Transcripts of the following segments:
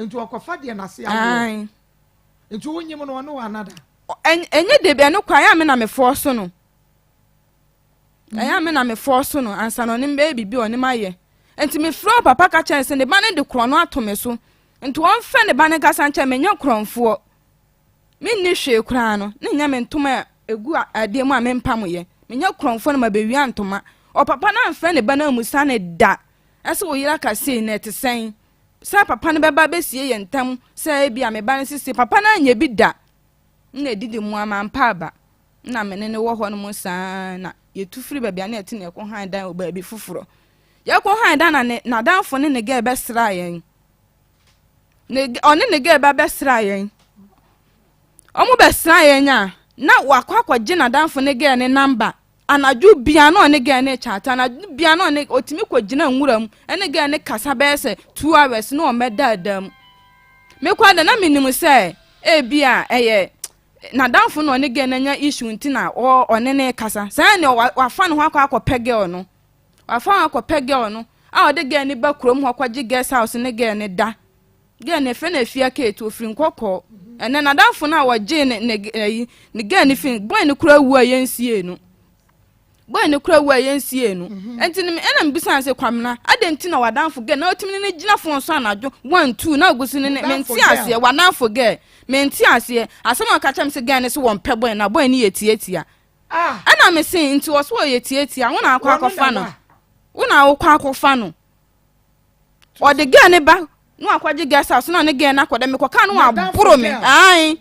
Nti ɔkɔfa deɛ n'ase awoɔ. Nti wonyim no ɔne wo anada? Ɛnyɛ dabi, ɛno koraa ɛyɛ a me na mefɔɔso no. Ɛyɛ a me na mefɔɔso no ansa na ɔne me bɛyɛ biribi a ɔne me ayɛ. Nti mefrɛ ɔpapa ka kyerɛ no sɛ ne ba no de korɔno ato me so. Nti ɔmfrɛ ne ba no nkasa nkyerɛ me, menyɛ korɔmfoɔ. Menni hwee koraa no, na ɛnyɛ me ntoma a ɛgu adeɛ mu a mempamoeɛ. Menyɛ korɔmfoɔ na mabɛwia ntoma. Ɔpapa no amfrɛ ne ba no ammusa no da sɛ wo yere aka sei na ɛte sɛn? Sɛ papa no bɛba abɛsie yɛn ntam sɛ ebia me ba no sese. Papa no anyɛ bi da. Nna ɛdidi mu a mampa aba. Nna me ne no wɔ hɔnom saa na yɛtu firi baabi a na yɛte na yɛkɔ han dan wɔ baabi foforɔ. Yɛkɔ han dan na ne n'adamfo ne ne gɛɛ bɛsraa yɛn. Ne ɔne ne gɛɛ ba bɛsraa yɛn. Wɔn bɛsraa yɛn a na wakɔ akɔgye n'adamfo ne gɛɛ ne namba. Anadwo bia na ɔne gɛɛ ne kyaata anadwo bia na ɔne ɔtumi kɔ gyina nwura mu ɛne gɛɛ ne kasa bɛyɛ sɛ 2 hours na ɔmɛdaadaa mu. Mekɔ ada na menim sɛ ebi a ɛyɛ n'adamfo na ɔne girl no anya issue nti na ɔne ne kasa saa ne wafa ne ho akɔ akɔpɛ girl no, wafa ho akɔpɛ girl no a ɔde girl no ba kurom hɔ kɔgye guest house ne girl no da. Girl no efe no Afia Kate, ofiri Nkɔkɔɔ. Ɛnɛ n'adamfo no a wɔgye ne ɛyi ne girl no fi boy no kura wu a yɛnsie no, boy no kura wu a yɛnsie no. Nti no ɛna mbisa sɛ, Kwamina, adɛn nti na w'adamfo girl na ɔtumi ne ne gyina phone so anadwo 1, 2 na ogu so ne mente aseɛ? W'adamfo girl, mente aseɛ. Asɛm a ɔka kyerɛ me sɛ girl no so wɔmpɛ boy na boy no yɛ tietia. Ɛna me se nti wɔ so wɔyɛ tietia, wo na akɔ akɔfa no, wo na wokɔ akɔfa no. Ɔde girl ne ba na wakɔgye guest house na ɔne girl no akɔda. Mekɔka no waboro me ae.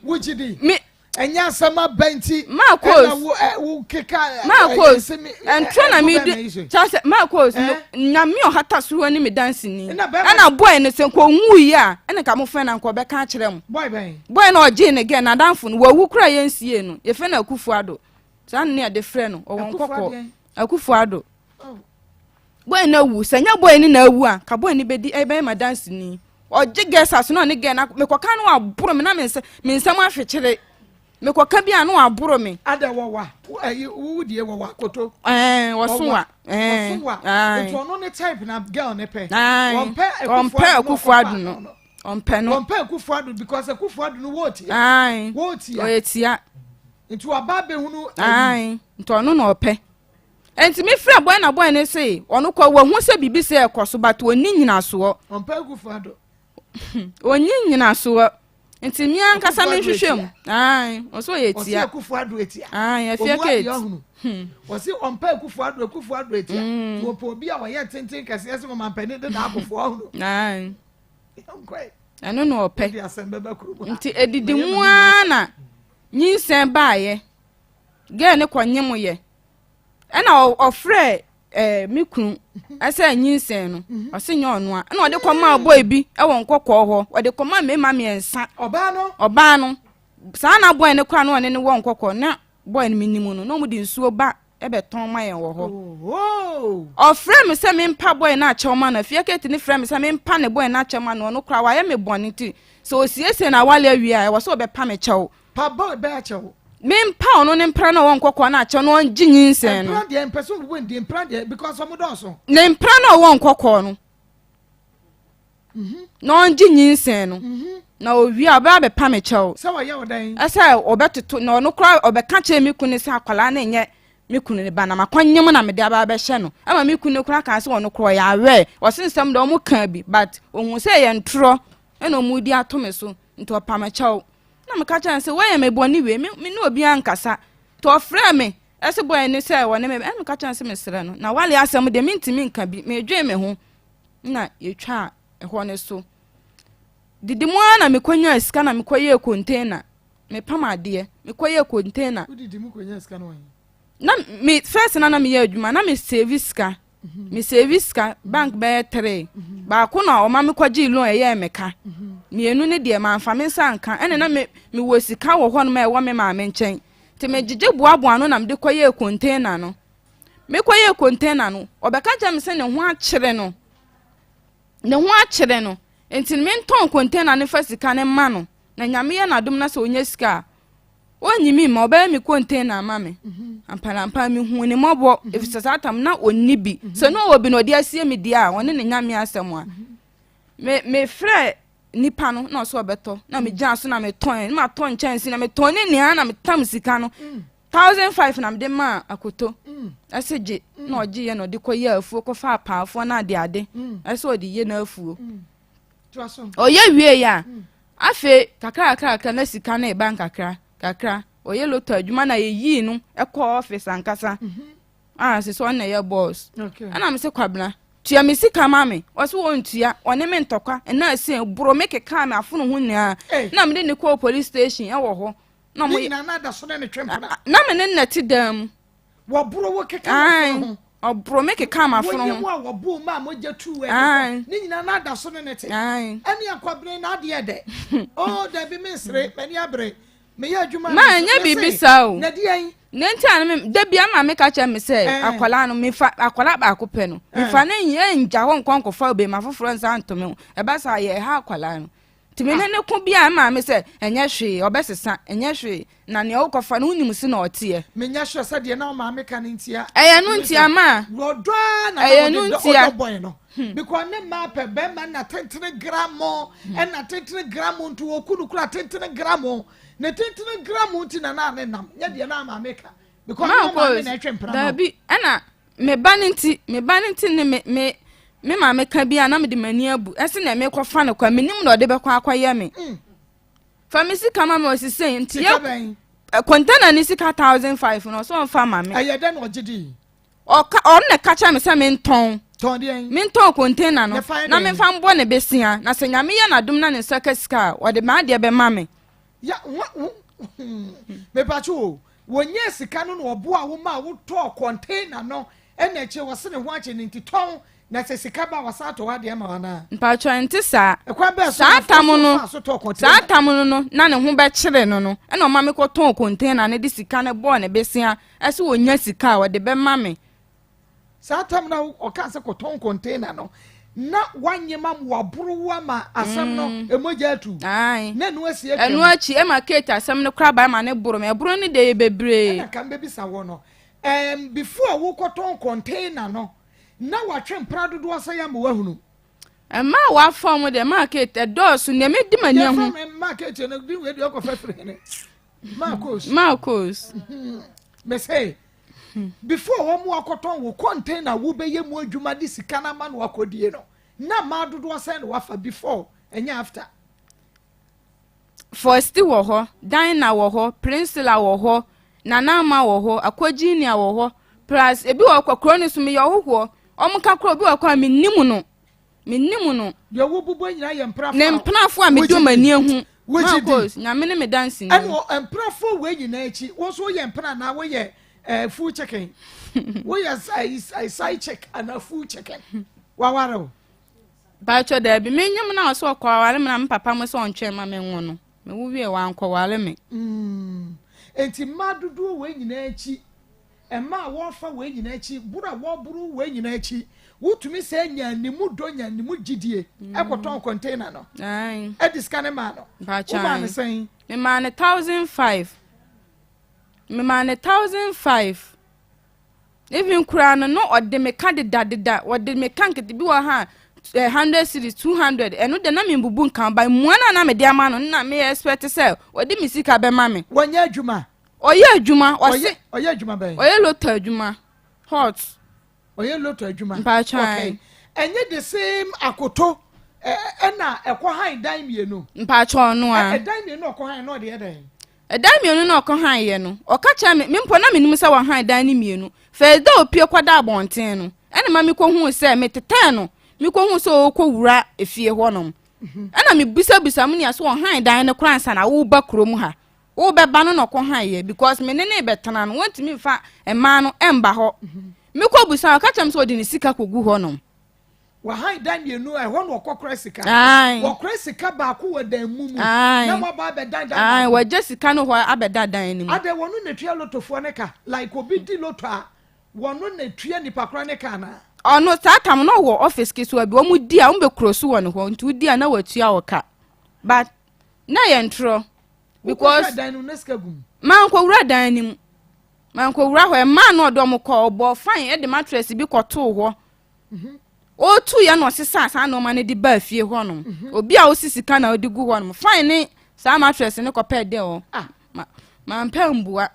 Me ɛnyɛ asɛm aba nti. Marcos, wo wo keka. Marcos, ɛntorɔ na mi di kyerɛ sɛ Marcos, Nyame ɔhata soro ne me danseni. Ɛna boy no sɛ nka onwu yi a, ɛna nka mo fɛn na nka ɔbɛka akyerɛ mo. Boy bɛn? Boy na ɔgye ne girl n'adamfo no wawu kora, yɛn nsie no. Yɛfrɛ no Akufo Ado, saa ne yɛde frɛ no. Ɔwɔ Nkɔkɔ. Akufo Ado boy na awu. Sɛ nyɛ boy no na awu a, ka boy no bɛdi ɛbɛyɛ ma danseni. Ɔgye guest house na ɔne girl na mekɔka no waboro me na me nsa me nsam ahwekyere. Mekɔka bi a na waboro me. Ada wɔwa ɛyi wo die wɔwa koto. Wɔso wa. Wɔso wa, nti ɔno ne type na girl ne pɛ. Wɔmpɛ. Ɔmpɛ Akufo Ado no, ɔmpɛ no. Wɔmpɛ Akufo Ado because Akufo Ado no wɔɔ tia. Wɔɔ tia. Ɔyɛ tia. Nti waba abɛhunu. Ayi, nti ɔno na ɔpɛ. Nti mi frɛ boy na boy ne se ɔno kɔ wahu sɛ biribi sɛ ɛkɔ so, but ɔnni nyinasoɔ. Ɔmpɛ Akufo Ado. Ɔnni nyinasoɔ, nti mi ankasa mi nhwehwɛ mu. Ayi, ɔsɛ ɔyɛ tia. Ɔsɛ Akufo Ado etia. Ayi, Afia Kate. Ɔsɛ ɔmpɛ Akufo Ado, Akufo Ado etia. Wɔpɛ obi a ɔyɛ tenten kɛseɛ sɛ ɔmampanin de n'akofo ɔhunu. Ayi, ɛno na ɔpɛ. Nti edidi mu ara na nyinsɛn baayɛ, girl ne kɔ nyem yɛ, ɛna ɔfrɛ me kunu ɛsɛ nyinsɛn no. Ɔsɛ nyɛ ɔno a, ɛna ɔde kɔmaa boy bi ɛwɔ Nkɔkɔɔ hɔ. Ɔde kɔmaa mmarima mmiɛnsa. Ɔbaa no. Ɔbaa no saa na boy no kora no ɔne ne wɔ Nkɔkɔɔ na boy no mi nim no na ɔmo de nsuo ba ɛbɛtɔn ma yɛn wɔ hɔ. Ɔfrɛ me sɛ mempa boy no akyɛw ma no. Afia Kate ne frɛ me sɛ mempa ne boy no akyɛw ma no. Ɔno kora wayɛ me bɔne, nti sɛ osiesie na awale awie a, ɛwɔ sɛ ɔbɛpa me kyɛw. Pa boy bɛɛ akyɛw. Mempa ɔno ne mpra no a ɔwɔ Nkɔkɔɔ no akyɛw na ɔngye nyinsɛn no. Mpra deɛ mpɛ sɛ ɔbɛbɔ ndi mpra deɛ because ɔmo dɔɔso. Ne mpra no a ɔwɔ Nkɔkɔɔ no na ɔngye nyinsɛn no na owie a, ɔbɛba bɛpa me kyɛw. Sɛ wɔyɛ wo dɛn? Ɛsɛ ɔbɛtoto na ɔno koraa ɔbɛka kyerɛ me kunu sɛ akwadaa no nyɛ me kunu ne ba na makɔnyem na mede aba abɛhyɛ no ama me kunu koraa kaa sɛ ɔno koraa ɔyɛ awɛ. Ɔse nsɛm deɛ ɔmo kaa bi, but ohun sɛ ɛyɛ ntorɔ ɛna ɔmo di ato me so, nti ɔpa me kyɛw. Na meka kyerɛ no sɛ wɔyɛ me bɔne wei, me ne obiara nkasa. Nti ɔfrɛ me ɛsɛ bɔyɛ ne sɛ wɔne me, ɛna meka kyerɛ no sɛ mesrɛ no na wale asɛm deɛ mentumi nka bi, medwen me ho. Na yɛtwa ɛhɔ ne so didi mu ara na mekɔnyaa sika na mekɔyɛɛ container, mepam adeɛ, mekɔyɛɛ container. Wodidi mu kɔnya sika no wɔn? Na me first na meyɛ adwuma na me save sika, me save sika bank bɛyɛ three. Baako na ɔma me kɔgye loan, ɛyɛɛ me ka. Mmienu ne deɛ manfa me nsa nka. Ɛna na me mewɔ sika wɔ hɔnom a ɛwɔ me maame nkyɛn, nti megyegye boaboa ano na mede kɔyɛɛ container no. Mekɔyɛɛ container no, ɔbɛka kyerɛ me sɛ ne ho akyere no, ne ho akyere no, nti mentɔn container no fa sika no ma no. Na Nyame yɛ n'adom na sɛ ɔnya sika a, ɔnyi mi ma ɔbɛyɛ me container ama me. Ampalampa mehu ne mmɔbɔ, ɛfisɛ saa tam na ɔnni bi. Sɛ na ɔwɔ bi na ɔde asie me deɛ a, ɔne ne Nyame asɛm a mefrɛ. nipa no na ɔsɛ ɔbɛtɔ na megyina so na metɔn na matɔ nkyɛnse na metɔn ne nea na metam sika no 1,500 na mede maa Akoto ɛsɛ gye na ɔgye yɛ na ɔde kɔ yɛ afuo kɔfa apaafoɔ na ade ade ɛsɛ ɔde yɛ n'afuo ɔyɛ wie yɛ a afei kakra kakra kakra na sika no ɛba nkakra kakra ɔyɛ lotto adwuma na yɛyii no ɛkɔ office ankasa a sɛ sɛ ɔno na ɛyɛ boss. Ɛna me sɛ, "Kwabena, tua me sika ma me." Ɔsɛ wɔntua, ɔne me ntɔkwa ɛna ɛsɛ boro me keka me afono ho nyinaa na mede ne kɔɔ police station ɛwɔ hɔ. Na mo nyinaa na da so ne ne twɛ mpena. Na me ne nnɛte dan mu. Wɔboro wo keka afono ho. Ɔboro me keka ma afono ho. Wɔnyɛ mu a wɔbo mu a mogya tu wɔ ɛne ne nyinaa na da so ne ne te. Ɛne Akwabene na adeɛ dɛ oh dabi, me nsere m'ani abere meyɛ adwuma. Ma ɛnyɛ biribi saa o. Na deɛ Ne nti a me da bia ma meka kyerɛ me sɛ akwadaa no, mefa akwadaa baako pɛ no, mefa ne nyɛ ngya hɔ nkɔ nkɔfa obema foforɔ nsa ntome ho. Ɛba saa yɛ ɛha akwadaa no. Nti me ne ne ko bi a ɛma me sɛ ɛnyɛ hwee, ɔbɛsesa, ɛnyɛ hwee na nea wokɔfa no wonim si na ɔteɛ. Menyɛ sure sɛ deɛ na ɔmaame ka no ntia. Ɛyɛ no ntia ma. Wɔdɔ a na ɛyɛ no ɔde ntia. Ɔdɔ bɔe no because ne mmaa pɛ bɛrima na tentene gramo ɛna tentene gramo nti wɔku no kura tentene gramo ne tentene gramo nti na ne nam nyɛ deɛ na maame ka because ne maame na ɛtwe mpena no. Daabi, ɛna me ba ne nti, me ba ne nti ne me maame ka bi a na mede m'ani abu ɛsɛ na mekɔfa no kwa menim na ɔde bɛkɔ akɔyɛ me. Fa me sika ma me, ɔsesɛn nti. Sika yɛ bɛn? Container ne sika 1,500 no, ɔsɛ ɔmfa ma me. Ɛyɛ dɛ na ɔgye di? Ɔka ɔno na ka kyerɛ me sɛ mentɔn. Tɔn deɛn? Mentɔn container no. Ne fa yɛ na dɛn? Memfa mbɔ ne besia na sɛ Nyame yɛ n'adom na ne nsa ka sika a, ɔde m'adeɛ bɛma me. Ya wa wo mepatwo o, wɔnyɛ sika no na ɔboa wo ma wotɔɔ container no ɛna akyire wɔse ne ho akye ne nti tɔn na sɛ sika ba wɔsan atɔ hɔ adeɛ ma wo anaa? Mpatwɔ, nte saa. Ɛkwan bɛɛ so saa na tam no fa so tɔɔ container? Saa tam no na ne ho bɛkyere no, ɛna ɔma me kɔtɔn container no de sika no bɔɔ ne besia ɛsɛ wɔnya sika a ɔde bɛma me. Saa tam na ɔka sɛ kɔtɔn container no na wanyɛ ma mo waboro wo ama asɛm no emogya atu. Ae. Na ɛno asi atwam. Ɛno akyi ɛma Kate asɛm no kora ba ma ne boro me, ɛboro no deɛ yɛ bebree. Ɛna ka mbɛbisa wɔ no before wokɔtɔn container no na watwe mpra dodoɔ sɛ yɛ ama wahunu? Ɛma a wafa mu deɛ maa Kate ɛdɔɔso nea medi m'ani ho. Yɛfrɛ me maa Kate no di wei deɛ ɔkɔfa firi hene Marcos. Marcos. Mese before wɔn mu akɔtɔn wo container wo bɛyɛ mu adwuma de sika no ama no akɔdie no, na mmaa dodoɔ sɛn na wafa before, ɛnyɛ after? Fosti wɔ hɔ, Dina wɔ hɔ, Priscilla wɔ hɔ, Nanama wɔ hɔ, Akɔgyinia wɔ hɔ, plus ebi wɔ kɔ kuro no so meyɛ ɔhohoɔ ɔmo ka koro obi wɔ kɔ a menim no, menim no. Deɛ wobobɔ nyinaa yɛ mprafo. Ne mpenafo a medi ɔmo ani ehu. Wogye di? Marcos, Nyame ne me dansi ni. Ɛna mprafo wei nyinaa akyi, wo nso woyɛ mpena anaa woyɛ full chicken, woyɛ side chick anaa full chicken? Waware o? Baatwa daabi, menyim na ɔsɛ ɔkɔ aware me na me papa mo sɛ ɔntwɛn ma menwo no, mewo wie wankɔware me. Nti mmaa dodoɔ wei nyinaa akyi, mmaa a wɔrefa wei nyinaa akyi, boro a wɔreboro wei nyinaa akyi, wotumi sɛ nya ne mu dɔ, nya ne mu gyidie ɛkɔtɔn container no ɛde sika ne maa no? Baatwa. Womaa ne sɛn? Memaa ne 1,500, memaa ne 1,500. Even koraa no ɔde me ka dedadeda, ɔde me ka nkete bi wɔ ha 100 cedis, 200, ɛno de na me mbubu nka ba mua na mede ama no na me expect sɛ ɔde me sika bɛma me. Wɔnyɛ adwuma? Ɔyɛ adwuma, ɔse. Ɔyɛ adwuma bɛn? Ɔyɛ lotto adwuma, hot. Ɔyɛ lotto adwuma. Mpaatwa. Okay, ɛnyɛ the same Akoto ɛna ɛkɔ han dan mmienu? Mpaatwa, ɔno a. Ɛdan mmienu ɔkɔ han na ɔde yɛ dɛn? Ɛdan mmienu na ɔkɔ han yɛ no, ɔka kyerɛ me, me mpo na menim sɛ wɔhan dan no mmienu. First day opie kɔda abɔnten no ɛna ma mekɔhuu sɛ metetɛɛ no, mekɔhuu sɛ ɔrekɔ wura efie hɔnom, ɛna mebisabisa mu nea sɛ ɔhan dan no koraa ansa na woba kurom ha wobɛba no na ɔkɔ han yɛ, because me ne ne bɛtena no, wɔntumi mfa mmaa no ɛmba hɔ. Mekɔ busa, ɔka kyerɛ me sɛ ɔde ne sika kɔgu hɔnom. Wahan dan mmienu, ɛhɔ na ɔkɔ kora sika? Wɔkora sika baako wɔ dan mu na waba abɛdan dan baako? Wɔgye sika no hɔ abɛda dan no mu. Adɛ wɔn na tua lotofoɔ ne ka, like obi di lotto a, wɔn na tua nipa kora ne ka anaa? Ɔno saa tam no wɔ office ketewa bi, wɔn di a wɔn bɛ kuro so wɔ ne hɔ, nti wodi a na watua wɔ ka, but na yɛ ntorɔ because wokɔhwɛ dan no na sika gum? Mankɔwura dan no mu, mankɔwura hɔ. Mmaa no ɔdɔ mo kɔ ɔbɔ fine ɛde mattress bi kɔtoo hɔ. Ɔtuiɛ na ɔsesaa saa nneɛma no de baa fie hɔnom. Mhm. Obi a ɔsi sika na ɔde gu hɔnom. Fine ne saa mattress no kɔpɛɛ dɛ hɔ. Ah. Ma mampɛ mbua.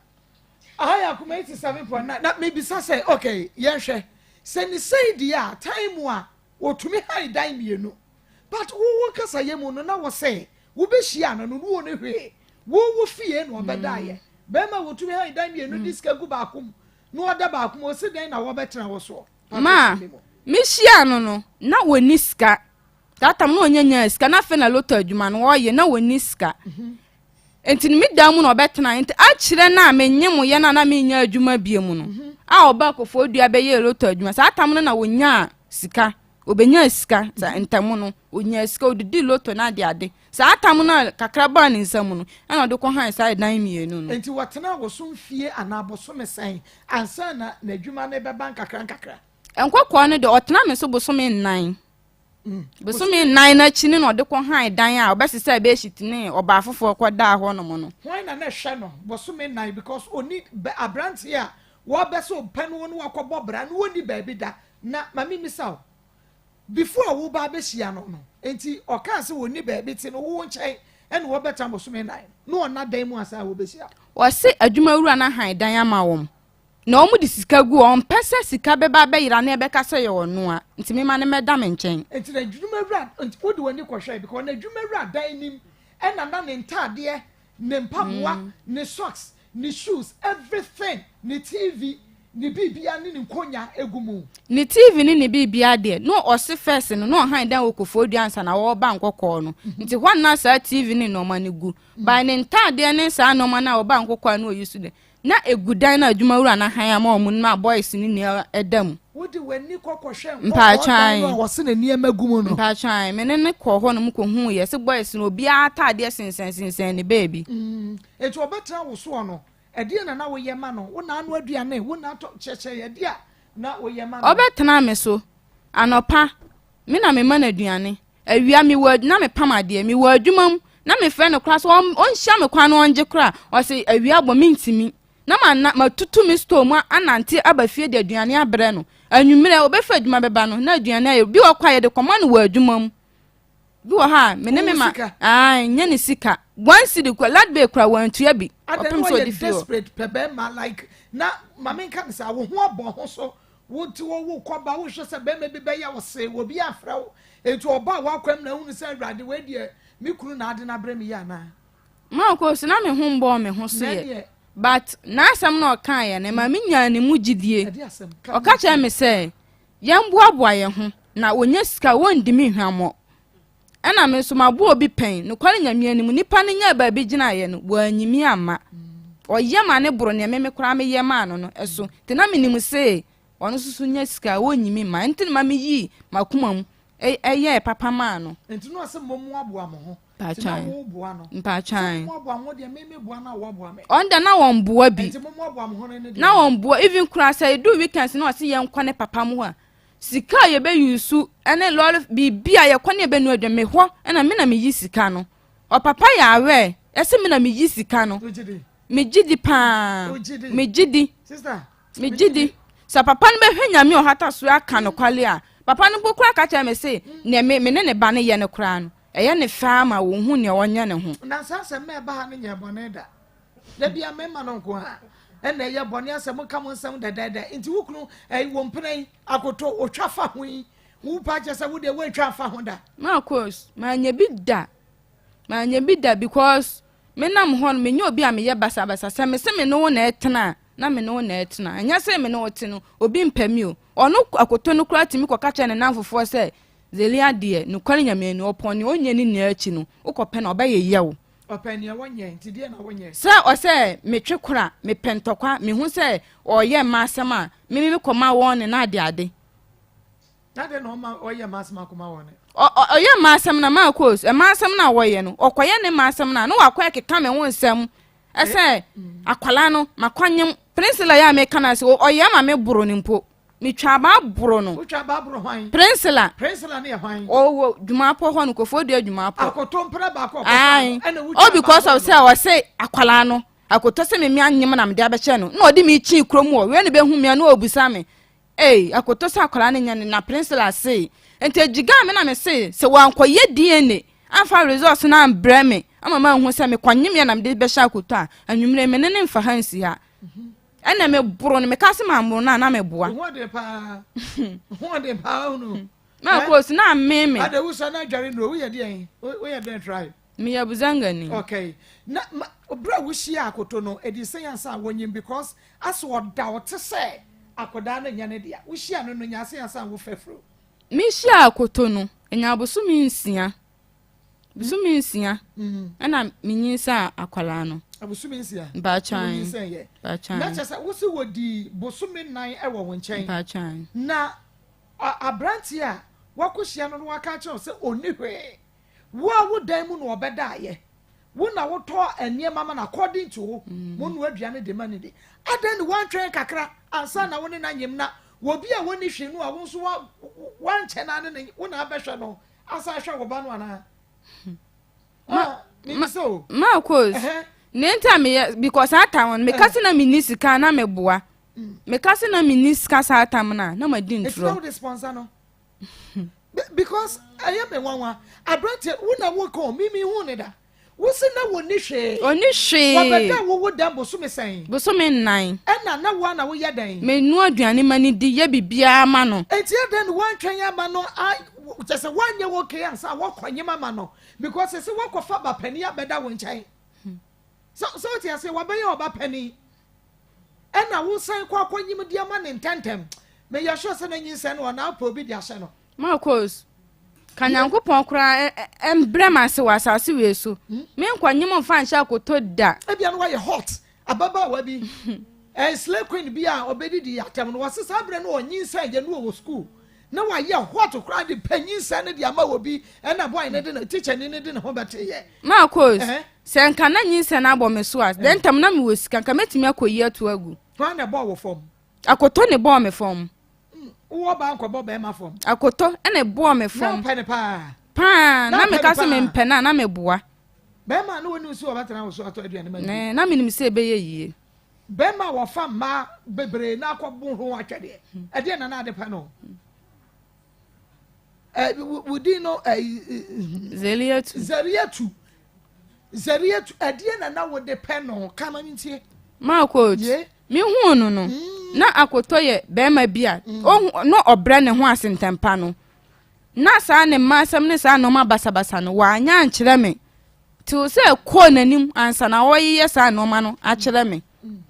Aha yɛ akoma 87.9 na mebisa sɛ okay yɛnhwɛ sɛ ne sei deɛ a time a wɔtumi han dan mmienu but wo wo kasa yɛ mu no na wɔ sɛ wobɛhyia no no no wɔ ne hwee wo wo fie na ɔbɛdaeɛ mm. bɛrima wɔtumi han dan mmienu de mm. sika gu baako mu na ɔda baako mu ɔsi dɛn na wɔbɛtena wɔ soɔ. Ma mehyiaa no no, na wɔnni sika. That time na ɔnya nyaa sika, na afei na lotto adwuma no ɔyɛ, na wɔnni sika. Nti no me dan mu na ɔbɛtena. Nti akyerɛ no a menye mo yɛ no a na menyɛ adwuma bie mu no, a ɔbaa Koforidua bɛyɛɛ lotto adwuma. Saa tam no na wɔnyaa sika. Ɔbɛnyaa sika sa ntamu no, ɔnyaa sika, ɔdidi lotto no ade ade. Saa tam no a kakra baa ne nsa mu no, ɛna ɔde kɔhan saa ɛdan mmienu no. Nti wɔtenaa wo so mfie anaa bosome sɛn ansa na n'adwuma no rebɛba nkakrankakra? Nkɔkɔɔ no deɛ, ɔtenaa me so bosome nnan. Mm. Bosome nnan no akyi no na ɔde kɔhan dan a ɔbɛsesaa bedsheet ne ɔbaa foforɔ kɔdaa hɔnom no. Hwan na na ɛhwɛ no bosome nnan because ɔni aberanteɛ a wɔbɛ sɛ ɔpɛ no no wakɔbɔ bra no wɔnni baabi da na ma memmisa wo before a woba abɛhyia no no nti ɔkaa sɛ wɔnni baabi te no wo nkyɛn ɛna wɔbɛtra bosome nnan no na ɔna dan mu ansa a wɔbɛhyia. Wɔse adwumawura no ahan dan ama wɔn na wɔn de sika gu hɔ, ɔmpɛ sɛ sika bɛba abɛyera na ɛbɛka sɛ ɛyɛ ɔno a, nti mema no mmɛda me nkyɛn. Nti n'adwumawura, nti wode w'ani kɔhwɛe because n'adwumawura dan nim ɛna na ne ntaadeɛ, ne mpaboa, mm. ne socks, ne shoes, everything, ne TV, ne biribia ne ne nkonya egu mu. Ne TV ne ne biribia deɛ, na ɔse first no na ɔhan dan wɔ Koforidua ansa na ɔreba Nkɔkɔɔ no. Nti hɔ na saa TV ne nneɛma no gu. By ne ntaadeɛ ne saa nneɛma no a ɔba Nkɔkɔɔ a na ɔyi so deɛ, Na egu dan no a adwumawura no ahan ama wɔn no mu a boys no nyinaa da mu. Wode w'ani kɔ kɔhwɛ nkɔkɔɔ dan no a wɔse na nneɛma gu mu no. Mpaatwan, me ne no kɔɔ hɔ nom kɔhuu yɛ se boys no obiara ataadeɛ sensɛn sensɛn ne baabi. Enti ɔbɛtena wo soɔ no, ɛdeɛn na na woyɛ ma no? Wo na anoa aduane, wo na atɔ, kyerɛkyerɛ yɛn adeɛ a na woyɛ ma no. Ɔbɛtena me so, anɔpa, me na mema no aduane, Awia, mewɔ na mepam adeɛ, mewɔ adwuma mu na mefrɛ no koraa sɛ ɔnhyia me kwan na ɔngye koraa, ɔse awia abɔ mentumi. Na ma matutu me store mu anante aba fie de aduane abrɛ no. Anwummerɛ ɔbɛfiri adwuma bɛba no na aduane ayɛ. Bi wɔ kɔ a yɛde kɔma no wɔ adwuma mu. Bi wɔ hɔ a me ne me ma ae nyɛ ne sika. One cedi kura ladbay kura wɔntua bi. Ɔpem sɛ ɔde fie hɔ. Desperate pɛ bɛrima like na maame nka ne saa wo ho abɔ ho so Wo nti wo wo kɔ ba wohwɛ sɛ bɛrima bi bɛyɛ wo see obi afrɛ wo enti ɔbaa w'akwan mu na ahunu sɛ awurade wei deɛ me kunu na ade no abrɛ me yi anaa. Marcus na me ho mbɔɔ me ho so yɛ but n'asɛm na ɔkaeɛ no ɛma me nyaa ne mu gyidie. Ɔka kyerɛ me sɛ yɛn boaboa yɛn ho na wɔnya sika wɔndi me hwammɔ. Ɛna me nso maboa obi pɛn, nokware Nyame anim, nipa no nyaa baabi gyinaeɛ no, wanyi me amma. Ɔyɛ ma ne boro neɛ me me koraa meyɛ maa no no so. Nti na menim se ɔno nso so nya sika a ɔnyi me mma. Nti na ma meyii m'akoma mu ɛyɛɛ papa maa no. Nti na ɔse mommoaboa mo ho. Nti na woboa no. Mpaatwan. Mommoaboa mo ho deɛ me meboa no a woaboa me. Ɔno deɛ na wɔn boa bi. Nti mommoaboa mo ho no ne deɛ. Na wɔn boa even koraa sɛ edu weekends na ɔse yɛnkɔ ne papa mo hɔ a Sika a yɛbɛ use ne lɔre biribi a yɛkɔ ne yɛbɛnu aduane me hɔ na me na meyi sika no ɔpapa yɛ aware ɛsɛ me na meyi sika no megye di paa megye di megye di sɛ papa no bɛhwɛ nyame ɔhata so aka nokwale a papa no mpo koraa ka kyerɛ me se nea me me ne ne ba no yɛ no koraa no ɛyɛ ne faa ma wɔn hu nea ɔnyɛ ne ho. Na saa asɛm na ɛba ha no nyɛ bɔne da. Da bia mmarima no nko a ɛna ɛyɛ bɔne asɛ mo ka mo nsɛm dɛdɛɛdɛ nti wo kunu ɛyi wo mpena yi akoto otwa fa ho yi wo pa kyɛ sɛ wo deɛ woantwa afa ho da. Marcus, manyɛ bi da manyɛ bi da because me nam hɔ no menyɛ obi a meyɛ basabasa sɛ mese me ne wo na ɛtena a na me ne wo na ɛtena ɛnyɛ sɛ me ne wo te no obi mpɛ me o ɔno akoto no koraa tumi kɔka kyerɛ ne namfofoɔ sɛ Zelia deɛ nokware nyame ani ɔpɔn ne ɔnyɛ ne nua akyi no wokɔpɛ na ɔbɛyeyɛ wo Ɔpɛ nea wɔnyɛ nti deɛ na wonyɛ. Sɛ ɔsɛ metwe kora, mepɛ ntɔkwa, mehu sɛ ɔreyɛ mma asɛm a, me me kɔma wɔn ne na ade ade. Na de na ɔma ɔyɛ mma asɛm akɔma wɔn ne. Ɔyɛ mma asɛm na maa kos, mma asɛm na wɔyɛ no, ɔkɔyɛ ne mma asɛm na na wakɔ ɛkeka me ho nsɛm ɛsɛ akwala no makɔnyem Priscilla yɛ a meka no ase ɔyɛ ma me boro no mpo. Metwa abaa boro no. Wotwa abaa boro hwan? Prinsila. Prinsila ne yɛ hwan? Ɔwɔ dwumapɔ hɔ no, Kofoɔ Dua dwumapɔ. Akoto mpena baako ɔkɔfa no. Ɛna wotwa All because of sɛ ɔse akwadaa no, akoto sɛ me me anyem na mede abɛkyɛ no. Na ɔde me kyin kurom hɔ. Wei na bɛhu me a na ɔbusa me. Ei, akoto sɛ akwadaa no nyɛ ne na Priscilla se. Nti egyigaa me na me se sɛ wankɔyɛ DNA amfa results no ambrɛ me ama manhu sɛ mekɔnyemeɛ na mede bɛhyɛ akoto a, anwummere me ne ne mfa ha nsi ha. Ɛna meboro no, meka se mammoro no a na meboa. Ho ɔden paa. Ho ɔden paa hunu. Na kɔɔ so na amee me. Ada wusua na adware nnuro woyɛ deɛn? Woyɛ dɛn try? Meyɛ Buzangani. Okay. Na ma bere a wohyia akoto no ɛdi sɛn ansa a wonyim because asɛ ɔda ɔte sɛ akwadaa no nyɛ ne dea. Wohyia no no nya sɛn ansa a wofa furo? Mehyia akoto no, ɛnya abosome nsia. Bosome nsia ɛna menyinsaa akwadaa no. Abosome nsia? Mpaakyan. Wonyinsɛn yɛ. Mpaakyan. Na kyerɛ sɛ wosi wɔdi bosome nan ɛwɔ wo nkyɛn. Mpaakyan. Na aberanteɛ a wakɔhyia no no waka akyerɛ wo sɛ ɔnni hwee. Wo a wo dan mu na ɔbɛdaeɛ. Wo na wotɔ nneɛma ma no according to wo. Mo noa aduane de ma no di. Adɛn ne woantwɛn kakra ansa na wo ne no anyem na obi a wɔnni hwee no a wo nso woankyɛ no ne ne wo na abɛhwɛ no asan ahwɛ wo ba no anaa? Ma, ma, Marcos, ne nti a meyɛ because saa time no meka sɛ na menni sika na meboa. Meka sɛ na menni sika saa time no a na madi ntorɔ. Ɛti na wode sponsor no? Because ɛyɛ me nwanwa aberanteɛ wo na wo kɔn mimi hu ne da wo se na wɔni hwee. Ɔni hwee. Wɔbɛda wo wo dɛm bosome sɛn? Bosome nnan. Ɛna na wo na woyɛ dɛn? Menoa aduane ma ne di yɛ biribiara ma no. Enti ɛdɛn na woantwɛn ama no a kyɛ sɛ woanyɛ wo okay ansa wɔkɔ nyem ama no because sɛ woakɔfa ba panin abɛda wo nkyɛn. Sɛ sɛ wote aseɛ wabɛyɛ ɔba panin. Ɛna wosan kɔ akɔnyim de ama ne ntɛntɛm. Meyɛ sure sɛ na nyinsɛn no ɔna apɛ obi de ahyɛ no. Marcos, ka Nyankopɔn koraa mbrɛ me ase wɔ asase wei so. Hmm? Menkɔ nyem mfa nhyɛ akoto da. Ebia no wayɛ hot. Ababaawa bi, eh, slay queen bi a ɔbɛdidi atɛm no, wɔse saa berɛ no ɔnyinsɛn yɛ no wɔ school. Na wayɛ hot koraa de pɛ nyinsɛn no de ama wɔ bi, ɛna boy no de ne, teacher ni no de ne ho bɛteyɛ. Marcos, eh? sɛ nka na nyinsɛn no abɔ me so a, dɛn ntam na mewɔ sika, nka mɛtumi akɔyi ato agu. Hwan na ɛbɔɔ wo fam? Akoto ne bɔɔ me fam. Wowɔ baa nkɔbɔ bɛrima fam. Akoto na ɛbɔɔ me fam. Na wopɛ no paa. Paa, na meka sɛ mempɛ no a, na meboa. Bɛrima na wɔnim sɛ wɔbɛtena wo so atɔ aduane ma no. Na menim sɛ ɛbɛyɛ yie. Bɛrima a wɔfa mmaa bebree na akɔbo ho atwɛdeɛ. Ɛdeɛ na na ade pɛ no. Wo din no Zeriatu. Zeriatu. Zeriatu ɛdeɛ na na wode pɛ no ka ma mentie. Marcos, mehuu no no, mm. na akotɔ yɛ bɛrima bi a mm. na ɔbrɛ ne ho ase ntɛmpa no. Na saa ne mma asɛm ne saa nneɛma basabasa no, wanyɛ ankyerɛ me. Till sɛ ɛkɔɔ n'anim ansa na ɔreyɛ saa nneɛma no akyerɛ me. Mm.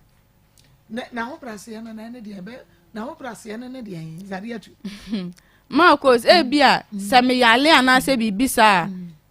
N'ahobrɛaseɛ no na ɛne deɛ bɛ n'ahobrɛaseɛ no ne deɛ Zariatu. Marcos, ebi a sɛ meyale anaasɛ biribi saa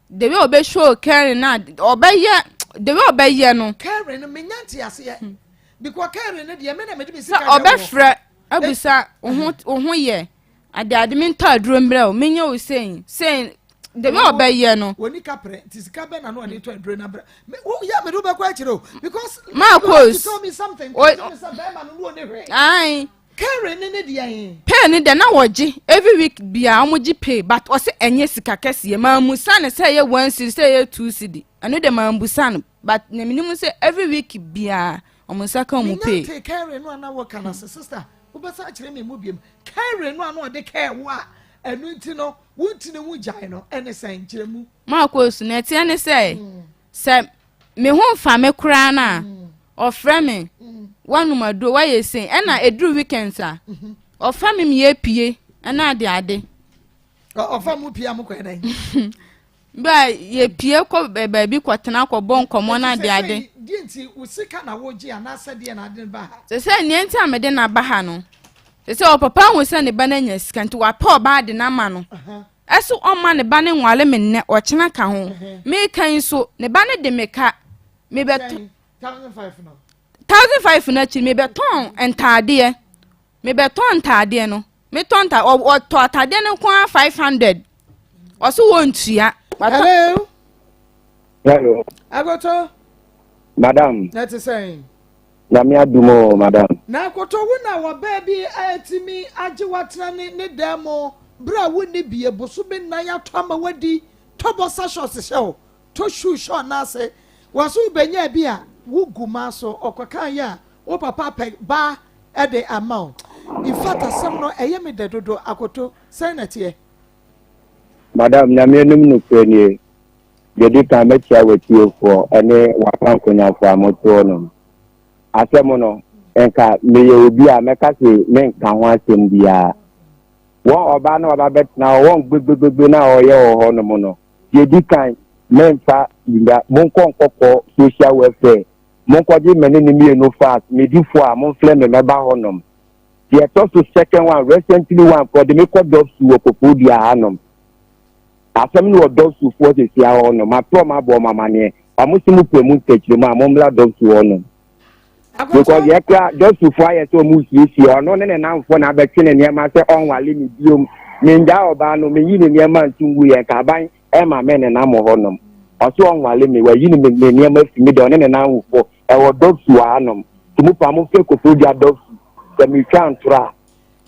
the way ɔbɛ show caring na ɔbɛyɛ the way ɔbɛyɛ no. Caring no menya nte aseɛ hmm. because caring no deɛ me na mede me sika yɛ wɔ. Ɔbɛfrɛ abusa wo ho yɛ ade ade me ntɔ aduro mbrɛ o menyɛ o sei sei the way ɔbɛyɛ no. Wɔ ni kaprɛ nti sika bɛ na no ɔde tɔ aduro na brɛ me wo yɛ mede wobɛkɔ akyire o because. Marcos you tell me something tell me sɛ bɛrima no no ɔne hwee. Ayi. Karen ne ne deɛ he? Pay ne deɛ na wɔgye every week biara wɔn gye pay but ɔsɛ ɛnyɛ sika kɛseɛ maa musa no sɛ ɛyɛ one cedi sɛ ɛyɛ two cedi ɛno deɛ maa mbusa no but na menim sɛ every week biara wɔn nsa ka wɔn pay. Menya te Karen no a na wɔka no ase sister wobɛsa akyerɛ me mu biom Karen no a na ɔde kɛɛ wo a ɛno nti no wontini wo gyae no ɛne sɛn kyerɛ mu. Marcos na ɛteɛ ne sɛ mm. Sɛ me ho mfa me koraa no a, ɔfrɛ me, woanom aduro, woayɛ sei. Ɛna ɛduru weekends a, ɔfa me meyɛ pie ɛna ade ade. Ɔfa mu pie a mokɔɛ dɛn? Bɛ yɛpie kɔ baabi kɔtena kɔbɔ nkɔmmɔ no ade ade. Deɛ nti wo sika na wogye anaasɛ deɛ na ade ba ha? Sɛ sɛ nea nti a mede no aba ha no, sɛ sɛ ɔpapa hu sɛ ne ba no anya sika nti wapɛ ɔbaa de no ama no. Ɛso ɔmma ne ba no nware me nnɛ, ɔkyena ka ho. Meka yi nso, ne ba no de me ka. Mebɛtɔ 1,500 no akyi, mebɛtɔn ntaadeɛ. Mebɛtɔn ntaadeɛ no. Metɔ nta ɔtɔ ataadeɛ no nko ara 500. Ɔso wɔntua. Hello. Hello. Agoto. Madam. Na te sɛn? Nyame adom o madam. Na akoto wo na ɔbaa bi atumi agye wo atena ne ne dan mu bere a wonni bie bosome nnan atɔ ama wadi tɔ boxer shorts hyɛ wo tɔ shoe hyɛ ɔnan ase wɔ so wobɛnya bi a wo gu ma so ɔkɔka yɛ a wo papa apɛ baa de ama wo. In fact asɛm no ɛyɛ me dɛ dodo Akoto, sɛn na ɛteɛ? Madam, Nyame anim nokorɛ nie, deɛ ɛdi kan mɛkyia w'atiefoɔ ne w'apankonyafoɔ a mote hɔ nom. Asɛm no, nka meyɛ obi a mɛka se menka ho asɛm biara. Wɔn ɔbaa no waba bɛtena hɔ, wɔn gbegbegbegbe no a ɔyɛ wɔ hɔ nom no, deɛ ɛdi kan memfa nda, monkɔ nkɔkɔ social welfare, monkɔgye me ne ne mmienu fast, medi fo a momfrɛ me mɛba hɔ nom. Deɛ ɛtɔ so second one, recently one, kɔ de me kɔ Dɔpsu wɔ Koforidua hanom. Asɛm no wɔ Dɔpsufoɔ sesia hɔ nom. Mato ɔmo abɔ ɔmo amaneɛ. Ɔmo se mo pɛ mu nkyerɛkyerɛmu a mommra Dɔpsu hɔ nom. Because yɛ kora Dɔpsufoɔ ayɛ sɛ ɔmo siesie ɔno ne ne namfoɔ na abɛtwe ne nneɛma sɛ ɔnwale ne biom. Mengyaa ɔbaa no, menyi ne nneɛma nto ngu yɛn kaban ɛma me ne nam hɔ nom. Ɔse ɔnwale me, wayi ne ne nneɛma fi me deɛ ɔne ne namfoɔ ɛwɔ Dɔpsu wɔ hanom. Nti mo pa mo fɛ Koforidua Dɔpsu sɛ metwa ntorɔ a.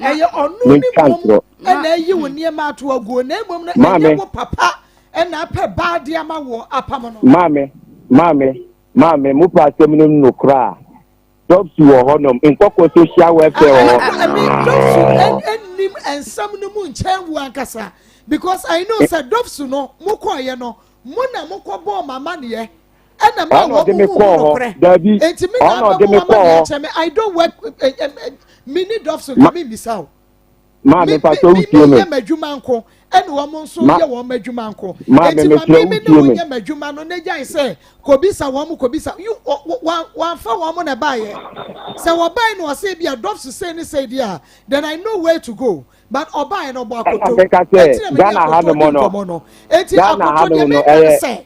Ɛyɛ ɔno ne mmom ɛna ayi wo nneɛma ato aguo na mmom no ɛnyɛ wo papa ɛna apɛ baa de ama wɔ apam no. Maame, maame, maame, mo pa asɛm no nokorɛ a, Dɔpsu wɔ hɔnom, nkɔkɔ social welfare wɔ hɔ. Ɛmi Dɔpsu ɛnim nsɛm no mu nkyɛn wo ankasa because I know sɛ Dɔpsu no mo kɔɔyɛ no mo na mo kɔ bɔɔ mama neɛ ɛna ma wɔn mu hu nokorɛ eti mi na abɛbɔ wɔn ama neɛ kyɛ me I don't work mi ni Dɔpsu nka mi mbisa o. Maame mpatsɔ wutie me. Mi yɛ m'adwuma nko ɛna wɔn nso yɛ wɔn adwuma nko. Eti ma mi mi ne wɔn yɛ m'adwuma no ne gyae sɛ kobisa wɔn kobisa you wɔnfa wɔn na ɛbaayɛ. Sɛ wɔbae na ɔsɛ bi a Dɔpsu sei ne sei deɛ a then I know where to go but ɔbae no ɔbɔ akoto. Eti na mi ne akoto di nkɔmɔ no. Eti akoto deɛ mi nka ne sɛ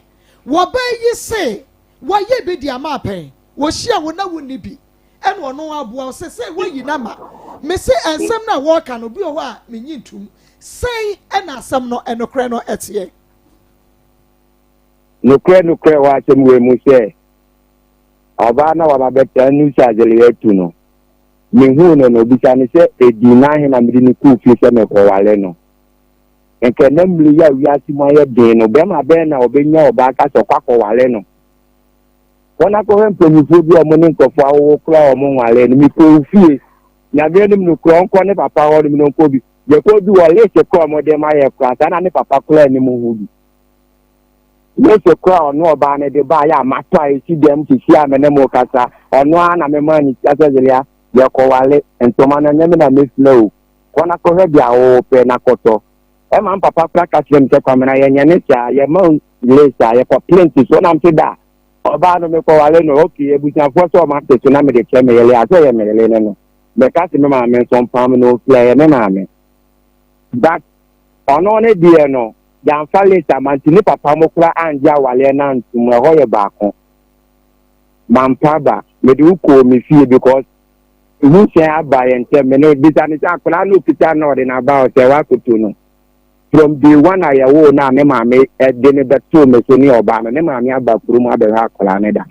wɔbaa yi se wɔayɛ bi de ama apɛn wɔhyia wo na wonni bi. Ɛna ɔno aboa wo sɛ sɛ woayi no ama me se nsɛm no a wɔreka no bi wɔ hɔ a menyi ntom. Sɛn ɛna asɛm no ɛnokorɛ no ɛteɛ? Nokorɛ nokorɛ wɔ asɛm wei mu sɛ ɔbaa na waba bɛtra nu sɛ Azeliatu no, mehuu no no, bisa no sɛ ɛdii n'ahe na mede no kuu fie sɛ mekɔware no. Nka ɛnɛ mmere yi a wiase mu ayɛ den no, bɛrima bɛn na ɔbɛnya ɔbaa ka sɛ ɔkɔ akɔware no? Wɔn akɔhwɛ mpanyinfoɔ bi a wɔn ne nkurɔfoɔ awowo koraa a wɔn nwareɛ no, mekɔɔ wo fie. Nyame anim no koraa, ɔnkɔ ne papa hɔ nom na ɔnkɔ bi. Yɛkɔ bi wɔ list koraa a wɔde ma yɛ koraa, saa na ne papa koraa anim ho bi. List koraa a ɔno ɔbaa no de baa yɛ a matɔ a ɛsi dɛm sisi a me ne mo kasa, ɔno ara na memaa ne sika sɛ Zelia, yɛkɔwale, ntoma no ɛnyɛ me na mefira o. Kɔ na kɔhwɛ deɛ wopɛ na kɔtɔ. Ɛma me papa koraa ka kyerɛ me sɛ Kwamena yɛnyɛ ne saa, yɛma list a yɛkɔ print so na mte da ɔbaa no mekɔwale no ok abusuafoɔ sɛ ɔma te so na mede kyerɛ me yere a sɛ ɛyɛ me yere ne no mɛka se me maame nso mpam no ofiri ɛyɛ me maame but ɔno ne deɛ no yɛamfa list ama nti ne papa mo kora angye awaleɛ no antom ɛhɔ yɛ baako mampa ba mede wo kɔɔ me fie because nyinsɛn aba yɛn ntɛm me no bisa ne sɛ akwadaa no okita na ɔde n'aba ɔsɛ wakoto no From day one a yɛwoo no a ne maame de no bɛtoo me so ne ɔbaa no, ne maame aba kurom abɛhwɛ akwadaa no da.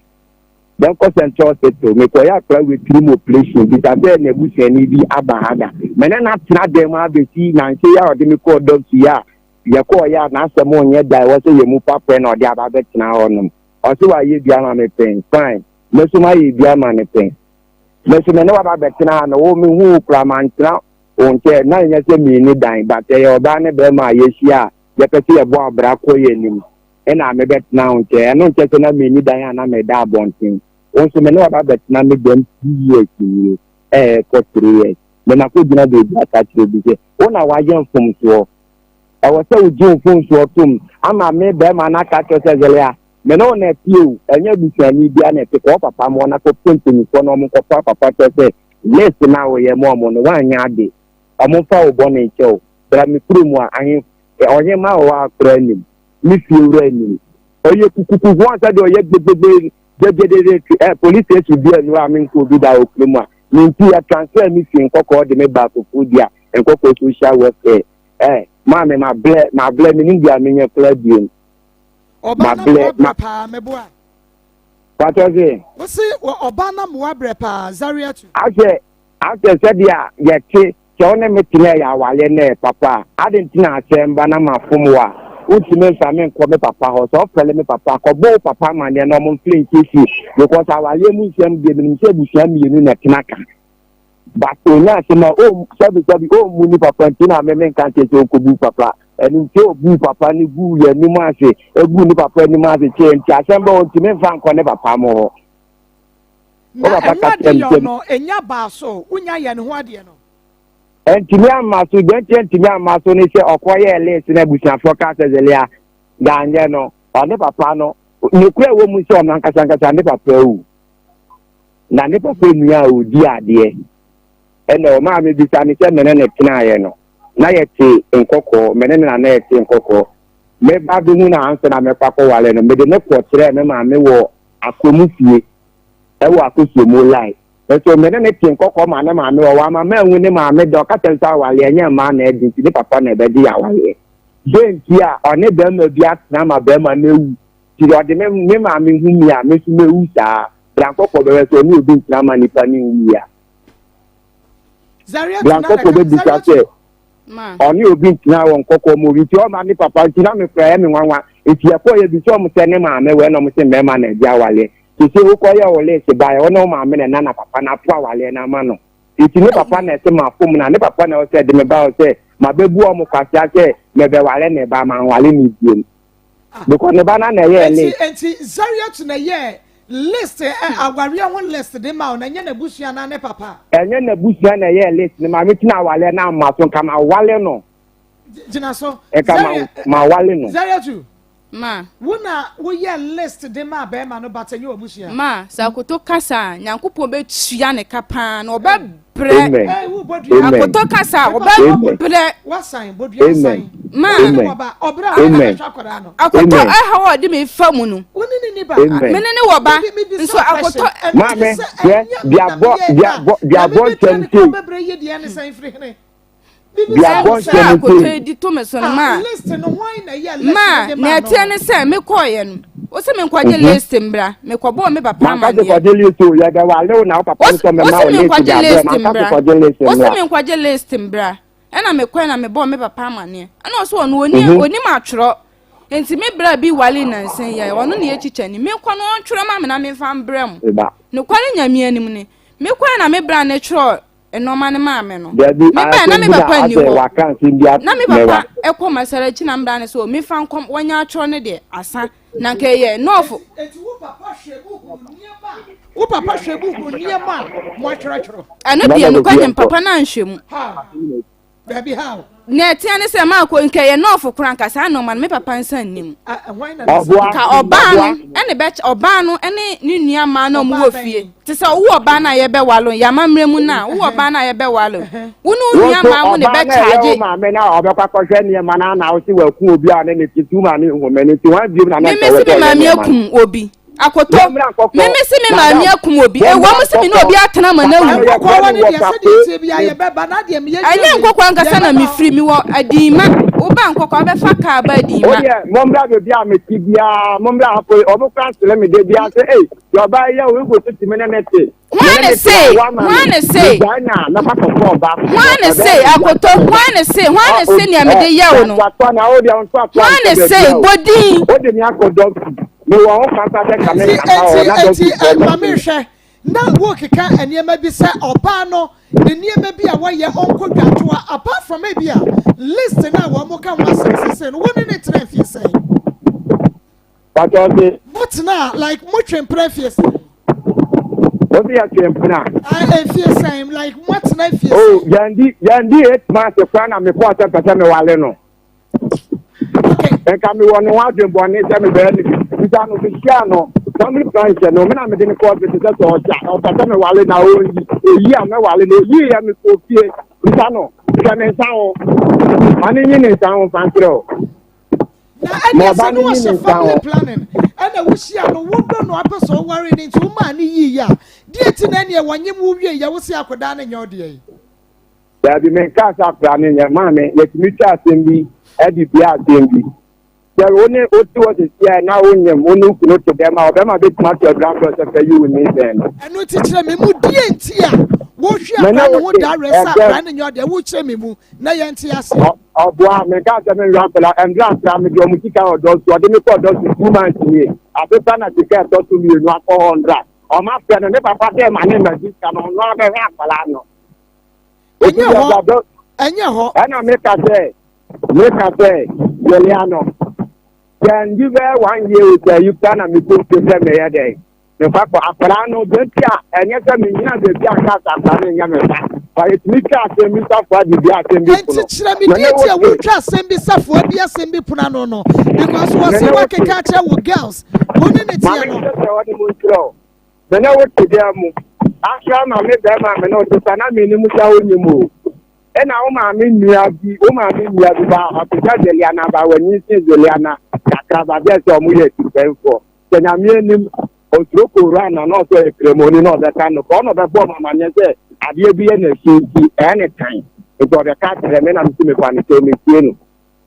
Bɛnkɔ Central Hospital, mekɔyɛ akwadaa wei tirim operation, bisa sɛ n'abusuani bi aba ha da. Me ne no atena dan mu abɛsi nansa yi a ɔde me kɔɔ dɔkta yi a yɛkɔɔyɛ a n'asɛm nyɛ da ɛwɔ sɛ yɛn mu pa pɛ na ɔde aba abɛtena hɔnom. Ɔse wayɛ bi ama me pɛn, fine. Me nso mayɛ bi ama no pɛn. Me nso me ne waba abɛtena ha no, wo mehu wo koraa mantena wo nkyɛn na ɛnyɛ sɛ menni dan but ɛyɛ ɔbaa ne bɛrima a yɛahyia a yɛpɛ sɛ yɛbɔ abra kɔ yɛn anim ɛna mebɛtena wo nkyɛn ɛno nkyɛ sɛ na menni dan a na meda abɔnten wo nso me ne waba bɛtena me dɛm 2 years nie ɛɛkɔ 3 years me na kɔgyina baabi aka kyerɛ bi sɛ wo na wayɛ mfomsoɔ ɛwɔ sɛ wogye wo mfomsoɔ tom ama me bɛrima no aka kyerɛ sɛ zɛlɛ a me ne wo na ɛte o ɛnyɛ abusuani bia na ɛte kɔɔ papa mu na kɔpɛ mpanyinfoɔ na ɔmo nkɔfa papa kyerɛ sɛ list no a woyɛ ma ɔmo no woanyɛ ade ɔmo mfa wo bɔne nkyɛ wo bra me kurom a ahe ɔhema wɔ hɔ a koraa nim me fie wura nim ɔyɛ kukuku ho ansa deɛ ɔyɛ gbegbegbee gyegyedede ɛ police station bi anu a menkɔ bi da wɔ kurom a menti yɛ transfer me fie nkɔkɔɔ de me ba akɔfuo di a nkɔkɔɔ social welfare ɛ maame mablɛ mablɛ menim deɛ menyɛ koraa biem Ɔbaa na mablɛ mmoa ma brɛ paa meboa. Patɔ se. Wose wɔ ɔbaa na mmoa brɛ paa Zariatu. Asɛ asɛ sɛdeɛ yɛte sɛ wo ne me tena ɛyɛ awareɛ na ɛyɛ papa a ade nti na asɛm ba na mafom wo a wontumi mfa me nkɔ me papa hɔ sɛ ɔfɛle me papa kɔbɔ wo papa amanneɛ na ɔmo mfle nsiesie because awareɛ mu nsɛm deɛ menim sɛ abusua mmienu na ɛtena ka. But onya asɛm a o sɛbi sɛbi ɔmmu ne papa nti na me menka nkyerɛ sɛ ɔnkɔbu papa. Ɛno nti ɔbuu papa no guu yɛn anim ase, ɛguu ne papa anim ase kyerɛ nti asɛm bɛ ɔntumi mfa nkɔ ne papa mo hɔ. Na ɛho ade yɔ no ɛnya baa so, wonya yɛ ne ho adeɛ no. Ɛntumi amma so, deɛ nti ɛntumi amma so ne sɛ ɔkɔyɛɛ list na abusuafoɔ kaa sɛ Zelia ganyɛ no, ɔne papa no, nokorɛ wɔ mu sɛ ɔno ankasa ankasa ne papa awu. Na ne papa nua a ɔdi adeɛ ɛna ɔmaa me bisa ne sɛ mene ne tenaeɛ no, na yɛte nkɔkɔɔ, mene ne na na yɛte nkɔkɔɔ. Meba bɛhu no ansa na mɛkɔ akɔwale no, mede ne kɔ kyerɛɛ me maame wɔ Akwamu fie ɛwɔ Akosombo line. Nso me ne no te nkɔkɔɔ ma ne maame wɔ hɔ ama manhu ne maame da. Ɔka kyerɛ me sɛ awaleɛ ɛnyɛ mmaa na ɛdi nti ne papa na ɛbɛgye yɛ awaleɛ. Dɛn nti a ɔne barima bi atena ma barima no awu nti ɔde me me maame hu me a me nso mɛwu saa. Bra nkɔkɔɔ bɛhwɛ sɛ ɔne obi ntena ma nipa no nwui a. Bra nkɔkɔɔ bɛbisa sɛ ɔne obi ntena wɔ nkɔkɔɔ mu obi nti ɔma ne papa nti na mekura yɛ me nwanwa nti yɛkɔ yɛ bi sɛ ɔmo sɛ ne maame wɔ ɛna ɔmo sɛ mmarima na ɛdi awaleɛ sese wokɔ yɛ wo lese ba yɛ ɔne wo maame na ɛna na papa na apo awaleɛ na ama no nti ne papa na ɛsɛ ma fom na ne papa na ɔsɛ de me ba ɔsɛ ma bɛbu ɔmo kwasea sɛ mɛbɛwale ne ba ma nwale ne biem ah. because ne ba na na ɛyɛ list. Nti Zariat na ɛyɛ list ɛ eh, awareɛ ho list de ma wo na ɛnyɛ n'abusua na ne papa. Ɛnyɛ n'abusua na ɛyɛ list ne maame tena awale na ama so nka ma wale no. Gyina so. Nka ma ma wale no. Zariatu. Ma. Wo na woyɛ list de ma bɛrima no but ɛnyɛ w'abusua. Ma sɛ akoto kasa a Nyankopɔn bɛtua ne ka paa na ɔbɛbrɛ. Amen. Amen. Akoto kasa a ɔbɛbrɛ. Wasan bodua asan. Ma. Amen. Amen. Akoto ɛhaw a ɔde me fa mu no. Wo ne ne ni ba. Me ne ne wɔ ba. Nso akoto. Maame, hwɛ, duabɔ, duabɔ, duabɔ nsɛm sei. Duabɔ nsɛm sei. Akoto yi di to me so no ma. Ma, nea ɛteɛ ne sɛ mekɔɔyɛ no. Wo se menkɔgye mhm. list mbra. Mekɔbɔɔ me papa amaneɛ. Manka se kɔgye list o, yɛbɛwale wo na wo papa no sɛ mɛma wo list de abrɛ. Manka se kɔgye list mbra. Wo se menkɔgye list mbra. Ɛna mekɔe na mebɔɔ me papa amaneɛ. Ɛna ɔsɛ ɔno ɔni mhm. ɔnim atwerɛ. Nti me bra bi wale nansa yi a ɔno ne yɛ kyikyani. Menkɔ no ɔntwerɛ ma me na memfa mbrɛ mo. Nokware Nyame anim ni. Mekɔe na me bra no twerɛ nneɛma no maa me no. Mebae na me papa nni hɔ. Na me papa ɛkɔ masarachi na me bra no sɛ mefa nkɔm wɔnyɛ atwerɛ no deɛ asa. Na nka ɛyɛ nɔɔfo. Wo papa hwɛ mu hu nneɛma a moatwerɛtwerɛ. Ɛno deɛ nokware nyim papa no anhwɛ mu. Baabi ha o. Nea ɛteɛ ne sɛ maakɔ nka ɛyɛ nɔɔfo koraa nka saa nneɛma no me papa nsa nni mu. Nka ɔbaa no ɛne bɛ ɔbaa no ɛne ne nua mmaa na wɔn wɔ fie. Te sɛ wo ɔbaa no a yɛbɛwale yɛn amammerɛ mu no a wo ɔbaa no a yɛbɛwale wo ne wo nua mmaa mo ne bɛkyaagye. Wo maame na ɔbɛkɔ akɔhwɛ nneɛma no na wo se waku obi a ɔne ne te tu maame nhoma no nti wɔn abiem na na nka wɔ sɛ ɔyɛ nneɛma no. Obi. Akoto, me me se me maame akum obi. Ewa mu se me ne obi atena ma na wu. Ɛnyɛ nkɔkɔ ankasa na mefiri, mewɔ Adinma. Woba nkɔkɔ abɛfa kaa ba Adinma. Wodeɛ mommra baabi a mete biara, mommra ha po, ɔmo kora nsere me da biara sɛ ei, deɛ ɔbaa yi yɛ o, ego so tumi ne ne te. Hwan ne se? Hwan ne se? Hwan ne se? Akoto, hwan ne se? Hwan ne se nea mede yɛ wo no? Hwan ne se? Bɔ din. Wode me akɔ dɔkta. Mewɔ ho kwan koraa sɛ nka menkasa hɔ na Enti, dɔkta enti, ma menhwɛ. Na wokeka nneɛma bi sɛ ɔbaa no ne nneɛma bi a wɔyɛ ɔnkɔ dwatoa apart from ebi a list no a wɔn ka ho asɛm sese no wo ne ne tena mfie sɛn? Pàtó ɔse. Mo tena like mo twe mpena mfie sɛn? Wɔsi yɛ twe mpena. Ah, mfie sɛn like mo atena mfie Oh, sɛn? yɛn di yɛn di 8 months koraa na mekɔɔ sɛ mpɛ sɛ mewale no. Okay. Nka mewɔ ne ho adwembɔne sɛ mebɛyɛ no bi. Bisa no mehyia no family plan hyɛ no me na mede no kɔɔ hospital sɛ sɛ ɔhyɛ a ɔpɛ sɛ mewale na ɔyi oyi a mɛwale no oyi yɛ mekɔɔ fie. Bisa no hwɛ ne nsa ho. Ma ne nyi ne nsa ho mfa nkyerɛ o. Na ɛdeɛ sɛ ne wɔhyɛ family planning ɛna wohyia no wodɔ no apɛ sɛ ɔware no nti womaa no yii a deɛ nti na ɛneɛ wɔnyem wo wie yɛ wo se akwadaa no nyɛ ɔdeɛ yi. Daabi menkaa sɛ akwadaa no nyɛ maame yɛtumi twa asɛm bi ɛde bia asɛm bi sɛ wo ne wote hɔ sisi a na wonyem wo ne wo kunu te dɛm a ɔbɛma bɛtumi ato adura mbrɛ sɛ fɛ yi wo nyinsɛn no. Ɛno nti kyerɛ me mu deɛ nti a wohwe akwadaa no ho da werɛ sɛ akwadaa no nyɛ ɔdeɛ wokyerɛ me mu na yɛnte aseɛ. Ɔboa, menkaa sɛ menwura nkwadaa, ɛmmerɛ akora mede ɔmo sika wɔ dɔso, ɔde me kɔɔ dɔso 2 months nie, afe pa na sika ɛtɔ so mmienu akɔ hɔ ndra, ɔmo afrɛ no, ne papa sɛ ma ne mma sika no, ɔno abɛhwɛ akwadaa no. Ɛnyɛ hɔ. Ɛnyɛ hɔ. Ɛna meka sɛ meka sɛ yɛlea no sɛ ndi bɛyɛ one year o sɛ yi kura na mekɔ fie sɛ meyɛ dɛn mefa kɔ akwadaa no deɛ nti a ɛnyɛ sɛ menyina baabi a nka sɛ akwadaa no nyɛ me ba ba yɛtumi twa asɛm bi safoa de bi asɛm bi pono. Nti kyerɛ me deɛ nti a wotwa asɛm bi safoa bi asɛm bi pono ano no because wɔse woakeka akyerɛ wo girls wo ne ne teɛ no. Maame sɛ wɔde mu nkyerɛ o me ne wo te dan mu afra ma me bɛrima me ne wo te sa na menim sɛ wonyim o ɛna wo maame nua bi wo maame nua bi ba ɔte sɛ Zeliana ba w'ani sen Zeliana kakraba bɛɛ sɛ ɔmo yɛ atipɛnfoɔ sɛ nyame anim osuro koran na na ɔsɛ ɔyɛ kremoni na ɔbɛka no kɔ ɔna ɔbɛbɔ ɔmo amaneɛ sɛ adeɛ bi yɛ n'akyi nti ɛyɛ ne tan nti ɔbɛka kyerɛ me na mesi mefa ne kyɛw metie no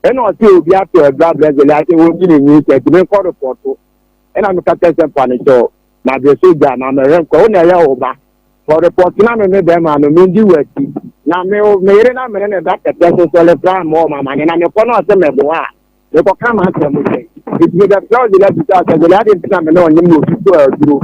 ɛna ɔsɛ obi ato adura brɛ Zeliana sɛ wɔnyi ne nyi sɛ nti menkɔ repɔto ɛna meka kyerɛ sɛ mfa ne kyɛw na deɛ so gya na mɛhwɛ nkɔ wo na ɛyɛ wo ba kɔ repɔto na me me bɛrima no mendi w'akyi na me me yere na mene ne da kɛtɛ so sɔle koraa mmɔ ɔmo amaneɛ na mekɔ na ɔsɛ mɛboa a mekɔka m'asɛm sɛ nti mebɛfrɛ wo Zelia bisa sɛ Zelia ade nti na me ne ɔnyem na obi tɔ aduro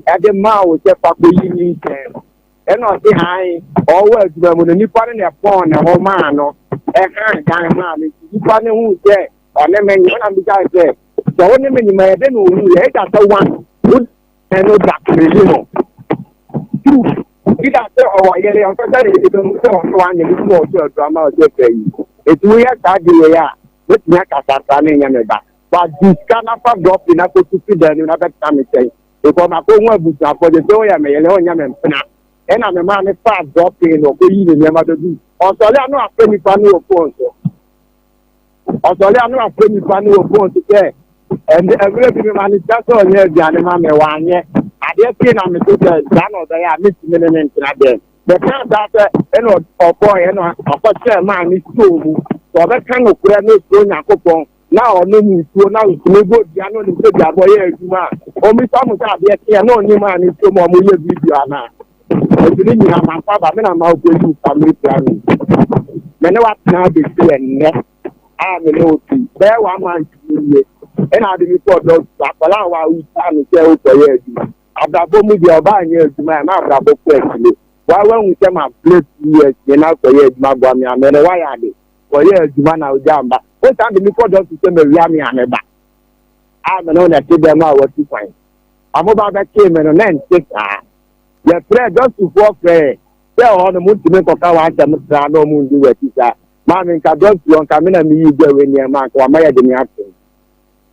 ɛde maa wo sɛ fa kɔyi nyinsɛn no ɛna ɔse ae ɔwɔ adwuma mu no nipa no na ɛpɔn ne ho maa no ɛhan dan maa no nti nipa no hu sɛ ɔne me nyɛ ɔna mbisa sɛ sɛ wo ne me nyima yɛde na ohu yɛ ɛda sɛ one wo ɛno da mmienu no two ida sɛ ɔwɔ yere ɔsɛ sɛ ne yere bɛhu sɛ ɔne wanyɛ ne mu ɔtɔ aduro ama ɔsɛ fɛ yi eti woyɛ saa de wei a mɛtumi akasa saa ne nyɛ me ba ba di sika na fa dɔpi na kɔtu fi dan no na bɛtena me kyɛn because makɔ hu abusuafoɔ de sɛ woyɛ me yere ɔnyɛ me mpena ɛna me maa ne fa dɔpi no ɔkɔyi ne nneɛma bɛgu ɔsɔre ano afɛ nipa no wɔ fon so. Ɔsɔre a na wafrɛ nipa no wɔ fon so sɛ ɛnde mmerɛ bi mema no sika sɛ ɔnyɛ aduane ma me wanyɛ adeɛ tee na mete sɛ saa na ɔbɛyɛ a metumi ne ne ntena dɛm mɛka saa sɛ ɛna ɔbɔeɛ na ɔkɔkyerɛ maa ne sukuu mu sɛ ɔbɛka nokorɛ na ɔsuro Nyankopɔn na ɔnom nsuo na ɔtumi bɔ dua na ɔnim sɛ duabɔ yɛ adwuma a ɔmmisa mo sɛ adeɛ teɛ na ɔnim maa ne sukuu mu a ɔmoyɛ video anaa Enti ne nyinaa mamfa ba, me na makɔyi wo family planning. Me ne watena abɛsi ɛnnɛ a me ne wo te bɛyɛ one month mu nie. Ɛna ade me kɔɔ dɔkta, akwadaa a wawutaa me sɛ wokɔyɛ adwuma. Abrabɔ mu deɛ ɔbaa nyɛ adwuma ɛma abrabɔ kɔ akyire. Wa wahu sɛ ma play 2 years me na kɔyɛ adwuma boa me a me ne wayɛ ade. Kɔyɛ adwuma na wogya mba. Wosan de me kɔ dɔkta sɛ mawia me a me ba. A me ne wo na ɛte dɛm a watu kwan. Ɔmo ba bɛkyee me no na ɛnte saa. Yɛfrɛɛ dɔktofoɔ frɛɛ sɛ ɛhɔ no montumi nkɔka w'asɛm tra na ɔmo ndi w'akyi saa. Maame nka dɔktoɔ nka me na meyii gya wei nneɛma anka wama yɛde me atom.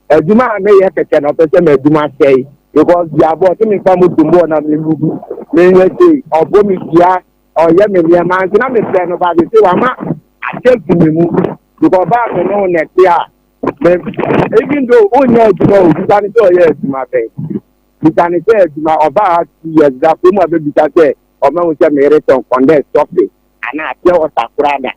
Adwuma a meyɛ kɛkɛ na ɔpɛ sɛ m'adwuma sɛe because duabɔ ɔse memfa moto mu na mengugu menyɛ sei ɔbɔ me dua ɔyɛ me nneɛma nso na mefrɛ no ba de sɛ wama ahyɛ fi me mu because ɔbaa me ne wo nɛte a me even though wonyɛ adwuma o bisa ne sɛ ɔyɛ adwuma bɛn. Bisa no sɛ adwuma ɔbaa ha 2 years da kurom a bɛbisa sɛ ɔmahu sɛ meyere tɔn kɔndɛs tɔfe anaa pure water koraa da.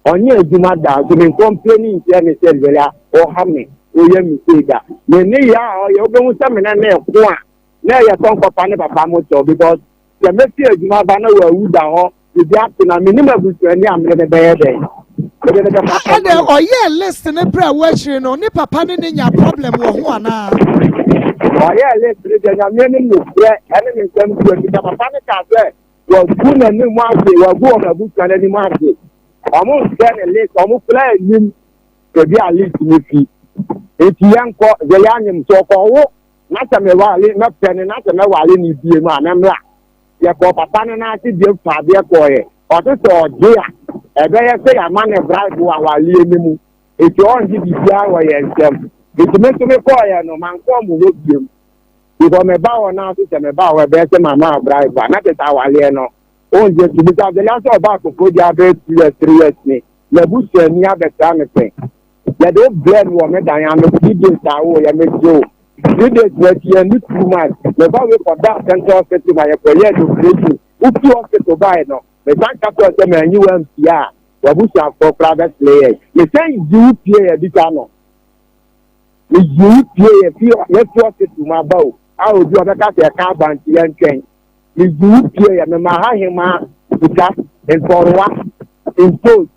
Ɔnyɛ adwuma da nso me nkɔmpleni nkyerɛ ne sɛ Zelia ɔha me ɔyɛ me sei da. Me ne yɛ a ɔyɛ wobɛhu sɛ me ne ne ko a na ɛyɛ sɛ ɔnkɔfa ne papa mo kyɛw because Sɛ mɛfi adwuma aba na wawu da hɔ, biribi ato no a, mennim abusuani a mede no bɛyɛ dɛn? Mede no bɛkɔ akɔma Ɛnna no. ɔyɛɛ list no berɛ a wo akyiri no ne papa ne ne nya problem wɔ ho anaa? Ɔyɛɛ list no deɛ Nyame anim nokorɛ ɛne ne nsɛm gu efisɛ papa no kaa sɛ wagu n'anim ase, wagu wɔn abusua no anim ase. Wɔn mfrɛ ne list, wɔn koraa nnim baabi a list no fi. Enti yɛnkɔ, deɛ yɛanyem sɛ ɔkɔwo na sɛ mewale mɛpɛ no na sɛ mɛwale no bie mu a mɛmmra. Yɛkɔɔ papa no nan ase biem faa adeɛ kɔɔeɛ. Ɔse sɛ ɔgye a, ɛbɛyɛ sɛ yɛama no bribe wɔ awaleɛ no mu. Enti ɔngye biribiara wɔ yɛn nsam. Enti me nso mekɔɔeɛ no, mankɔ ɔmo hɔ biem. Because meba hɔ na ase sɛ meba hɔ ɛbɛyɛ sɛ mama wo bribe a, na kyerɛ sɛ awaleɛ no, ɔngye nti. Bisa Zelia sɛ ɔbaa Koforidua bɛyɛ 2 years, 3 years ni, n'abusuani abɛsra no pɛn. Yɛde wo brɛɛ me wɔ me dan ano 3 days a woyɛ me gye wo 3 days na akyi yɛn ni 2 months me ba wei kɔ da central hospital ma yɛkɔ yɛ no operation wofi hospital bae no me san ka kyerɛ sɛ manyi wo ampie a w'abusuafoɔ koraa bɛsere yɛn me san yi wo pie yɛ bisa no me yi wo pie yɛ fi yɛfi hospital mu aba o a obi ɔbɛka sɛ ɛka aba nti yɛntwɛn Meyi wo pie yɛ mema ha hemaa sika, ntɔrowa, ntos,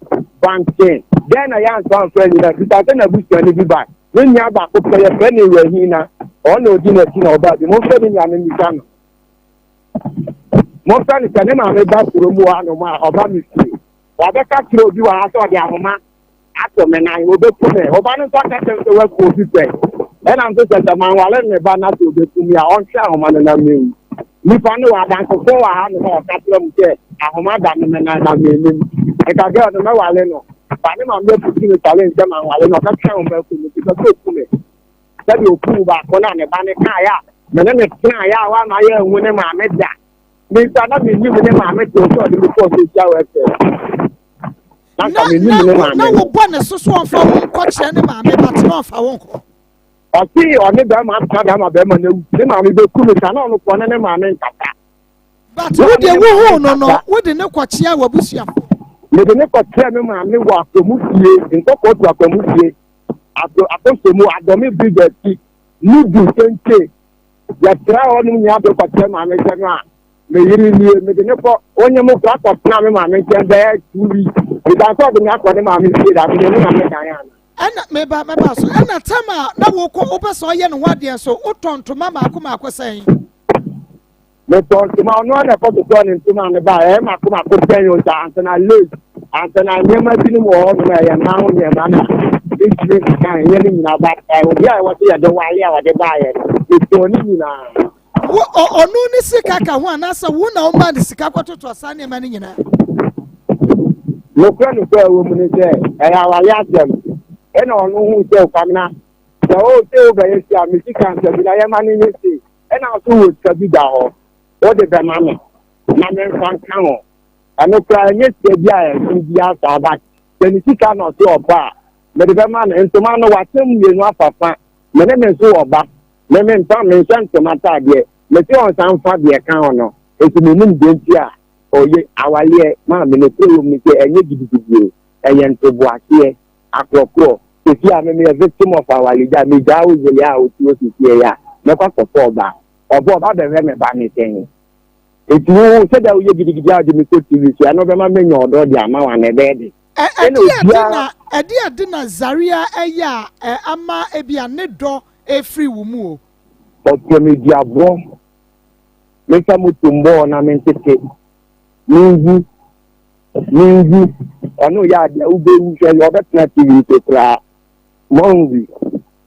bankye. Dɛn na yɛanso amfa annyina? Bisa sɛ n'abusuani bi bae. Ne nua baako pɛ, yɛfrɛ no Ewuahina. Ɔno na odi n'akyi na ɔbaa bi. Momfrɛ ne nua no mmisa no. Momfrɛ no sɛ ne maame ba kurom hɔ anom a ɔba me fie. Wabɛka kyerɛ obi wɔ ha sɛ ɔde ahoma ato me nan, obeku me. Ɔba no nso aka kyerɛ me sɛ waku obi pɛn. Ɛna nso sɛ sɛ manwale ne ba na sɛ obeku me a, ɔntwe ahoma no na menwu. Nipa no wɔ adansefoɔ wɔ ha nom a ɔka kyerɛ mu sɛ ahoma da no me nan na mennim. Nka girl no mɛwale no. Ba ne maame apusu me challenge sɛ manwale no ɔbɛtwe ahoma aku me nti pɛ sɛ oku me. Sɛdeɛ okum baako no a ne ba no kaeɛ a me ne no tenaeɛ a wamma yɛanhu ne maame da. Me nsa na mennim ne maame too sɛ ɔde me kɔɔ social welfare. Na nka mennim ne maame. Na wobɔ ne so so ɔmfa wo nkɔkyerɛ ne maame but na ɔmfa wo nkɔ. Ɔse ɔne bɛrima atena da ama bɛrima no awu. Ne maame bɛku me sa na ɔno kɔ ne ne maame nkasa. But wo deɛ wohuu no no wode ne kɔkyea w'abusuafo. Mede ne kɔkyerɛ me maame wɔ akwamu fie, nkɔkɔɔ tu akwamu fie, akɔsɔ mu adɔme bridge akyi, nudu sente. Yɛtra hɔ nom nyinaa de kɔkyerɛ maame sɛ no a me yere nie, mede ne kɔ onye mo kɔ akɔtena me maame nkyɛn bɛyɛ 2 weeks. Mesan sɛ ɔde me akɔ ne maame fie da, mede ne maame dan ana. Ɛna meba mɛba so ɛna tam a na wokɔ wopɛ sɛ ɔyɛ ne ho adeɛ nso wotɔ ntoma maako maako sɛn? Metɔ ntoma, ɔno ara na ɛkɔ totɔ ne ntoma no ba, ɛyɛ mako mako pɛn o, sɛ ansa na lace, ansa na nneɛma binom wɔ hɔ nom a ɛyɛ mmaa ho nneɛma na mentumi nka ɛnyɛ ne nyinaa ba obi a ɛwɔ sɛ yɛde wale a wɔde baeɛ no, metɔɔ ne nyinaa. Wo ɔno ne sika ka ho anaasɛ wo na woma ne sika kɔtotɔ saa nneɛma no nyinaa? Nokorɛ nokorɛ ɛwɔ mu ne sɛ ɛyɛ awale asɛm ɛna ɔno hu sɛ Kwamina sɛ o sɛ wobɛyɛ si a me sika nsɛ bi na yɛma no nyɛ sei ɛna nso wɔ sika bi da hɔ wode bɛma me na memfa nka ho ɛno koraa ɛnyɛ sika bi a ɛso biara saa but sɛ ne sika na ɔse ɔpɛ a mede bɛma no ntoma no wakyɛ mu mmienu afa fa me ne me nso wɔ ba me memfa menhyɛ ntoma ataadeɛ mese ɔnsan mfa deɛ ɛka ho no nso menim deɛ nti a ɔyɛ awaleɛ maa me no kuro wɔ mu no sɛ ɛnyɛ gidigidi o ɛyɛ ntoboaseɛ akorɔkorɔ sɛsi a me meyɛ victim of awaregya megyaa wo zele a wote hɔ sɛsi ɛyɛ a mɛkɔ akɔfɔ ɔba ɔba ɔba bɛhwɛ me ba ne sɛn eti wo sɛdeɛ woyɛ gidigidi a wode me kɔ tv so ɛno bɛma menya ɔdɔ de ama wo ana ɛbɛyɛ de ɛna Ɛde ade obiara na ɛde ade na Zaria ɛyɛ a ama ebi a ne dɔ efiri wo mu o. Ɔpɛ me duaborɔ memfa moto mbɔɔ na mentete menwu menwu ɔno yɛ adeɛ wobɛwu hwɛ ɔbɛtena tv so koraa mahu bi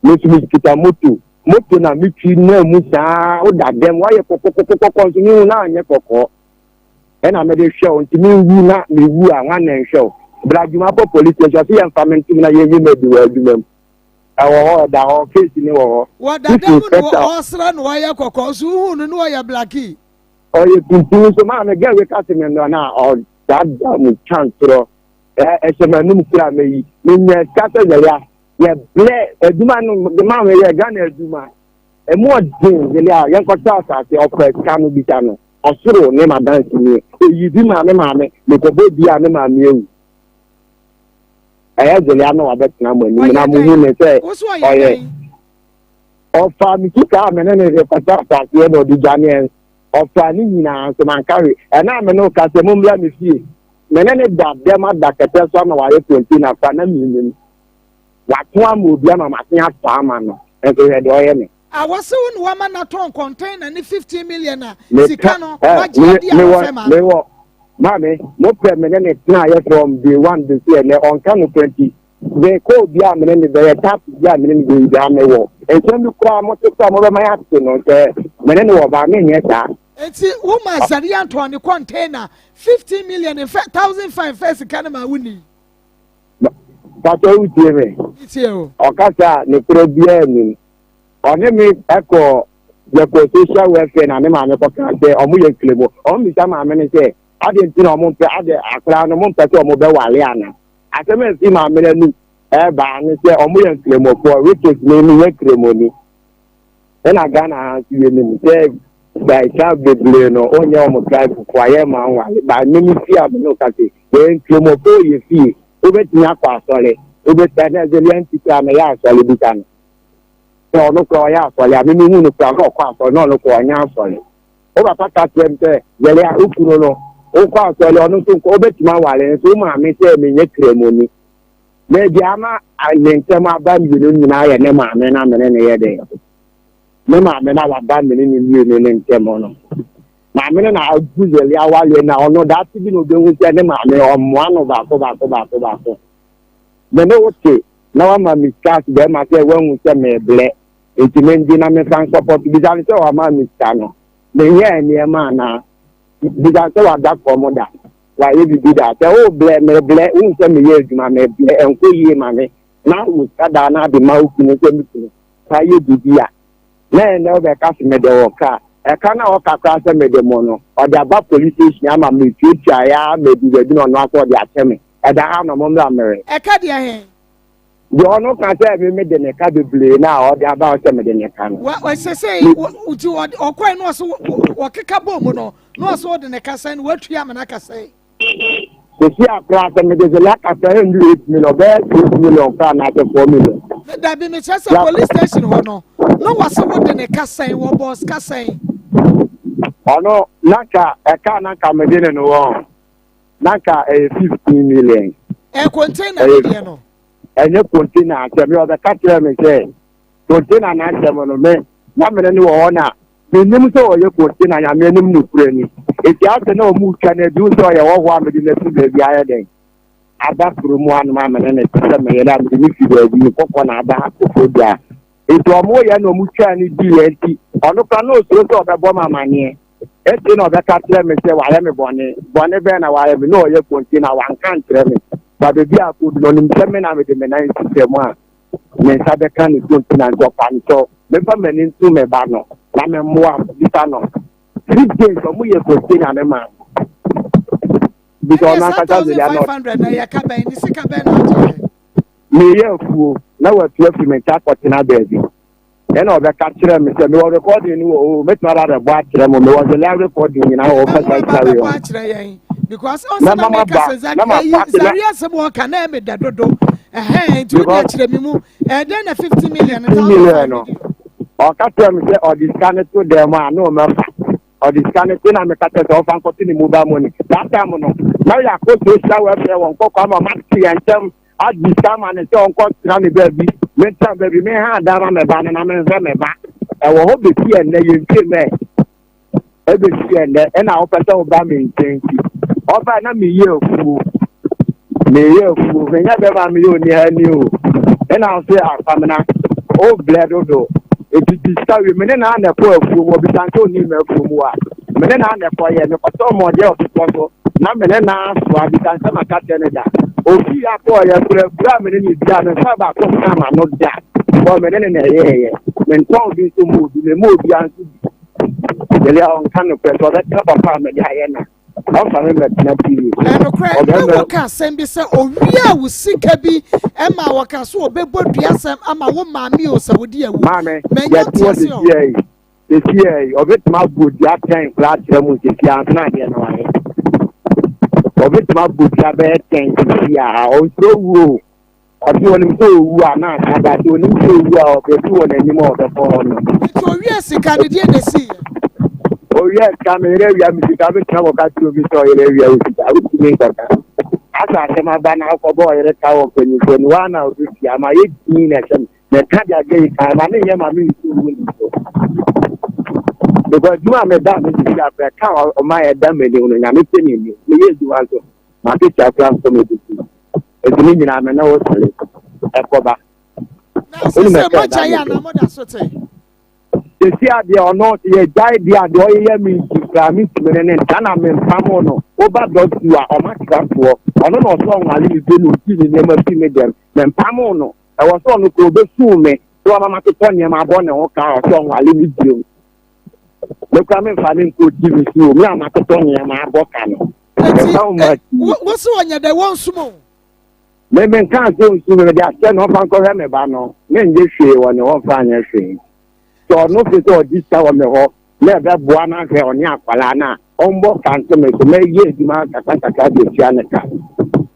me nso mekita moto moto na metwi na mu saa woda dɛm woayɛ kɔkɔkɔkɔkɔ nso mehu na anyɛ kɔkɔɔ ɛna mede hwɛ wo nti menwu na mewu a hwan na nhwɛ wo bra adwuma kɔ police station ɔsɛ yɛmfa me ntom na yɛnyi ma adi wɔ adwuma mu ɛwɔ hɔ ɛda hɔ case ne wɔ hɔ. Wɔda dɛm no ɔsra na ɔyɛ kɔkɔɔ nso wohu no na ɔyɛ blackie. Ɔyɛ tuntum nso maame girl wei ka se me nnɔ na ɔdaadaa mu twa ntorɔ ɛhyɛ m'anum kura meyi menya sika sɛ yɛya yɛblɛ adwuma no de maame yɛ Ghana adwuma ɛmu ɔden yɛlɛ a yɛnkɔtɔ asase ɔpɛ sika no bisa no ɔsoro ne madanse nie eyi bi maame maame mekɔbɔ bi a ne maame ewu ɛyɛ zelia na wabɛtena mo anim na mo hu ne sɛ ɔyɛ ɔfa me sika a me ne ne rekɔtɔ asaseɛ na ɔde dwaneɛ ɔfa ne nyinaa nso manka hwee ɛna me ne ka sɛ mommra me fie me ne ne da dɛm ada kɛtɛ so ama wayɛ container fa na menim wato ama obi ama mate atɔ ama no nso hwɛ deɛ ɔyɛ me. A wɔse wo na wama no atɔn container ne 15 million a sika no wagye adi a wofɛ ma no. Mewɔ maame mopɛ me ne ne tena ayɛ from day one bɛsi ɛnɛ ɔnka no 20 me kɔ obi a mene ne bɛyɛ tap bi a mene ne bɛyi bi a mewɔ nsɛm bi koraa mote koraa mobɛma yɛate no sɛ mene ne wɔ baa menyɛ saa. Nti wo ma Zaria ntɔn ne container 15 million mfɛ 1005 mfɛ sika no ma wo ni. Pastor wotie me? Ɔkasa a nokorɛ biara nnim. Ɔne me kɔ yɛkɔ social welfare na ne maame kɔka sɛ ɔmo yɛ nklemo. Ɔmo bisa maame no sɛ adɛn nti na ɔmo mpɛ adɛ akwadaa no ɔmo mpɛ sɛ ɔmo bɛwale ana? Asɛm a ɛfiri maame no anum ɛbaa ne sɛ ɔmo yɛ nklemofoɔ which is me menyɛ klemoni. Ɛna Ghana ha nso yɛnim sɛ tribe bebree no ɔnyɛ wɔn tribe fo ayɛ ma nwale ba me me fie a me no ka se yɛyɛ nkramofo yɛ fie wobɛtumi akɔ asɔre wobɛtumi ɛna ɛsɛ deɛ nti koraa mɛyɛ asɔre bisa no sɛ ɔno koraa ɔyɛ asɔre a me mehu no koraa na ɔkɔ asɔre na ɔno koraa ɔnyɛ asɔre wo papa ka kyerɛ m sɛ yɛle a wokunu no wokɔ asɔre ɔno nso nkɔ wobɛtumi awale nso wo maame sɛ menyɛ kramoni na deɛ ama ne ntɛm aba mmienu nyinaa yɛ ne maame na mene ne yɛ dɛ ne maame na waba mene ne mmienu ne ntɛm no. Maame no na agu Zeli awareɛ na ɔno daakye bi na ɔbɛhu sɛ ne maame ɔmmoa no baako baako baako baako. Me ne wo te na wama me sika ase bɛrima sɛ wahu sɛ mebrɛ nti mengye na memfa nsɔpɔto. Bisa no sɛ wama me sika no menyɛɛ nneɛma anaa? Bisa no sɛ wada kɔm da? Wayɛ biribi da? Sɛ wobrɛ mebrɛ wohu sɛ meyɛ adwuma mebrɛ ɛnkɔ yie ma me na wo sika daa na ade ma wo kunu sɛ me kunu fa yɛ biribi a na ɛnɛ wobɛka se mede wo ka a, ɛka no a ɔka koraa sɛ mede mo no, ɔde aba police station ama metuatuaeɛ ara ma ɛdu baabi na ɔno ara sɛ ɔde akyɛ me. Ɛda ha na mommra mmere. Ɛka deɛ he? Deɛ ɔno ka sɛ me mede ne ka bebree no a ɔde aba hɔ sɛ mede ne ka no. Wa, wa, sesei, wɔ, nti ɔde, ɔkɔe na ɔse wɔkeka bɔɔ mu no, na ɔse wode ne ka sɛn, watua amena ka sɛn? Sisi a koraa sɛ mede Zelia kasa ɛndu 8 million bɛyɛ 6 million koraa anaasɛ 4 million. Dabi mekyerɛ sɛ police station hɔ no na wɔse wode ne ka sɛn wɔbɔɔ sika sɛn. Ɔno na nka ɛka na nka mede ne no wɔ na nka ɛyɛ 15 million. Ɛ container ne deɛ no. Ɛnyɛ container asɛm yɛ ɔbɛka kyerɛ me sɛ container n'asɛm no me na mene ne wɔ hɔ na Mennim sɛ ɔyɛ konte na Nyame anim nokorɛ ni. Enti asɛ na ɔmo retwa no adi, wohu sɛ ɔyɛ hɔhoɔ a mede no afiri baabi ayɛ dɛn aba kuro mu hanom a mene no te sɛ me yere a mede no firi baabi nkɔkɔ na aba Koforidua. Enti ɔmo yɛ na ɔmo twaa no diiɛ nti ɔno koraa na ɔsuro sɛ ɔbɛbɔ me amaneɛ. Enti na ɔbɛka kyerɛ me sɛ wayɛ me bɔne. Bɔne bɛn na wayɛ me? Na ɔyɛ konte na wanka ankyerɛ me. Ba baabi a akɔdu no ɔnim sɛ me na mede me nan si fam a me nsa bɛka ne so nti na nti ɔfa no sɛ memfa m'ani nto me ba no na memmoa no bisa no 3 days ɔmo yɛ container ne ma no bisa ɔno ankasa zeli ano na yɛ ka bɛn ne sika bɛn na agye meyɛ afuo na watu afiri me nkyɛn akɔtena baabi ɛna ɔbɛka kyerɛ me sɛ mewɔ recording no wɔ o mɛtumi aba abɛbɔ akyerɛ mo mewɔ zelia recording nyinaa wɔ kasa kyerɛ wɔ akyerɛ yɛn because ɔsɛ na meka sɛ zaria asɛm ɔka na ɛmɛ da dodo ɛhɛn nti wode akyerɛ me mu ɛdɛn na 50 million 50 million no ɔka kyerɛ me sɛ ɔde sika no to dɛm a na ɔmɛfa ɔde sika no to na meka kyerɛ sɛ ɔfa nkɔto ne mobile money that time no na yɛ akɔ social welfare wɔ nkɔkɔ ama ɔma te yɛn ntɛm agye sika ama no sɛ ɔnkɔ tena ne baabi mentena baabi menha dan ma me ba no na menhwɛ me ba ɛwɔ hɔ bɛsi ɛnnɛ yɛntie mɛ ɛbɛsi ɛnnɛ ɛna wopɛ sɛ woba me nkyɛn nti ɔba na meyɛ afuo meyɛ afuo menyɛ bɛma meyɛ oniha ni o ɛna wo sɛ akwamena wo blɛ dodo ɛti di sika wie mene na na ɛkɔ afuo mu ɔbisa sɛ ɔnim afuo mu a mene na na ɛkɔ yɛ mekɔtɔ mɔdeɛ ɔbepɔ so na mene na asoa bisa sɛ maka kyerɛ no da ofi akɔ yɛ kura kura mene ne dua me nsa baako nka ma no da bɔ mene ne na ɛyɛɛyɛ mentɔn bi nso mu obi me mu obi nso bi yɛlɛ a ɔnka nokorɛ sɛ ɔbɛka papa a mede ayɛ na ɔmfa me mmɛtena tv ɛnokorɛ na wɔka asɛm bi sɛ owia wo sika bi ɛma wɔka so ɔbɛbɔ duasɛm ama wo maame o sɛ wode awu maame yɛte wɔ sisiɛ yi Sesiei yi, ɔbɛtumi abɔ dua tɛn koraa akyerɛ mo sesiei ansa na adeɛ no ayɛ. Ɔbɛtumi abɔ dua bɛyɛ tɛn sesiei a, ɔnsuro wuo o. Ɔse ɔnim sɛ ɔwu a na asa ba, sɛ ɔnim sɛ ɔwu a ɔbɛbi wɔ n'anim a ɔbɛkɔ hɔ no. Nti ɔwiee sika no, deɛ na ɛsiiɛ? Ɔwiee sika, me yere awia me sika, wobɛtumi akɔka kyerɛ obi sɛ ɔyere awia wo sika, wotumi nkɔka. Asa asɛm aba na wokɔbɔ ɔyere ka wɔ mpanyinfoɔ ni, woa na wobɛtua ama yɛ din na ɛhyɛ me. Meka de agye yi kan ma menyɛ ma mensu ngu ne so. Because adwuma a meda me sisi akora ka ɔma ɛda m'anim no nyame pɛ ne anim. Meyɛ adwuma nso m'akatua kora nkɔ m'abusu. Nti ne nyinaa me ne wo sɔre ɛkɔba. Na sɛ sɛ mogya yɛ anaa moda so te? Sɛsi adeɛ ɔno yɛgyae deɛ adeɛ ɔyeyɛ me nti koraa mentumi ne ne ntra na mempamo no. Woba dɔktu a ɔma kyerɛfoɔ ɔno na ɔsɛ ɔnwale me bio na ɔgyi ne nneɛma fi me dɛm. Mempamo no. Ɛwɔ sɛ ɔno koraa ɔbɛsuu me sɛ wama matotɔ nneɛma abɔ ne ho ka a ɔsɛ ɔnwale me bio. Me koraa memfa ne nkɔ TV so o, me a matotɔ nneɛma abɔ ka no. Eti wo se ɔnyɛ dɛ wɔnsum o? Me menkaa sɛ ɔnsu me, mede ahyɛ no ɔmfa nkɔhwɛ me ba no. Mennye hwee wɔ ne hɔ mfa nyɛ hwee. Sɛ ɔno fe sɛ ɔgye sika wɔ me hɔ na ɛbɛboa no ahwɛ ɔne akwadaa no a, ɔmbɔ ka nto me so. Mɛyɛ adwuma nkakrankakra de atua ne ka.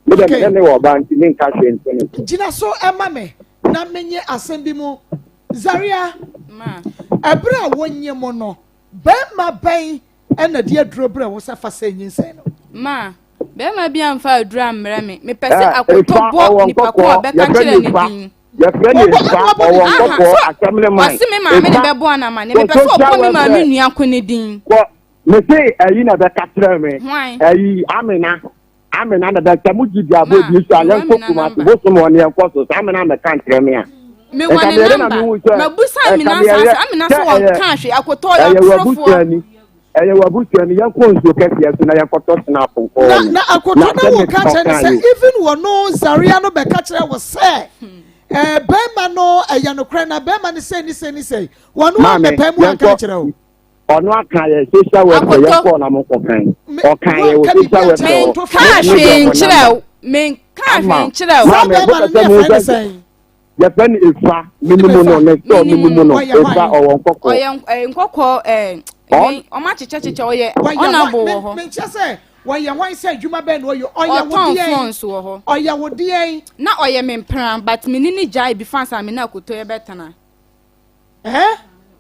Me deɛ me ne ne wɔ ɔba nti menka hwee nto ne so. Gyina so ma me na menye asɛm bi mu. Zaria, ɛberɛ a wonye mo no, barima bɛn na de aduro brɛ wo sɛ fa sɛe nyinsɛn no? Ma, barima bi amfa aduro ammrɛ me. Mepɛ sɛ akoto bɔ nipa ko a ɔbɛka kyerɛ ne din. Yɛfrɛ no Efa, ɔwɔ nkɔkɔɔ, asɛm ne man. Ɔse me maame ne bɛbɔ no amane. Mepɛ sɛ ɔbɔ me maame nua ko ne din. Kɔ. Me se ɛyi na ɛbɛka kyerɛ me. Ɛyi Amina. Amina na bɛ sɛ mo gyi di abo di so a yɛn kɔ kuma se bosom wɔn yɛn kɔ so sɛ Amina mɛka nkyerɛ me a. Me wɔ ne namba. Mabusa Amina saa sɛ Amina sɛ wɔn ka hwee akotɔ yɛ atorofoɔ. Ɛyɛ w'abusua ni yɛn kɔ nsuo kɛseɛ so na yɛn kɔtɔ snap nkɔɔ na na akoto na wɔ ka kyerɛ no sɛ even wɔ no Zaria no bɛka kyerɛ wɔ sɛ ɛɛ bɛrima no ɛyɛ nokorɛ na bɛrima no sɛ ni sɛ ni sɛ wɔn no amɛpɛ mu anka kyerɛ o. Ɔno aka yɛ social welfare yɛn kɔɔ na mo kɔ kan ɔka yɛ wɔ social welfare hɔ. Menka hwee nkyerɛ wo menka hwee nkyerɛ wo. Saa bɛrima no ne yɛfrɛ no sɛn? Yɛfrɛ no Efa minimu no ne sɛ minimu no Efa ɔwɔ nkɔkɔɔ. Ɔyɛ nkɔkɔɔ ɛɛ ɔmo akyekyɛkyekyɛ ɔyɛ ɔnabo wɔ hɔ. Menkyɛ sɛ wɔyɛ hwan sɛ adwuma bɛn na ɔyɛ ɔyɛ wo deɛn phones wɔ hɔ. Ɔyɛ wo deɛn. Na ɔyɛ me mpena but me ne ne gyae bi fa ansa me ne akoto yɛ bɛtena. Ɛɛ.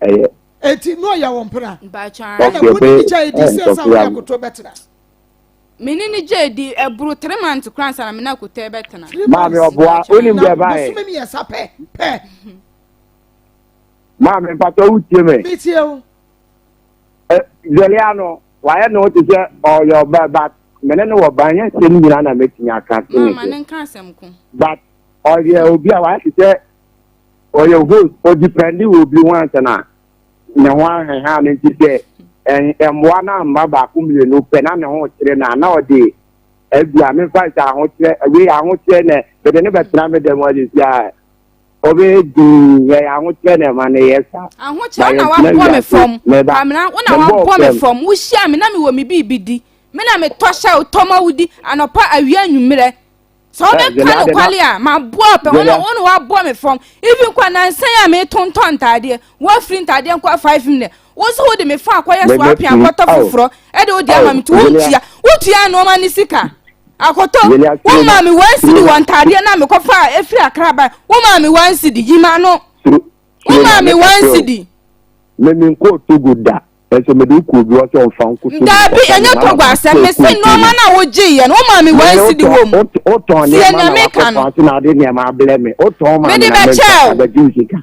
Ɛyɛ. Eti na ɔyɛ wo mpena. Mpakyɛ. Ɛna wo ne ne gyae di sɛ sɛ wo ne akoto bɛtena. Me ne no gyae di ɛboro 3 months koraa ansa na me ne akoto bɛtena. Maame ɔboa wonim deɛ ɛbaeɛ. Bosome 3 pɛ pɛ. Maame mpatɔ wotie me. Metie o. Zelia no wayɛ ne ho te sɛ ɔyɛ ɔba but me ne no wɔ ba nyɛ nsɛm nyinaa na mɛtumi aka te ne Maama ne nka asɛm ko. But ɔyɛ obi a wayɛ te sɛ ɔyɛ host ɔdepɛnde wɔ obi ho ansa na ne ho aheha no nti sɛ mmoa no amma baako mmienu pɛ na ne ho kyerɛ no a na ɔde agu a memfa sɛ ahokyerɛ wei ahokyerɛ na mede ne bɛtena me dɛm ɔde si a ɔbɛyɛ dii yɛ ahokyerɛ na ɛma no yɛ saa. Ahokyerɛ na wabɔ me fam Kwamina wo na wabɔ me fam wohyia me na mewɔ me biribi di me na metɔ hyɛ wo tɔ ma wodi anɔpa awia anwummerɛ Sɛ wobɛka nokwale a, maboa pɛ. Wo na wo na waboa me fam. Even kwa nansa yi a metontɔn ntaadeɛ, woafiri ntaadeɛ nkɔ 5 million. Wo nso wode me fa akɔyɛ so apea akɔtɔ foforɔ ɛde wode ama me nti wontua. Wotua nneɛma ne sika. Akɔtɔ, woma me 1 cedi wɔ ntaadeɛ na mekɔfa a ɛfiri Accra ba. Woma me 1 cedi, yi ma no. Woma me 1 cedi. Me menkɔɔ Togo da. Nso mede wo kɔɔ obi hɔ sɛ ɔmfa wo nkɔtɔ bi. Daabi, ɛnyɛ Togo asɛm. Mese nneɛma no a wogyeeɛ no, womaa me 1 cedi wɔ mu. Wotɔn Tie nneɛma nea na meka no. wakɔtɔn ase na ade nneɛma abrɛ me. Wotɔn maa Mede me na bɛkyɛɛ wo. mɛgye wo sika.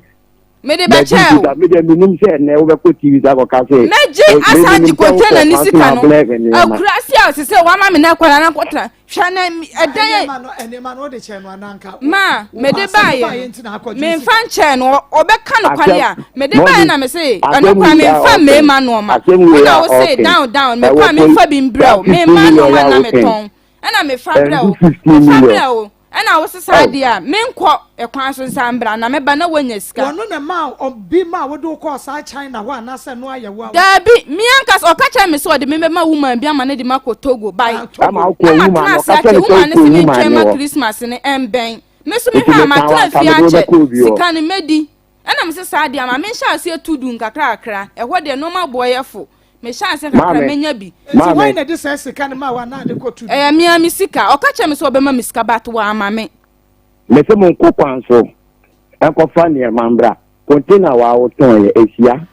Mede Bɛgye wo bɛkyɛɛ wo. sika. Me deɛ menim sɛ ɛnnɛ wobɛkɔ TV so akɔka sɛ Mɛgye me asan menim agye sɛ container wotɔn ne kwan so sika na no. abrɛ me nneɛma. Akurase a ɔse sɛ wama me na akwadaa no akɔtena. Hwɛ na ɛdan yɛ. Nneɛma no nneɛma no wode kyɛɛ no anaa nka. Ma mede asɛm baeɛ baeɛ no nti na akɔgye memfa sika. nkyɛɛ no ɔbɛka nokware a mede Asɛm baeɛ na mese ɛno asɛm koraa wei a memfa ɔka mmarima nnoɔma asɛm wei wona a wo se ɔka down down ɛwɔ mekɔ a memfa bi mbrɛ wo saa memma 15 million nnoɔma a na woka yi metɔn ɛna mefa brɛ ɛndu wo 15 mefa million brɛ wo ɛna wo se saa oh deɛ a menkɔ ɛkwan so nsa mbra na mɛba na woanya sika. Wɔno na ɛmaa obi maa wode wo kɔɔ saa China hɔ anaasɛ ɛno ayɛ wo a wo. Daabi, me ankasa ɔka kyerɛɛ me sɛ ɔde me bɛma woman bi ama no de me akɔ Togo by Ah, Togo. ama wokɔ na woman matena no ase ɔka kyerɛ akyɛ no sɛ woman no wokɔ se woman mentwɛn ne ma hɔ Christmas no ɛmbɛn. Me nso nti mehwɛ a mekaa matena wanka fie mede akyɛ wobɛkɔ obi hɔ sika no mɛdi. Ɛna mese saa deɛ ama menhyɛ aseɛ tu du nkakra kakra. Ɛhɔ deɛ nnoɔma boɔ yɛ fo. Mehyɛ aseɛ kakra maame mɛnya bi. Nti hwan maame na ɛde saa sika no maa wo anaa de kɔ tu du? Ɛyɛ me ara me sika. Ɔka kyerɛɛ me sɛ ɔbɛma me sika but wamma me. Mese monkɔ kwan so nkɔfa nneɛma mbra. Container wa wotɔn yɛ ehyia.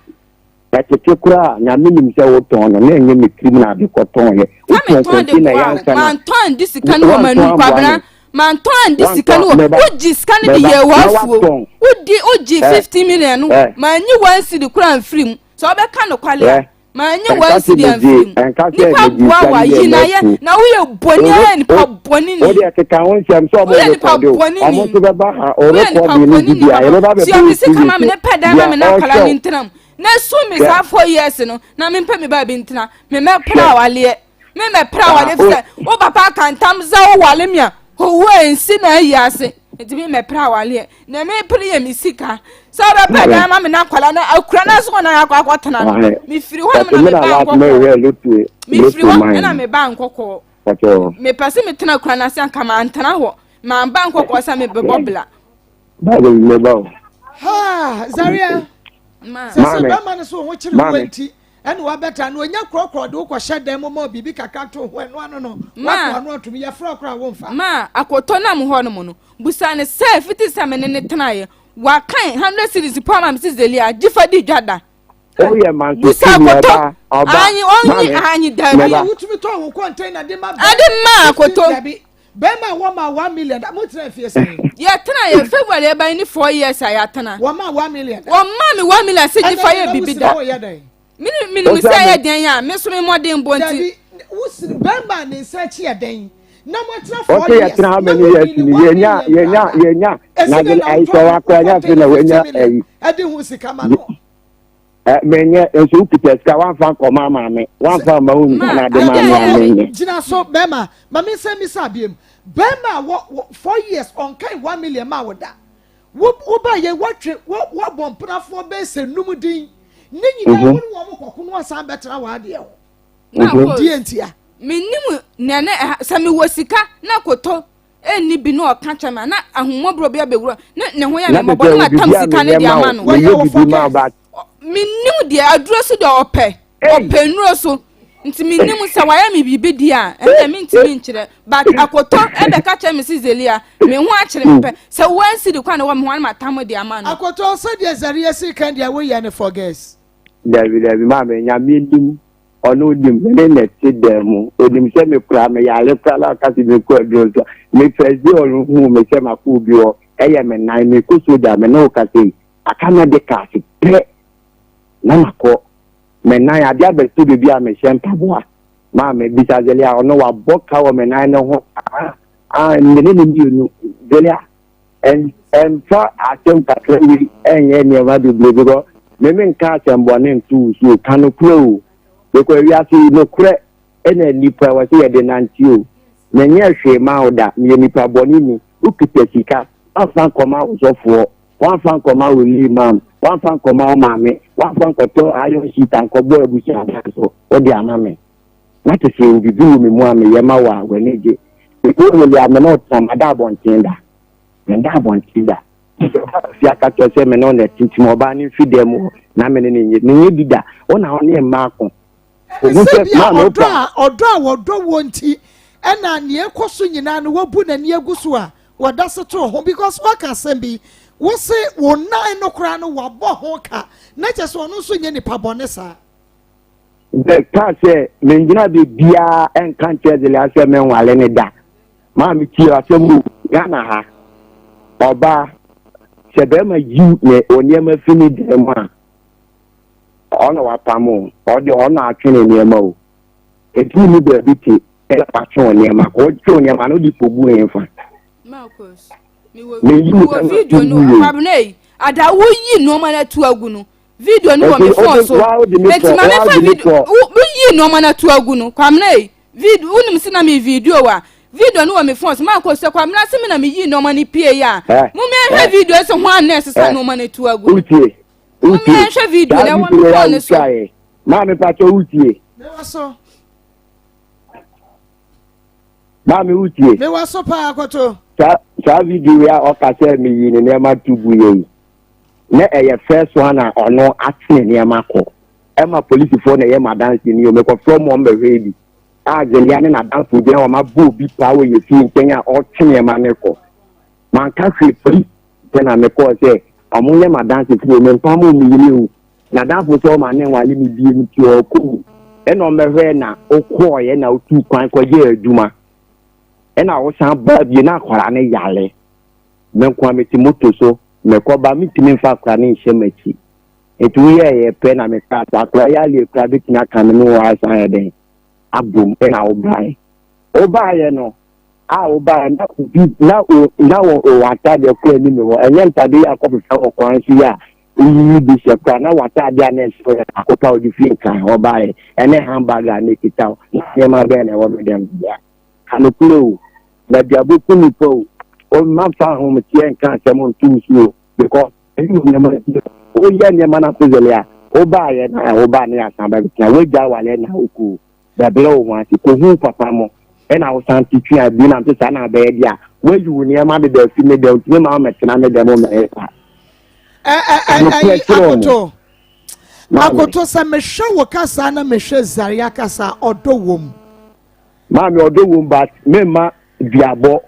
Ɛtete koraa Nyame nim sɛ wotɔn no na ɛnyɛ me tirim na ade kɔtɔn yɛ. Ka Wotɔn metɔn de container boa yɛ wo. ansa na Mantɔn andi sika no wɔ woantɔn m'anum amboa Kwabena. me. Mantɔn andi sika Woantɔn no wɔ meba wogye sika no de meba yɛɛ na w'afuo. woatɔn Wodi wogye ɛ 50 million no ɛ manyi 1 cedi koraa amfiri mu. Sɛ wobɛka nokwale a ɛ manyi ɛnka one sɛ cedi megye amfiri mu. ɛnka sɛ Nipa megye boa sika wo no a yɛɛ yi na yɛ m'afuo. na woyɛ bɔne Oro ayɛ nipa o bɔne wo ni. deɛ keka ho nsɛm sɛ ɔmo Woyɛ nipa rekɔde o bɔne ɔmo ni. nso bɛba ha Woyɛ nipa ɔrekɔde no bɔne bi ni bia papa. yɛbɛba Tua bɛbɔ me wo sika TV ma me so ne pɛ dan ma deɛ me na akwadaa ɔrehwɛ no wo ntena mu. Na su me hwɛ saa 4 years no na mempɛ me baabi ntena. Me mɛpra hwɛ awaleɛ. Me mɛpra ah awaleɛ o fisɛ wo papa aka ntam sɛ wo wale me a owu a nsi na ayi ase. Nti me mɛpra awaleɛ. Na mepere yɛ me sika. Sɛ wobɛpɛ maame dan ma me na akwadaa no akura no so na akɔ akɔtena no. maame Mefiri hɔ ɔte nom na me na mebaa last nkɔkɔɔ. mɛhwɛ lotue Mefiri lotue hɔ man ɛna mebaa nkɔkɔɔ. ɔtɔ Mepɛ sɛ metena akura no ase anka mantena hɔ. Mamba nkɔkɔɔ sɛ mebɛbɔ bla. Bible meba o Ha, Zaria. Ma. Sɛ sɛ maame bɛrima no so wo ho kyere wo maame nti ɛna wabɛta no onya korɔkorɔ de wokɔhyɛ dan mu ma biribi kakra to ho ɛno ano no Ma. woato ano atom yɛfrɛ koraa womfa. Ma akɔtɔ nam hɔ nom no busa ne sɛ fiti sɛ me ne ne tenaeɛ wakan 100 cedis po ama me sɛ Zelia gye fa di dwa da. Woyɛ Busa mansotini akɔtɔ ɔba ɔba anyi ɔnyi maame anyi dabi. meba Wotumi tɔn wo container de ma Ɛde ma 15 akɔtɔ. dabi bɛrima a wɔma 1 million da mo tena fie sɛn Yɛtena yɛ February ɛban ne 4 years a yɛatena. Wɔma 1 million da Wɔma me 1 million sɛ gye ɛnna fa ɛnna yɛ bibi wosi da. na wɔyɛ dɛn. Menim sɛ ɛyɛ dɛn a, me nso me mmɔdenbɔ nti. Dabi, wo siri bɛrima a ne nsa akyi yɛ dɛn na moatena four Ɔsɛ years yɛtena how na many wonni years ne ni one yɛnya million yɛnya koraa da. yɛnya Ɛsi na dɛn na ayi wotɔ sɛ wo wakɔ anya wokɔ afei na tɛn wanya 50 million ayi ɛde ho sika ma no? Ɛ menyɛ nso wokita sika wamfa nkɔma maame wamfa amma wo Ma, nua na ade adeɛ maa me a a ɛyɛ menyɛ. Gyina so bɛrima ma me nsa mmisa abiem bɛrima a wɔ wɔ 4 years ɔnkan 1 million ma wo da. Wo woba yɛ wɔtwe wɔ wɔbɔ mpenafoɔ bɛyɛ sɛ num din ne nyinaa wo ne wɔn kɔko no asan bɛtena w'adeɛ ho. Na Deɛ ntia? Menim nea na ɛha sɛ mewɔ sika na koto ɛnni bi na ɔka kyerɛ me a na ahummɔborɔ bi abɛwura ne ne ho yɛ me Na mmɔbɔ kyerɛ na sɛ matam obibi a sika no menyɛ de ma ama wo no. Wɔyɛ meyɛ wo bibi ma wo focus. but Menim deɛ aduro so deɛ ɔpɛ ei ɔpɛ nnuro so nti menim sɛ wayɛ me biribi deɛ a ɛnna mentumi nkyerɛ but akoto ɛbɛka kyerɛ me sɛ Zelia me ho akyere me pɛ sɛ wansi de kwan na ɛwɔ me ho a na matam de ama no. Akoto sɛdeɛ Zaria si kan deɛ woyɛ no forgets. Dabi dabi maame nyame nim ɔno onim me ne na ɛte dan mu onim sɛ me kora me yare kora na ɔka sɛ mekɔ aduro so me first day ɔno hu me sɛ makɔ obi hɔ ɛyɛ me nan mekɔ soja me ne wo kasa yi aka medicals pɛ na makɔ me nan adeɛ abɛto baabi a mehyɛ mpaboa maame bisa Zelia ɔno wabɔ ka wɔ me nan no ho ah ah me ne ne mmienu Zelia ɛmfa asɛm kakra bi ɛnyɛ nneɛma bebree because me me nka asɛm bɔne nto wo so o ka nokorɛ o because wiase yi nokorɛ ɛna nnipa wɔ sɛ yɛde nante o menyɛ hwee ma wo da meyɛ nipa bɔne ni wokita sika wamfa nkɔma wo sɔfoɔ wamfa nkɔma wo limam wamfa nkɔma wo maame wamfa nkɔtɔ iron sheet ankɔbɔ abusua dan so wode ama me na te sɛ obibi wɔ me mu a meyɛ ma wo a w'ani gye wowele a me ne wo tena mada abɔnten da meda abɔnten da fi aka kyerɛ sɛ me ne wo na tintim ɔbaa no mfi dɛm hɔ na me ne ne nyɛ menyɛ bi da wo na wo ne mmaa ko Ɛne sɛ bi a ɔdɔ a ɔdɔ a wɔdɔ woɔ nti ɛna nea ɛkɔ so nyinaa no wabu n'ani agu so a wɔda so to ho because waka asɛm bi wo se wo nan no koraa no wabɔ ho ka na kyerɛ sɛ ɔno nso nyɛ nipa bɔne saa. Bɛka sɛ mengyina baabiara ɛnka nkyerɛ Zelia sɛ menwale ne da. Maame tie asɛm o, Ghana ha, ɔbaa sɛ bɛrima yi ne nneɛma fi ne dan mu a, ɔna wapam o, ɔde ɔna atwe ne nneɛma o. Eti ni baabi te ɛna watwe wo nneɛma kɔ, wotwe wo nneɛma no de kɔgu hefa? Marcus, mewɔ video no, Kwabena yi, ada woyi nneɛma no atu agu no, video no wɔ me phone so. Eti ma mefa video, woyi nneɛma no atu agu no, Kwabena yi, video, wonim sɛ na me video a, video no wɔ me phone so, Marcus sɛ Kwabena sɛ me na meyi nneɛma no pie yi a, mo mehwɛ video sɛ ho a na ɛsesa nneɛma no atu agu no. Wotie, wotie. Mo mehwɛ video na ɛwɔ me phone so. Maame pakyɛ wotie. Mewɔ so. Maame wotie. Mewɔ so paa koto. Saa saa video yi a ɔka sɛ meyi ne nneɛma to gu yɛ yi na ɛyɛ first one a ɔno ate ne nneɛma kɔ ɛma polisifoɔ na ɛyɛ madanse ni o mekɔfrɛ mu ɔmbɛhwɛ bi a Zelia ne n'adamfo gyina wɔn abɔ obi paa wɔ yɛ fie nkyɛn a ɔtwe nneɛma no kɔ manka hwee polisi nkyɛn na mekɔɔ sɛ ɔmo nyɛ madanse fo mempam o meyere o N'adamfo sɛ ɔma ne nwale me biem nti ɔkɔ mu. Ɛna ɔmmɛhwɛɛ na wokɔɔeɛ na wotuu kwan kɔyɛɛ adwuma. Ɛna wosan baa bio na akwadaa no yare. Me nko a mete moto so mekɔba mentumi mfa akwadaa no nhyɛ m'akyi. Nti woyɛɛyɛ pɛ na mekaa sɛ akwadaa yareɛ koraa bɛtumi aka me ne wo asan ayɛ dɛn abom ɛna wobaeɛ. Wobaeɛ no a wobaeɛ na obi na o na wɔ wɔ ataadeɛ koraa ni me hɔ ɛnyɛ ntadeɛ yi akɔfefa wɔ kwan so yi a Woyiyi bi hyɛ koraa na w'ataade a na ɛhyɛ wo yɛ baako pɛ a wode fii Nkran hɔ baeɛ ɛne handbag a na ɛkita wo. Na nneɛma bɛn na ɛwɔ me dɛm dea? Ka nokorɛ o, na duabɔ ku nnipa o. O mma mfa ahometeɛ nka asɛm nto wo so o because ɛyi wo nneɛma nti woyɛ nneɛma no afezele a wobaeɛ na wobaa ne yɛasan bɛbɛtena woagya awaleɛ na wokɔ o. Bɛbrɛ wo ho ase kɔhu papa mo ɛna wosan te twi a bi nam sɛ saa na abɛyɛ deɛ a woayi wo nneɛma deda afi me dɛm ntumi ma womɛtena me dɛm mmɛyɛ saa. Ɛyi akoto akoto sɛ mehwɛ wo kasa na mehwɛ Zaria kasa ɔdɔ wom. Maame ɔdɔ wom but memma duabɔ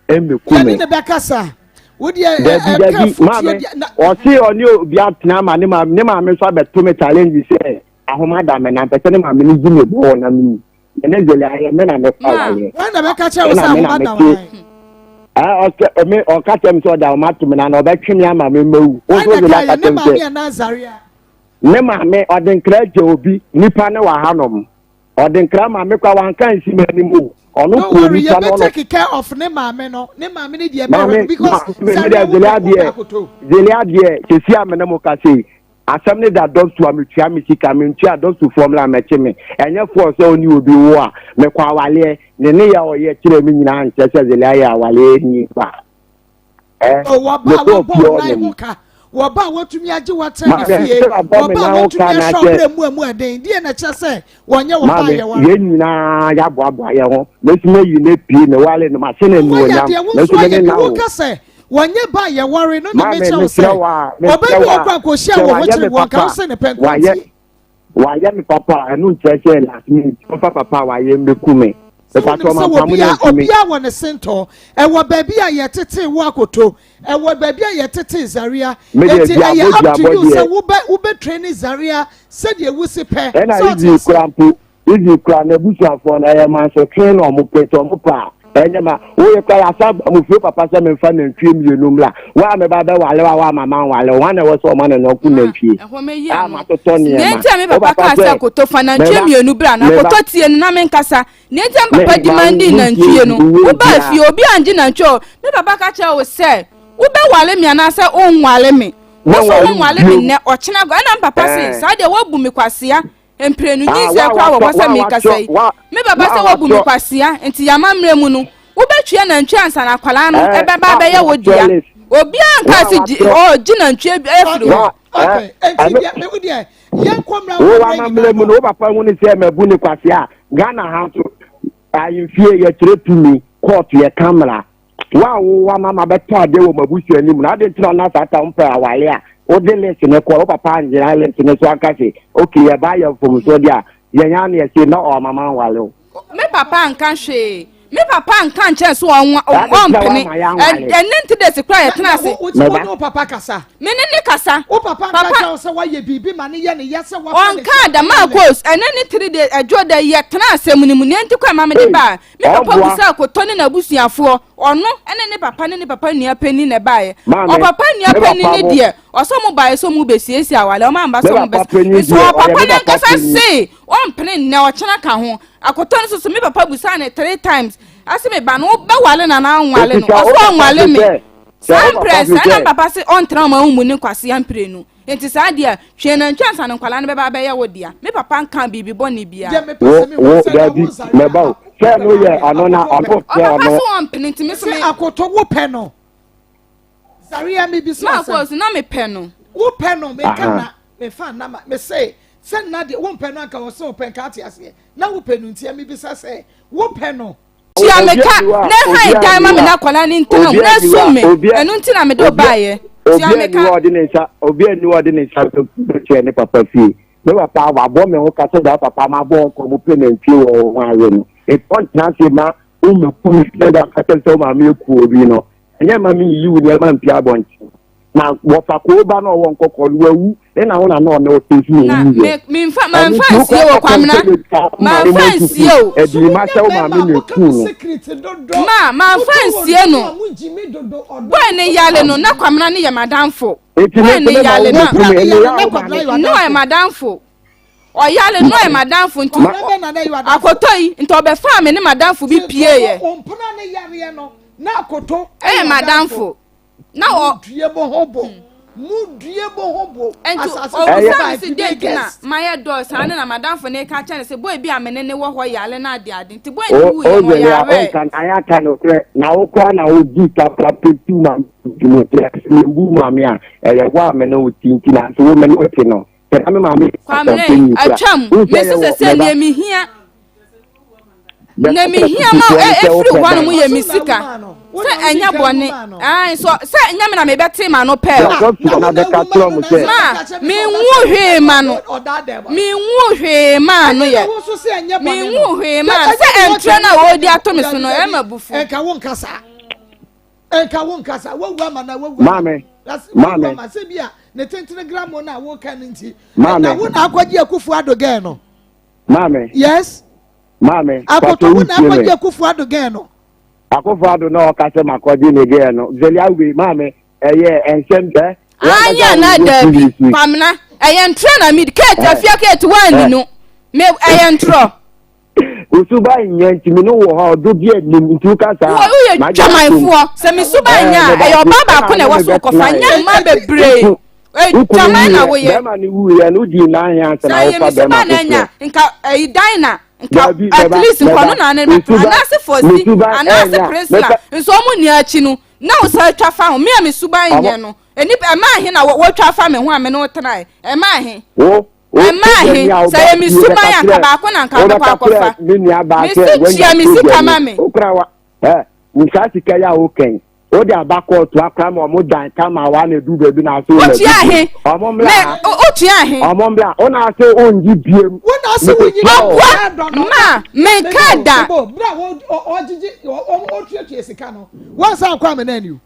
mmɛku me. Yɛne ne bɛkasa. Wodeɛ dabi dabi maame ɔse ɔne obi atena ma ne maame ne maame nso abɛto me challenge sɛ ahoma da me na mpɛ sɛ ne maame no gyi me bɔɔ na mewu me ne zele ayɛ me na mefa wareɛ wɔn na bɛka kyerɛ wo sɛ ahoma da wɔn ɔsɛ me ɔka kyerɛ me sɛ ɔde ahoma to me na na ɔbɛtwe me ama me mawu wo nso zele aka kyerɛ me sɛ ne maame anaa zaria? Ne maame ɔde nkra gya obi nipa ne wɔ hanom. Ɔde nkra maame kora wanka nsi m'anim o. Ɔno Don't kɔɔ worry, nipa no yɛbɛ ɔno. take care of ne maame no. Ne maame no deɛ Maame ɛbɛhwɛ no because maame Zaria deɛ wo Zelia pɛ wo pɛ deɛ akoto. Zelia deɛ sɛsi a me ne mo kasa yi asɛm ne da dɔkto a metua me sika mentua dɔktofoɔ mmra mmɛkye me ɛnyɛ foɔ sɛ ɔne obi wo a mekɔ awaleɛ ne ne yɛ ɔyɛ kyerɛ me nyinaa nkyerɛ sɛ Zelia yɛ awaleɛ ni ba. Eh, Oh, wɔba a mekɔɔ wɔbɔ fie wo nan hɔnom. ho ka, wɔba a wɔtumi agye wo atena ne Maame, fie, sɛ wabɔ me wɔba a nan ho wɔtumi ka na ahwɛ wo kyɛ berɛ mu a mu ɛden, deɛ na ɛkyerɛ sɛ wɔnyɛ wɔba a maame yɛware. yɛn nyinaa yɛaboaboa yɛn ho mesi mayi no apue mewale no mahyɛ no Woayɛ anuonyam deɛ wo nanso nso me ayɛ ne bi na wo woka sɛ wɔnyɛ ba a yɛware no na maame mekyerɛ wo mesrɛ sɛ wo a ɔbɛ mesrɛ bi wo wɔ a kora nkɔhyia sɛ wɔ hɔ wayɛ kyere me wɔn nka wo papa sɛ ne pɛ nko wayɛ ntie. wayɛ me papa a ɛno nkyerɛ sɛ last minute ɔmfa papa a wayɛ mmɛku me Sɛ wonim mepatɔ sɛ mampamo no obiara anku me obiara wɔ ne sentɔ ɛwɔ baabi a yɛtetee wo akoto ɛwɔ baabi a yɛtetee Zaria me deɛ enti ɛyɛ duabɔ up to duabɔ you sɛ deɛ wobɛ wobɛ traini Zaria sɛdeɛ wusi pɛ ɛna sɛ ɔte easy aseɛ. kora mpo easy kora n'abusuafoɔ no ɛyɛ mansotwe na ɔmo pɛ sɛ ɔmo pɛ a ɛnyɛ ma woyɛ kora yɛasa aba mo fie papa sɛ memfa nantwie mmienu mmra wo a meba bɛwale wo a woama manwale wo hwan na ɛwɔ sɛ ɔma ne nɔnko Ma, nantwie ɛhɔ mɛyi a ano. matotɔ Nea nneɛma nti a me wo papa papa kaa sɛ sɛ koto fa nantwie meba mmienu bra na meba koto tie no na menkasa. Nea nti a me papa me di ma man dii wo nantwie ntie no, wo wobaa biara fie obi angye nantwie o. Me papa ka kyerɛɛ wo sɛ wobɛwale me anaasɛ wonwale me. Wo so mɛwale wo wonwale me bio nnɛ, ɔkyena kɔ. Ɛna me papa se, ɛɛ saa deɛ woabu me kwasea. Mprenu, ah nyinsɛn wa koraa wɔ watɔ hɔ sɛ wa merekasa watɔ yi. wa Me papa wa sɛ woabu me watɔ kwasea, nti yɛn amammerɛ mu no, wobɛtwea nantwie ansa na akwadaa no ɛɛ ɛbɛba wa abɛyɛ wo watɔ dea. list Obiara wa nkaa sɛ gye, watɔ ɔ, gye nantwie bi afiri Okay, hɔ. wa ɛɛ okay. Enti ɛno deɛ me wo deɛ yɛnkɔ mmra wo amammerɛ nyinaa amammerɛ mu no. no wo papa hu ne sɛ mabu ne kwasea a Ghana ha nso ahemfie yɛkyerɛ tumi court yɛ camera Wo a wo ama mabɛtɔ adeɛ wɔ m'abusua no mu no, adɛn nti na na saa ta wompɛ aware a wode list no kɔ wo papa angyina list no so anka se okay yɛba yɛ mfomsoɔ deɛ a yɛn ara na yɛse na ɔama manwale wo. Me papa anka hwee. Me papa anka nkyɛn so Adɛn nti na ɔmpene. woama yɛanwale? Ɛnɛ nti desi koraa Na yɛtena na ase. wo wo Meba. ne wo papa kasa. Me ne ne kasa. Wo papa nka Papa kyerɛ wo sɛ woayɛ biribi ma ne yɛ ne ya sɛ woafa n'akyi ɔnkaa da akɔma maa list. kos ɛnɛ ne 3 days ɛdwo da yɛtena asɛm no mu nea nti kɔ ɛma mede Ei, baa Me papa ɔboa. bisaa Koto ne n'abusuafoɔ. Ɔno ne ne papa ne ne papa nua panin na ɛbaeɛ. Maame, Ɔpapa nua me panin papa no mo, deɛ, ɔsɛ ɔmo baeɛ sɛ ɔmo bɛsiesie awale, ɔmo amba me sɛ ɔmo papa bɛs. panyin Nso deɛ, ɔyɛ ɔpapa me no papa ankasa panyin. se ɔmpene nnɛ, ɔkyena ka ho. Akoto no nso so, me papa busaa no three times, ɔse me ba no, wobɛwale no anaa wonwale Enti no? sɛ Ɔse wo papa ɔnwale se me. sɛ, sɛ Saa wo papa mprɛnsa, se ɛna me sɛ, papa se ɔntena ɔma wommu ne nkwasea mprenu. Enti saa deɛ a, twe nantwi ansa na nkwadaa no bɛba abɛyɛ wo dea. Me papa nkaa biribi bɔne biara. Deɛ mepɛ wo, sɛ mehu wo, sɛ na dabi, wo Zaria mɛba o. wopɛ Sɛ no yɛ maame ɔno na akoto wopɛ ɔno no. sɛ Ɔpapa ɔno. se ɔmpene nti me nso Sɛ me. akoto wopɛ no. Zaria mebisa Maa asɛm. kɔɔ so na mepɛ no. Wopɛ no meka Aha. na mefa nna ma mese sɛ nna deɛ wompɛ no anka wɔ sɛ wopɛ nka ate aseɛ na wopɛ no nti mebisa sɛ wopɛ no. Tua me Obi ka ani hɔ a, na obi han dan ani ma me hɔ na a, akwadaa no ntena mu obi na ani hɔ sum a, me. obi Ɛno nti na mede wo obi baeɛ. Tua obi me ani ka. hɔ a ɔde ne nsa, obi ani hɔ a ɔde ne nsa bɛtua ne papa fie. Me papa wabɔ me ho ka sɛ deɛ papa ma bɔ nkɔ mo pɛ nantwie wɔ wo ho awe no. Nti ɔntena ase ma wo mmɛku me sɛ deɛ ɔka kyerɛ sɛ wo maame aku obi no. Ɛnyɛ mma menyiyi wo nneɛma mpue abɔnten. Na wɔfa koo ba na ɔwɔ nkɔkɔɔ no wawu ne na wo na na ɔne wo te nso na Na ɔwu me yɛ. memfa Ɛno mamfa nti nsie wokɔ o ka kyerɛ Kwamina sɛ yɛtwa wo maame mamfa ma nsie nsusu o. So ɛde ma monyɛ sɛ wo mmarima maame a na moka eku mo no. secret dodo. Ma mamfa Motɔ wɔ nsie dodo no. a mogye me dodo ɔdɔ Boy ne dodo yale a no na mogye me. Kwamina ne yɛ madamfo. Nti Boy me nso ne mema yale wo na bɛku Kwabena me ne ɛne yale yɛ na wo Kwabena maame. yɛ no ɔyɛ w'adamfo. madamfo. Ɔyale no ɔyɛ madamfo nti Ma Kwabena bɛ na na yɛ w'adamfo. akoto yi nti ɔbɛfaa me ne madamfo bi Nti pieeɛ. wo mpena ne yareɛ no na akoto Ɛyɛ yɛ w'adamfo. madamfo. Na ɔ Mudue mo ho bo. Mudue mo ho bo. Nti Asase so Ɛyɛ ɔbisaa me five se dɛn nti na biggest. mayɛ dɔɔ saa ne na madamfo no reka kyerɛ no sɛ boy bi a me ne no wɔ hɔ yare no ade ade nti boy no o wuiɛ no o zɛlɛ a ɔyarɛɛ. ɔnka na ayɛ aka no korɛ na wo koraa na wo di kapra pɛtu maame nti sɛ mebu maame a ɛyɛ wo a me ne wo ti nti na nso wo me ne wo te no sɛ na me maame yɛ Kwamena asɛmpa yi ni kura atwam wo sɛ mese yɛ wɔ sɛsɛ mɛba neɛ mehia bɛka na kyerɛ mehia ma tutufoɔ no sɛ ɛfiri wopɛ hɔ nom dan yɛ me Ɔso na sika woma no. Wo sɛ na wodi ɛnyɛ kan bɔne woma no. ae so sɛ ɛnyɛ me na mebɛtee ma no pɛɛ o Ah, dɔkɔfo na wo na na bɛka woma kyerɛ no mo na sɛ sɛ ma bɛka kyerɛ me sɛ menwu ɔbɛsɛ wo hwee ma no ɔdaadaa mu. menwu hwee maa no Ɛnyɛ yɛ na wo nso sɛ ɛnyɛ bɔne menwu no. hwee Sɛ maa no ɛnyɛ sɛ deɛ ɛntrɛ ɔkyerɛ no a ne wɔredi sɛ ato me so dabi no dabi ɛma abufuo ɛnka wo nka saa. Ɛnka wo nka saa. Wawu ama na wawu ama. maame That's wawu maame ama sɛ bi a ne tentene gramo no a woka no nti. Na maame wo na akɔgye akufo ado gɛn no. maame Yes. maame Akoto pàtó wo na wotie akɔgye me akufo ado gɛn no. akofo ado na ɔka sɛ makɔgye ne gɛɛ no zɛlia wei maame ɛyɛ ɛnsɛm ɛ Aane wankasa anaa wowɔ daabi tv so Kwamena. Ɛyɛ ntorɔ na medi. Kate, afia Kate, woanni no. Me, ɛyɛ ntorɔ. Wo suban nyɛ nti me ne wo wɔ hɔ a ɔdɔ bi anim nti woka saa a Woyɛ magye atom. dwamanfoɔ. Sɛ me suban nyɛ Ɛɛ a, ɛyɛ meda ɔbaa ase baako ɛna na ne ɛwɔ me so wokɔfa, bɛtenaeɛ. nyɛ mmaa bebree. Wo Ɛyɛ kunu dwaman na wuiɛ, woyɛ. bɛrima no wuiɛ no wodii n'ahe ansa Sɛ na ɛyɛ wofa me bɛrima suban na ɛnyɛ foforɔ. a, nka ɛyi Dinah, nka Dabi at mɛba least nka mɛba ɔno na ne me bɛtena suban anaase me Fosi suban anaase ɛnyɛ a Priscilla mɛpɛ nso ɔmo nni akyi no na wo san twa fa ho. Me a me suban ɔmo nyɛ no, nnipa ɛmaa he na wɔtwa fa me ho a me ne wo tenae? Ɛmaa he? wo wo Ɛmaa he? sogyani a Sɛ woba ɛyɛ me fie suban bɛka a, nka kyerɛ baako na nka mɛkɔ wobɛka kyerɛ akɔfa. me nua baa Mese sɛ tua woanya me sika ma sogyani me. wokora wa ɛ nsaa sika yi a wokɛn wode aba kɔɔto akora ma ɔmo dan kama wa na edu baabi na ase wɔn Wotua adi he? ɔmo mmla Me, ha wotua he? ɔmo mmla wo na ase ongye biem Wo na ase wo nyina mekɔtua o Ɔboa dɔ no. ma menka da. Mebo, bere a ɔgyegye ɔtuatua sika no, wansan ankɔ amena ani o.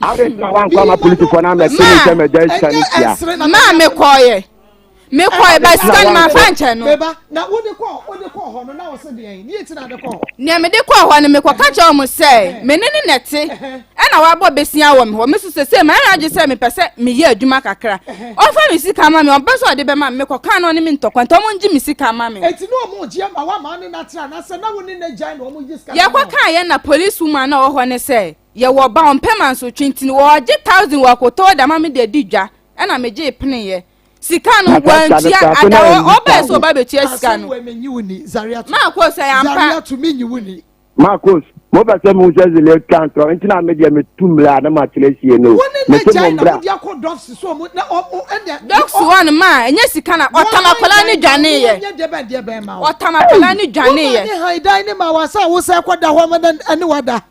Ade nti na wankɔ ama polisifoɔ no ammɛte ne Ma, sɛ magya sika no tua. Ma mekɔɔyɛ. Mekɔɔyɛ, ba sika no mamfa nkyɛ no. Meba, na wode kɔɔ wode kɔɔ hɔ no na wɔsɛ deɛn? Deɛ nti na ade kɔɔ hɔ? Nea mede kɔɔ hɔ no, mekɔka kyerɛ wɔn sɛ me ne no na ɛte, ɛna wabɔ besia wɔ me hɔ. Me nso seesei mayɛ adwene sɛ mepɛ sɛ meyɛ adwuma kakra. Ɔmfa me sika mma me, ɔmpɛ sɛ ɔde bɛma me. Mekɔkaa na ɔne me ntɔkwa, nti ɔmongye me sika mma me. Enti na wɔn regye ama wo ama wo ne no atra anaasɛ na wo ne no agyae na wɔn regye sika no ama wo? Yɛkɔkaeɛ na police woman no a ɔwɔ hɔ no sɛ yɛwɔ ba ɔmpɛ mansotwe nti no ɔregye thousand wɔ akotɔɔ de ama me de adi dwa, ɛna megyee peneeɛ. Sika no Na saa sika no wantua koraa so ada na ɔ ɛnni ɔbɛɛ sɛ thousand. ɔba bɛtua sika Asɛm no. wei menyi wo ni Zariatu. Marcos ɛyɛ ampa. Zariatu menyi wo ni. Marcos, mopɛ sɛ mehu sɛ Zele atwa ntorɔ nti na me deɛ metu mmra a na makyerɛ sie no o. Wo ne Mese n'agyae na mommra. mode akɔ Dɔfs so ɔmo na ɔ ɔ ɛnna. Dɔfs hɔ no maa ɛnyɛ sika na ɔtam akwadaa no dwaneeɛ. Wɔnyɛ deɛ bɛn deɛ bɛn ma wo. Ɔtam akwadaa no dwaneeɛ. Wo maa ne han dan ne ma wasa a wosɛ kɔ da hɔ ma na ɛne wada.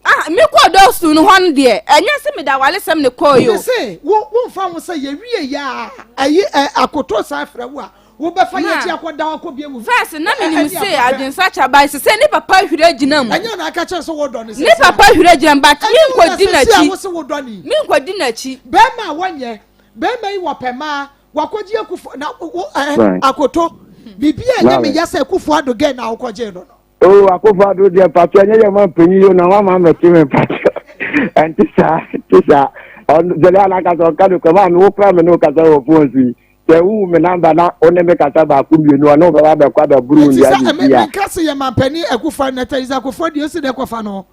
Ah, me kɔɔ dɔkso no hɔ no deɛ, ɛnyɛ sɛ mede awaresɛm na ɛkɔɔeɛ o. Me se, wo, womfa ho sɛ yɛwie yɛ a, ayi, ɛ, akoto san frɛ wo a, wobɛfa yɛn akyi akɔda hɔ akɔbie wo. First, na menim ɛne se akɔhwɛ. adwensakyera, but sesei ne papa ahwiri agyina mu. Ɛnyɛ wo na aka kyerɛ sɛ wodɔ no Ne sesei papa a. ahwiri agyina mu, but Ɛnyɛ wo na menkɔdi sesei a n'akyi. wo se wodɔ no yi. Menkɔdi n'akyi. Bɛrima a wɔnyɛ, bɛrima yi wɔpɛ mmaa, wakɔgye akufo, na wo, ɛ, Right. akoto, biribi a ɛnyɛ me Maame. ya sɛ akufo ado gɛ na wokɔgyee no no. Oh Akufo Addo deɛ mpakyɛ ɛnyɛ yɛ ma mpanyin yi o na wama amɛte me mpakyɛ ɛnte saa ɛnte saa ɔno zɛlɛ anakasa ɔka no kɔ maame wo kora me ne wo kasa wɔ phone so yi sɛ wohu me namba na wo ne me kasa baako mmienu ɔne wo bɛba bɛkɔ abɛboro wo Nti nnua sɛ de si a menka se yɛ mampanin Akufo Addo na Theresa Akufo deɛ osi dɛ kɔfa no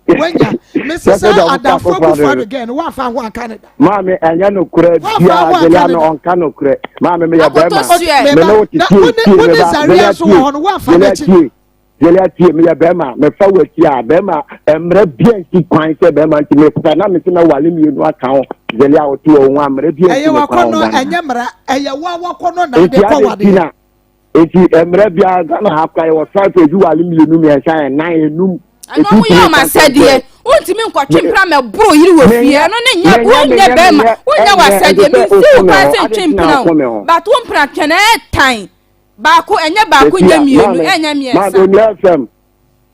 wanya mese sɛ saa sɛ deɛ ɔmo kɔ adamfo Akufo Akufo Addo Addo no gɛn no woamfa ho anka ne da maame ɛnyɛ nokorɛ woamfa biara ho anka zɛlɛ ne no da ɔnka nokorɛ maame meyɛ Akoto bɛrima soɛ. me meba ne wo te na tie wo ne tie wo ne meba Zaria zɛlɛ nso wɔ tie hɔ no woamfa zɛlɛ n'akyi tie Yɛlɛ tie meyɛ bɛrima mefa w'akyi a bɛrima mmerɛ bia nsi kwan sɛ bɛrima nti mepɛ na mese mɛwale mmienu aka ho zɛlɛ a wote wɔ ho a mmerɛ bia ɛyɛ nsi me kwan wɔ wakɔnɔ Ghana ha ɛnyɛ mmara ɛyɛ wo a wakɔnɔ na ade nti kɔ ade nti wadeɛ na nti mmerɛ bia Ghana ha kora yɛwɔ san sɛ ebi wale mmienu mmiɛnsa ɛnan enum ɛno etu ɔmo yɛ tumi ɔmo ka nkyɛn asɛdeɛ sɛ wontumi nkɔtwe me mpena mɛboro yere wɔ fie menyɛ ɛno ne nyɛ menyɛ wonyɛ menyɛ bɛrima menyɛ wonyɛ ɛnyɛ ɛnti w'asɛdeɛ sɛ mensi wo woko me kwan ho sɛ ade ntwe nti na mpena woko o me ho but wo mpena twɛn ɛɛtan baako ɛnyɛ baako nyɛ Etia mmienu maame ɛnyɛ maame mmiɛnsa onua fm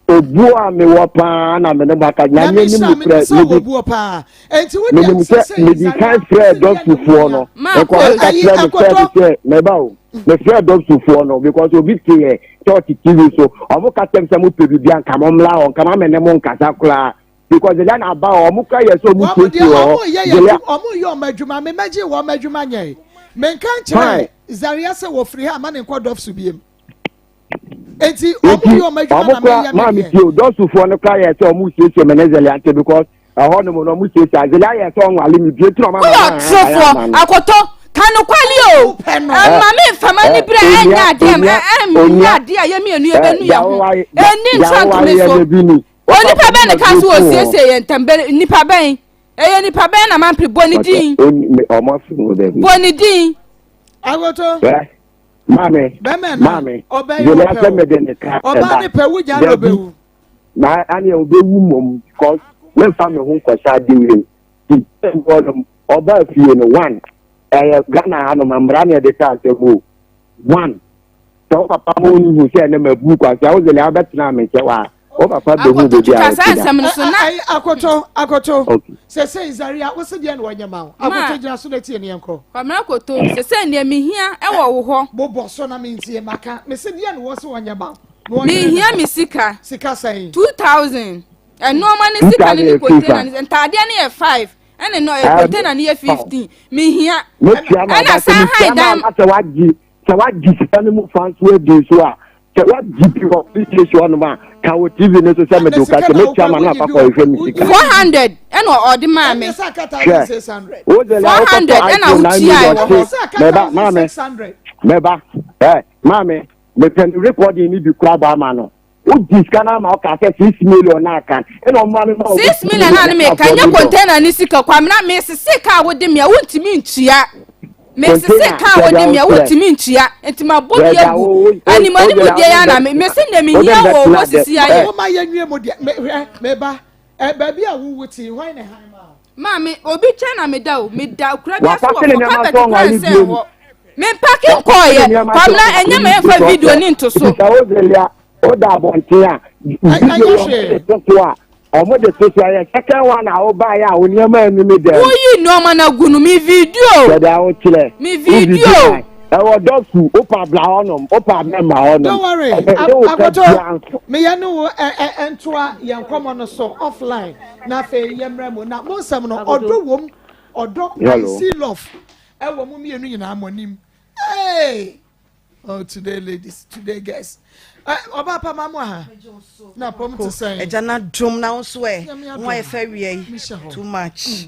obuo a mewɔ paa na me ne mo aka Nyame nyame anim nhyira menim nokorɛ sɛ wɔ mede buo paa enti wo deɛ menim sɛ sɛsɛi medi Zaria kan wo frɛɛ se deɛ na wo dɔpsufoɔ hia no Marcos nka ɔmo ka ayi kyerɛ me sɛ akoto de sɛ meba o mefrɛɛ dɔpsufoɔ no because obi te yɛ sɛ ɔte tv so ɔmo ka kyerɛ me sɛ mopɛ biribi a nka mo mmla hɔ nka ma me ne mo nkasa koraa because ɛda na aba hɔ ɔmo kora yɛ sɛ ɔmo wɔn deɛ siesie wɔ hɔ wɔn yɛ yɛ Zelia adwuma wɔn yɛ wɔn adwuma me mɛgye wɔn adwuma nyɛ menka fine nkyerɛ Zaria sɛ wɔfiri ha ma ne nkɔ dɔfso biem eti wɔn nti yɛ wɔn adwuma ɔmo na kora meyɛ me maame deɛ tie o dɔsufoɔ no kora yɛ sɛ ɔmo siesie me ne Zelia nti because ɛhɔ nom no ɔmo siesie a Zelia yɛ sɛ ɔnwale me bie nti na ɔmo ama woyɛ ma han dan ɔtorofoɔ ama no akoto ka nokwale o wopɛ no ɛ ɛma me mfama ɛ ni berɛ ɛnyɛ onua adeɛ onua ɛnyɛ onua adeɛ a yɛmmienu ɛ yɛbɛnu deɛ yɛ ho woware deɛ ɛni deɛ ntra woware ntome yɛ so no bi ni wo onipa papa bɛn bi ne na ka duro so ku hɔ wɔsiesie yɛ ntam bɛ nipa bɛn ɛyɛ nipa bɛn na mampere bɔ ne ɔtɛ din oni me ɔmo afi mu dɛbi bɔ ne din akoto ɛ maame bɛmɛ na maame ɔbɛn yi Zelia wɔpɛ sɛ o mede ne ka ɔbaa ɛba ne pɛ wogya na dabi ɔbɛwu na aneɛ wobɛwu mmom because memfa me ho nkɔhyɛ ade wiem nti hɔnom ɔbaa fie no one ɛyɛ Ghana hanom mmara na yɛde ka asɛm o one sɛ wo papa ma ɔnhu sɛ ɛnɛ mabu kwasea wo Zelia wobɛtena me nkyɛn a wo papa bɛhu akoto baabi a twitwa saa wote da nsɛm no so na ayi akoto akoto okay sɛsɛ Zaria wo se deɛ na wɔnyɛ ma wo ma akoto gyina so na tie ne yɛnkɔ kwamena koto sɛsɛ nea mehia ɛwɔ wo hɔ bobɔ so na mentie maka mese deɛ na wɔ se wɔnyɛ ma wo na wɔnyere ne mehia ho me sika sika sɛn 2000 ɛnoɔma ne sika no 2000 ne yɛ container fifa ne ntaadeɛ no yɛ 5 Ɛne no ɛyɛ container no yɛ 15. Mehia. Metua ma Ɛna ba sɛ san metua han ma dan. na sɛ wagye sɛ wagye sika no mu fa nso adi so a sɛ wagye bi wɔ police station hɔnom a ka wɔ TV no so sɛ mede wo ka sɛ metua ma na afa kɔhwehwɛ me sika. 400 ɛna ɔde maa me. Hwɛ wo de la wokɔtɔ 400 ɛna iPhone 9 wotuae million wɔ se hɔ. mɛba maame mɛba ɛ maame mepɛ no recording ni bi kura bɔ ama no wogye sika no ama woka sɛ 6 million na aka ɛna ɔma me ma wo 6 million a ne meka nyɛ container ne sika Kwamina mesese ka a wode me a wontumi ntua. Mesese ka a wode me a wontumi ntua. Nti mabɔ bi agu. Anim anim deɛ ya na me mese nea mehia wɔ hɔ sisi ayɛ. Woma yɛnwie mu deɛ hwɛ meba baabi a wowu te hwan ne han ma wo? Maame, obi kyɛn na meda o. Meda kura bi ase Wapake wɔ ne fɔ nneɛma carpet sɛ kura ɔnwale nsɛn bio. hɔ. Mempake nkɔɔyɛ. Kwamina, ɛnyɛ ma yɛmfa video ne nto so. Sɛ wozelia woda abɔnten a video hwee. ɔmo de to so a ɔmo de to so a yɛ second one a wobaeɛ a wo nneɛma ani ne dɛm Woyi nneɛma no agu no, me video. sɛdeɛ wokyerɛ Me wo video. ɛwɔ dɔsu wopa bla hɔnom wopa mɛma hɔnom Don't worry. ɛne wo ka Akoto, bia nso meyɛ ne wo ɛntoa yɛn nkɔmmɔ no so offline na afei yɛmmerɛ mu na mo nsɛm no ɔdɔ wom ɔdɔ I Hello. see love ɛwɔ mo mmienu nyinaa mo anim. Hey! Oh, today ladies, today girls. Ɔbaa pa ma mo aha. Na pɔm te sɛn. Ɛgya na dom na wo nso ɛ Nyame adom. ho ayɛ fɛ wia yi Mehyɛ hɔ. too much.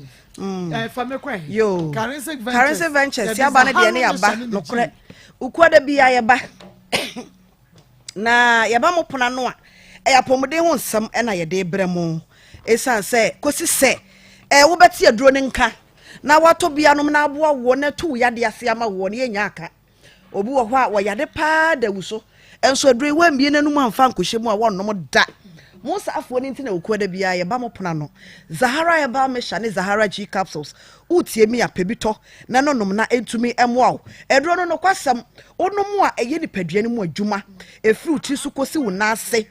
Fa me kwan. Yo. Karensic Ventures. Karensic Ventures Yɛde yaba no deɛ ne Zahara yaba Mission ne nokorɛ ukua da bia yɛba na yɛba mo pono ano a ɛyɛ apɔmuden ho nsɛm ɛna yɛde brɛ mo ɛsiane sɛ kɔsi sɛ ɛ wobɛte aduro no nka na watɔ bianom na aboa woɔ na atu wo yadeɛ ase ama woɔ no yɛnya aka. Obi wɔ hɔ a wɔyade paa da wu so nso aduro yi wɔambie n'anum amfa nkɔhyɛ mu a wɔnnom da. Mo saafoɔ no nti na okuo da biara yɛba mo pono ano. Zahara Herbal Mixture ne Zahara G Capsules wotie mi a pɛ bi tɔ na no nom na ɛntumi mmoa wo. Aduro no nokwasɛm wonom a ɛyɛ nipadua no mu adwuma ɛfiri wo tiri so kɔsi wo nan ase.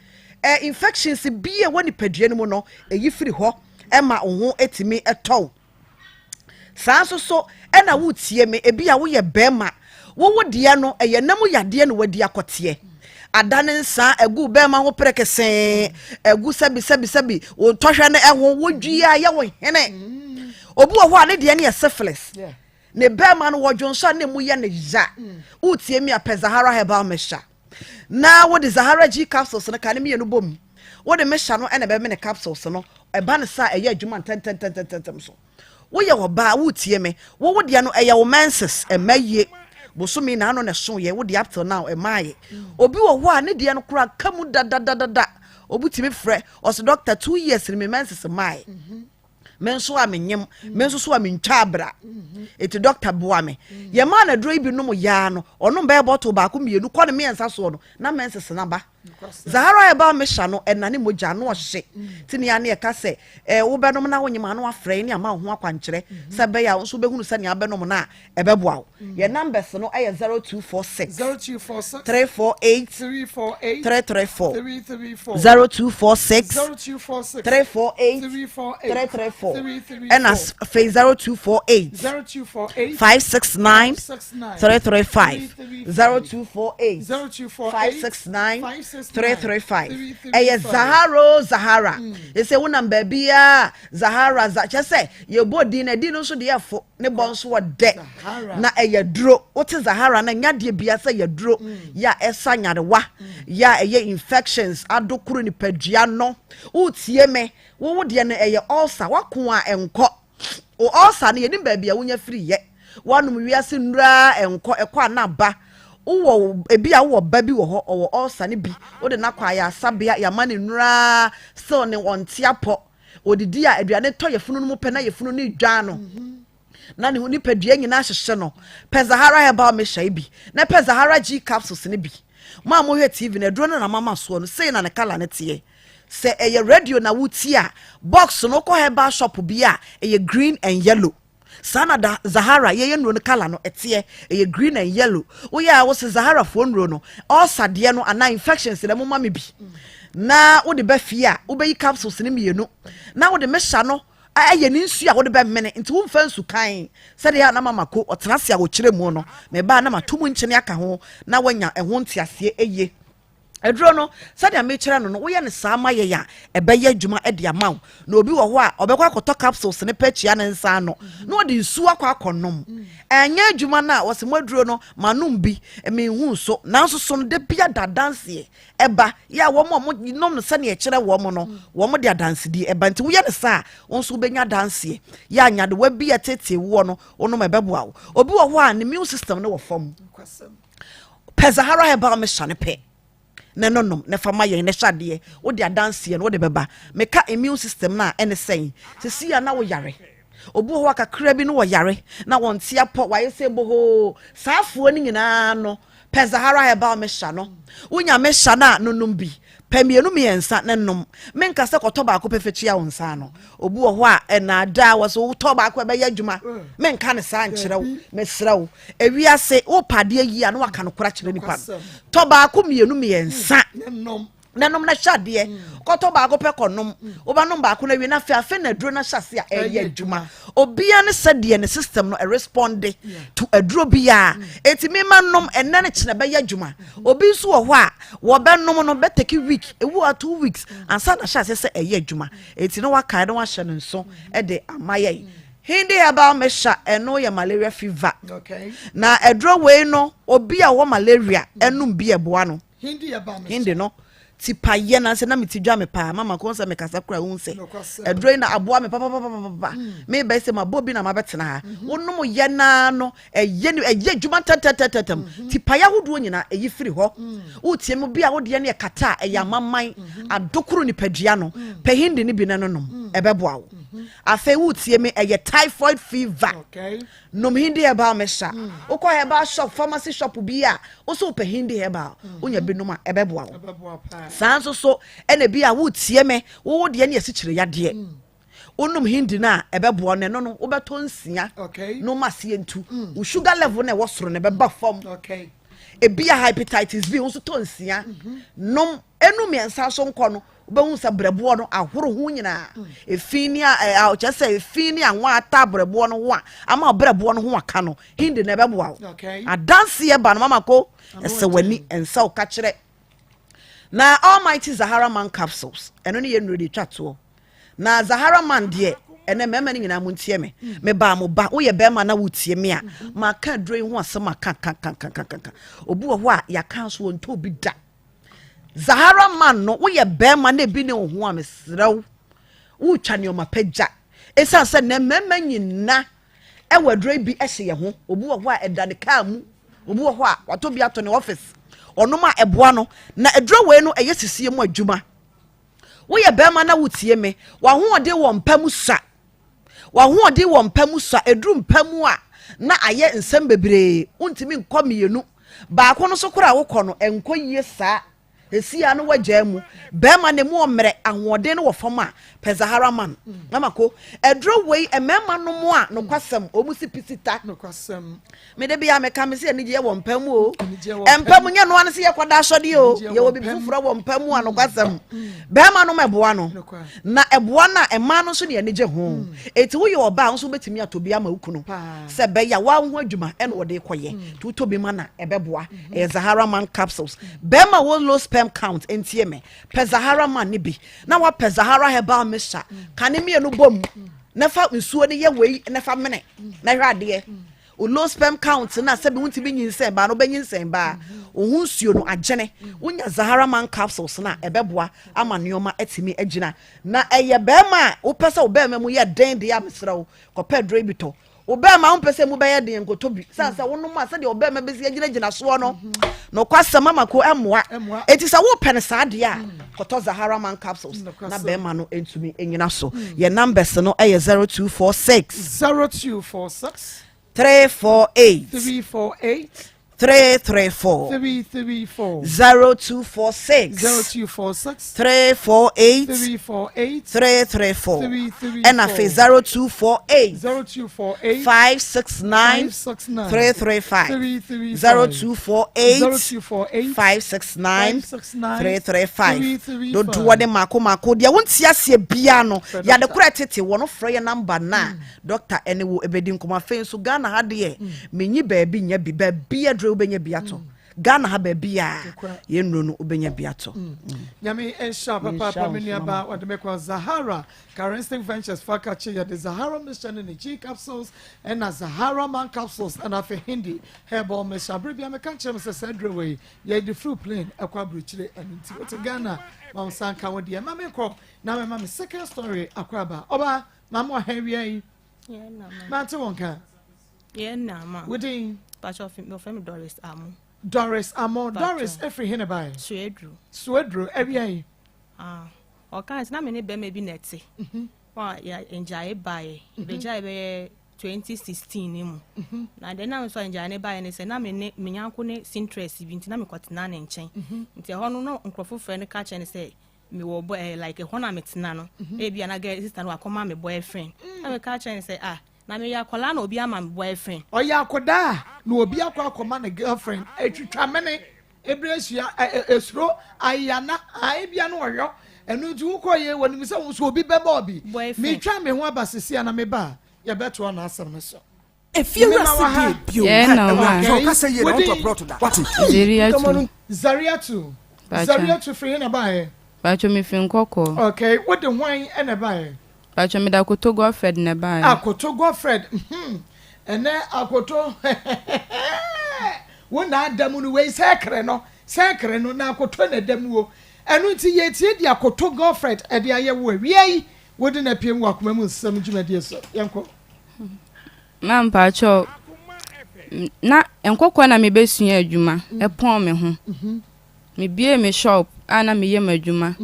Infections bi a ɛwɔ nipadua no mu no ɛyi firi hɔ ɛma wo ho ɛtumi ɛtɔ wo. Saa nso so ɛna wotie me ebi a woyɛ bɛrima wowo deɛ no ɛyɛ nam yadeɛ na wadi akɔteɛ ada ne nsa agu bɛrima ho pɛrɛkɛsɛɛ agu sɛbi sɛbi sɛbi wo ntɔhwɛ no ɛho wodwia yɛ wo hene. Obi wɔ hɔ a ne deɛ no yɛ syphilis ne bɛrima no wɔdwo nso a ne mu yɛ ne ya. Wotie mi a pɛ Zahara Herbal Mixture na wode Zahara G Capsules no ka ne mmienu bɔ mu wode mixture no ɛna ɛbɛmene capsules no ɛba ne sa ɛyɛ adwuma ntɛntɛntɛntɛntɛm so. Woyɛ ɔbaa wotie me wowo deɛ no ɛyɛ wo menses ɛma yie bosome na ano na ɛso yɛ wode up till now ɛma yɛ. Obi wɔ hɔ a ne deɛ no koraa ka mu dadadadada. Obi tumi frɛ ɔsɛ doctor 2 years ni me menses maaɛ me nso a menyem me nso so a mentwa abra eti doctor boa me. Yɛmaa na aduro yi bi nom yaa no ɔnom bɛyɛ bottle baako mmienu kɔ ne mmiɛnsa soɔ no na menses na ba. Zahara Herbal Mixture no ɛna ne mogya ano ɔhye ti ne ane ɛka sɛ ɛ wobɛnom na wonyem ano afrɛ ne ama wo ho akwankyerɛ sɛ ɛbɛyɛ a wo nso wobɛhunu sɛnea abɛnom no a ɛbɛboa wo. Yɛ numbers no ɛyɛ 0246 0246 348 348 334 334 0246 0246 348 348 334 334 ɛna afei 0248 0248 569 569 335 0248 0248 569 569 335. 335. Ɛyɛ Zahara o Zahara ɛsɛ wonam baabi a Zahara za kyɛ sɛ yɛbɔ din na din no nso deɛ ɛfo ne bɔ nso wɔ dɛ. Zahara. Na ɛyɛ duro wote Zahara na nyadeɛ bia sɛ yɛ duro yɛ a ɛsa nyarewa yɛ a ɛyɛ infections adokoro nipadua no. Wotie me wowo deɛ no ɛyɛ ulcer wako a ɛnkɔ o ulcer no yɛnim baabi a wonya firi yɛ wanom wiase nnuraa ɛnkɔ ɛkɔ a na ba wowɔ ebi a wowɔ ba bi wɔ hɔ ɔwɔ ulcer no bi wode no akɔ ayɛ asabea yɛama ne nnuraa still ne ɔnte apɔ odidi a aduane tɔ yɛfunu no mu pɛ na yɛfunu no dwa no na ne ho nipadua nyinaa hyehyɛ no. Pɛ Zahara Herbal Mixture yi bi na pɛ Zahara G Capsules no bi. Mo a mohwɛ TV no aduro no na mama soɔ no sei na ne colour no teɛ. Sɛ ɛyɛ radio na wotie a box no kɔ herbal shop bi a ɛyɛ green and yellow saa na da Zahara yɛyɛ nnuro no colour no ɛteɛ ɛyɛ green and yellow. Woyɛ a wosɛ Zahara foɔ nnuro no ulcer deɛ no anaa infections na moma me bi na wode bɛ fie a wobɛyi capsules no mmienu na wode mixture no ɛyɛ ne nsuo a wode bɛmene nti womfa nsu kan sɛdeɛ a na mama ko ɔtena ase a wɔkyerɛ mu no mebaa na mato mu nkyene aka ho na wanya ɛho nteaseɛ ɛye. Aduro no, sɛdeɛ mekyerɛ no no, woyɛ no saa ma yɛn a, ɛbɛyɛ adwuma de ama wo. Na obi wɔ hɔ a, ɔbɛkɔ akɔtɔ capsules no pɛ atua ne nsa ano, na ɔde nsuo akɔ akɔnom. Ɛnyɛ adwuma no a, wɔse mo aduro no, manom bi, menhuu so. Nanso so no, da bi ada adanseɛ ɛba. Yɛ a wɔn a wɔnom no sɛdeɛ ɛkyerɛ wɔn no, wɔn de adansedie ɛba. Nti woyɛ no saa a, wo nso wobɛnya adanseɛ. Yɛ a nyadewa bi a ɛtetee woɔ no, wonom a ɛbɛboa wo. Obi wɔ hɔ a, ne immune system no wɔ fam. Pɛ Zahara herbal mixture no pɛ na ɛno nom na fa ma yɛn na hyɛ adeɛ wode adanseɛ no wode bɛba. Meka immune system no a ɛne sɛn? Sisi a na woyare obi wɔ hɔ a kakra bi no wɔyare na wɔn ti apɔ wayɛ sɛ bohoo saa afoɔ no nyinaa no pɛ Zahara herbal mixture no wonya mixture no a nonom bi Pɛ mmienu mmiɛnsa na nom. Menka sɛ kɔtɔ baako pɛ fa tua wo nsa ano. Obi wɔ hɔ a ɛnaadaa wɔ so wotɔ baako ɛbɛyɛ adwuma. Menka ne saa nkyerɛ wo. Mesrɛ wo. Ewiase wopɛ adeɛ yie a na waka nokorɛ akyerɛ nipa no. Tɔ baako mmienu mmiɛnsa na nom na hyɛ adeɛ. Kɔtɔ baako pɛ kɔnom. Wobɛnom baako no awie na afei afei na aduro no ahyɛ ase a ɛyɛ adwuma. Obiara ne sɛdeɛ ne system no ɛresponde to aduro biara. Eti mema nom ɛnɛ ne kyena ɛbɛyɛ adwuma. Obi nso wɔ hɔ a wɔbɛnom no bɛtɛki week, ewu a 2 weeks ansa na hyɛ ase sɛ ɛyɛ adwuma. Eti na wakae na wahyɛ no nso de ama yɛn. Hindi herbal mixture ɛno yɛ malaria fever. Na aduro wei no obi a ɔwɔ malaria ɛnom bi ɛboa no. Hindi no tipayɛ na sɛ na me ti dwa me paa mama ko sɛ mekasa kora wohu sɛ aduro yi na aboa me papapapapa mebɛyɛ sɛ mabɔ bi na mabɛtena ha wonom yɛ naa no ɛyɛ ne ɛyɛ adwuma ntɛntɛntɛntɛm mhm. Tipaeɛ ahodoɔ nyinaa ɛyi firi hɔ Wotie mu bi a wodeɛ no yɛ kata a ɛyɛ amaman adokoro nipadua no pɛ hindi no bi na no nom ɛbɛboa wo. Afei wotie me ɛyɛ typhoid fever nom hindi herbal mixture. Wokɔ herbal shop, pharmacy shop bi a wosɛ wopɛ hindi herbal wonya bi nom a ɛbɛboa wo. Saa nso so ɛna bi a wotie me wowo deɛ no yɛ sikyire yadeɛ wonom hindi no a ɛbɛboa no ɛno no wobɛtɔ nsia nom aseɛ ntu wo sugar level no ɛwɔ soro no ɛbɛba fam. Ebi a hepatitis B nso tɔ nsia nom enu mmiɛnsa so nkɔ no wobɛhu sɛ brɛboɔ no ahoro ho nyinaa efi ne a kyerɛ sɛ efi ne anwa ata brɛboɔ no ho a ama brɛboɔ no ho aka no hindi na ɛbɛboa wo. Adanseɛ ba no mama ko ɛsɛ w'ani ɛnsɛ wo ka kyerɛ. Na Almighty Zahara Man capsules ɛno ne yɛ nnuro de twa toɔ. Na Zahara Man deɛ ɛnɛ mmarima no nyinaa mo ntie me. Mebaa mo ba woyɛ bɛrima na wotie me a maka aduro yi ho asɛm aka ka ka ka ka ka. Obi wɔ hɔ a yɛaka nso wɔntɔ obi da. Zahara Man no woyɛ bɛrima na ebi ne wo ho a mesrɛ wo wotwa nneɛma pɛ gya. Ɛsiane sɛ nnɛ mmarima nyina ɛwɔ aduro yi bi ɛhyɛ yɛn ho. Obi wɔ hɔ a ɛda ne kaa mu, obi wɔ hɔ a watɔ bi ato ne office ɔnom a ɛboa no. Na aduro wei no ɛyɛ sisie mu adwuma. Woyɛ bɛrima na wotie me, w'ahoɔden wɔ mpa mu sua, w'ahoɔden wɔ mpa mu sua, ɛduru mpa mu a na ayɛ nsɛm bebree, wontumi nkɔ mmienu baako no so koraa wokɔ no ɛnkɔ yie saa. Esi a na wagyaa mu. Bɛrima na emu ɔmmerɛ, ahoɔden no wɔ fam a, pɛ Zahara man. Mama ko, aduro wei mmarima nom a, nokwasɛm, wɔn si pisi ta. Nokwasɛm. Me de bia meka me sɛ anigyeɛ wɔ mpa mu o. Mpa mu nyɛ noa no sɛ yɛkɔda asɔdeɛ o. Yɛwɔ biribi foforɔ wɔ mpa mu a nokwasɛm. Bɛrima nom ɛboa no. Na ɛboa no a mmaa no nso ne anigye ho. Eti woyɛ ɔbaa nso wobɛtumi atɔ bi ama wo kunu. Sɛ ɛbɛyɛ a woa ho adwuma ɛna wɔde kɔyɛ. Nti wotɔ bi ma na ɛbɛboa. Ɛyɛ Zahara Man capsules. Bɛrima wɔ low sperm count ntie me. Pɛ Zahara Man ne bi. Na wapɛ Zahara herbal mixture. Ka ne mmienu bom. Na fa nsuo no yɛ wei na fa mene. Na hwɛ adeɛ. Wo low sperm count na sɛbi wontumi nyinsɛn baa no wobɛnyinsɛn baa. Wo ho nsuo no agyene. Wonya Zahara Man capsules no a ɛbɛboa ama nneɛma atumi agyina. Na ɛyɛ bɛrima a wopɛ sɛ wo bɛrima mu yɛ den deɛ a mesrɛ wo kɔpɛ aduro yi bi tɔ. Wo bɛrima wompɛ sɛ mu bɛyɛ den nkotɔ bi sane sɛ wonom a sɛdeɛ ɔbɛrima bɛsi agyinagyina soɔ no nokwasɛm ama ko ɛmmoa. Enti sɛ wopɛ no saa deɛ a kɔtɔ Zahara Man capsules na bɛrima no ntumi nyina so. Yɛn numbers no ɛyɛ 0246 0246 348 348 334 334 0246 0246 348 348 334 334 ɛna afei 0248 0248 569 569 335 335 0248 0248 569 569 335 335. Dodoɔ ne mako mako deɛ wonte aseɛ biara no yɛade korɔ tete wɔ no frɛ yɛ number na doctor ɛne wo ɛbɛdi nkɔmmɔ. Afei nso Ghana ha deɛ menyi baabi nya bi baabi aduro wobɛnya bi atɔ. Ghana ha baabi a yɛn nnuro no wobɛnya bi atɔ. Mm. Nyame nhyira papaapa me nuaba wɔde me kɔ Zahara Charistic Ventures fa ka kye yɛde Zahara mixture ne ne G capsules ɛna Zahara man capsules ɛna afei Hindi herbal mixture abere bia meka nkyerɛ me sɛ saa aduro wei yɛde firi plane ɛkɔ aburokyire ɛno nti wote Ghana ma wo nsa nka wo deɛ ma menkɔ na mema me second story akɔ aba ɔba ma mo ahɛn wia yi mante wo nka wo din Doris Amo. Doris Amo. Doris efiri he ne bae? Suaduro. Suaduro awia yi. Ah, ɔka sɛ na me ne bɛrima bi na ɛte. Mhm. Wa ya ngyae baeɛ. Mhm. Bɛgyae bɛyɛ 2016 ne mu. Mhm. Na deɛ nam so a ngyae ne baeɛ ne sɛ na me ne me nyanko ne sintress bi nti na mekɔtena ne nkyɛn. Nti ɛhɔ no na nkurɔfo frɛ no ka kyerɛ no sɛ mewɔ bɔ ɛɛ like ɛhɔ na metena no. Ebi a na girl sister no wakɔma me boyfriend. Na meka kyerɛ no sɛ ah Na meyɛ akwadaa na obi ama me boyfriend. Ɔyɛ akwadaa na obi akɔ akɔma no girlfriend. Etwitwa mene, ebere sua, esuro, ayana, ebia no ɔyɔ. Ɛno nti wokɔ yɛ wɔnim sɛ wo nso obi bɛma obi. Boyfriend. Metwa me ho aba sisi a na meba a yɛbɛtoa n'asɛm no so. Efie wura se deɛ bio. Yɛɛ na ɔma. Sɛ ɔka sɛ yie na ɔntɔ prɔto da. Wate. Zeriatu. Zariatu. Pacho. Zariatu firi he na ɛbaeɛ? Pacho me firi Nkɔkɔɔ. Okay, wode hwan na ɛbaeɛ? Pacho mede Akoto Godfred na ɛbaeɛ. Akoto Godfred hmm ɛnɛ Akoto wo na ada mu no wei sɛkere no sɛkere no na Akoto na ɛda mu o ɛno nti yɛtie deɛ Akoto Godfred ɛde ayɛ wo awia yi wode no apue mu wɔ akoma mu nsɛm dwumadie so yɛnkɔ. Ma mpakyɛw na nkɔkɔ na mebɛsua adwuma ɛpɔn me ho Mebuee me shop a na meyɛ m'adwuma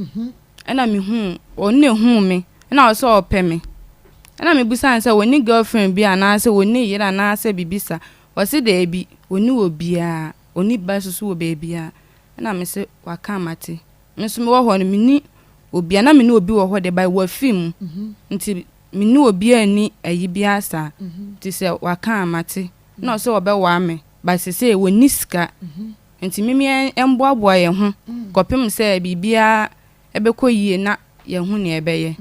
ɛna mehuu ɔno na ehuu me ɛna ɔsɛ ɔpɛ me ɛna mebusaa no sɛ ɔnni girlfriend bi anaasɛ ɔnni yere anaasɛ biribi sa ɔse daabi ɔnni obiara ɔnni ba nso so wɔ baabiara ɛna mese waka mate me nso mewɔ hɔ no menni obiara na mene obi wɔ hɔ deɛ but wafi mu nti mene obiara nni ayi biara saa nti sɛ waka a mate ɛna ɔse ɔbɛwaa me but sesei ɔnni sika Enti mim yɛmmoaboa yɛn ho kɔpem sɛ biribiara bɛkɔ yie na yɛahu nea yɛbɛyɛ.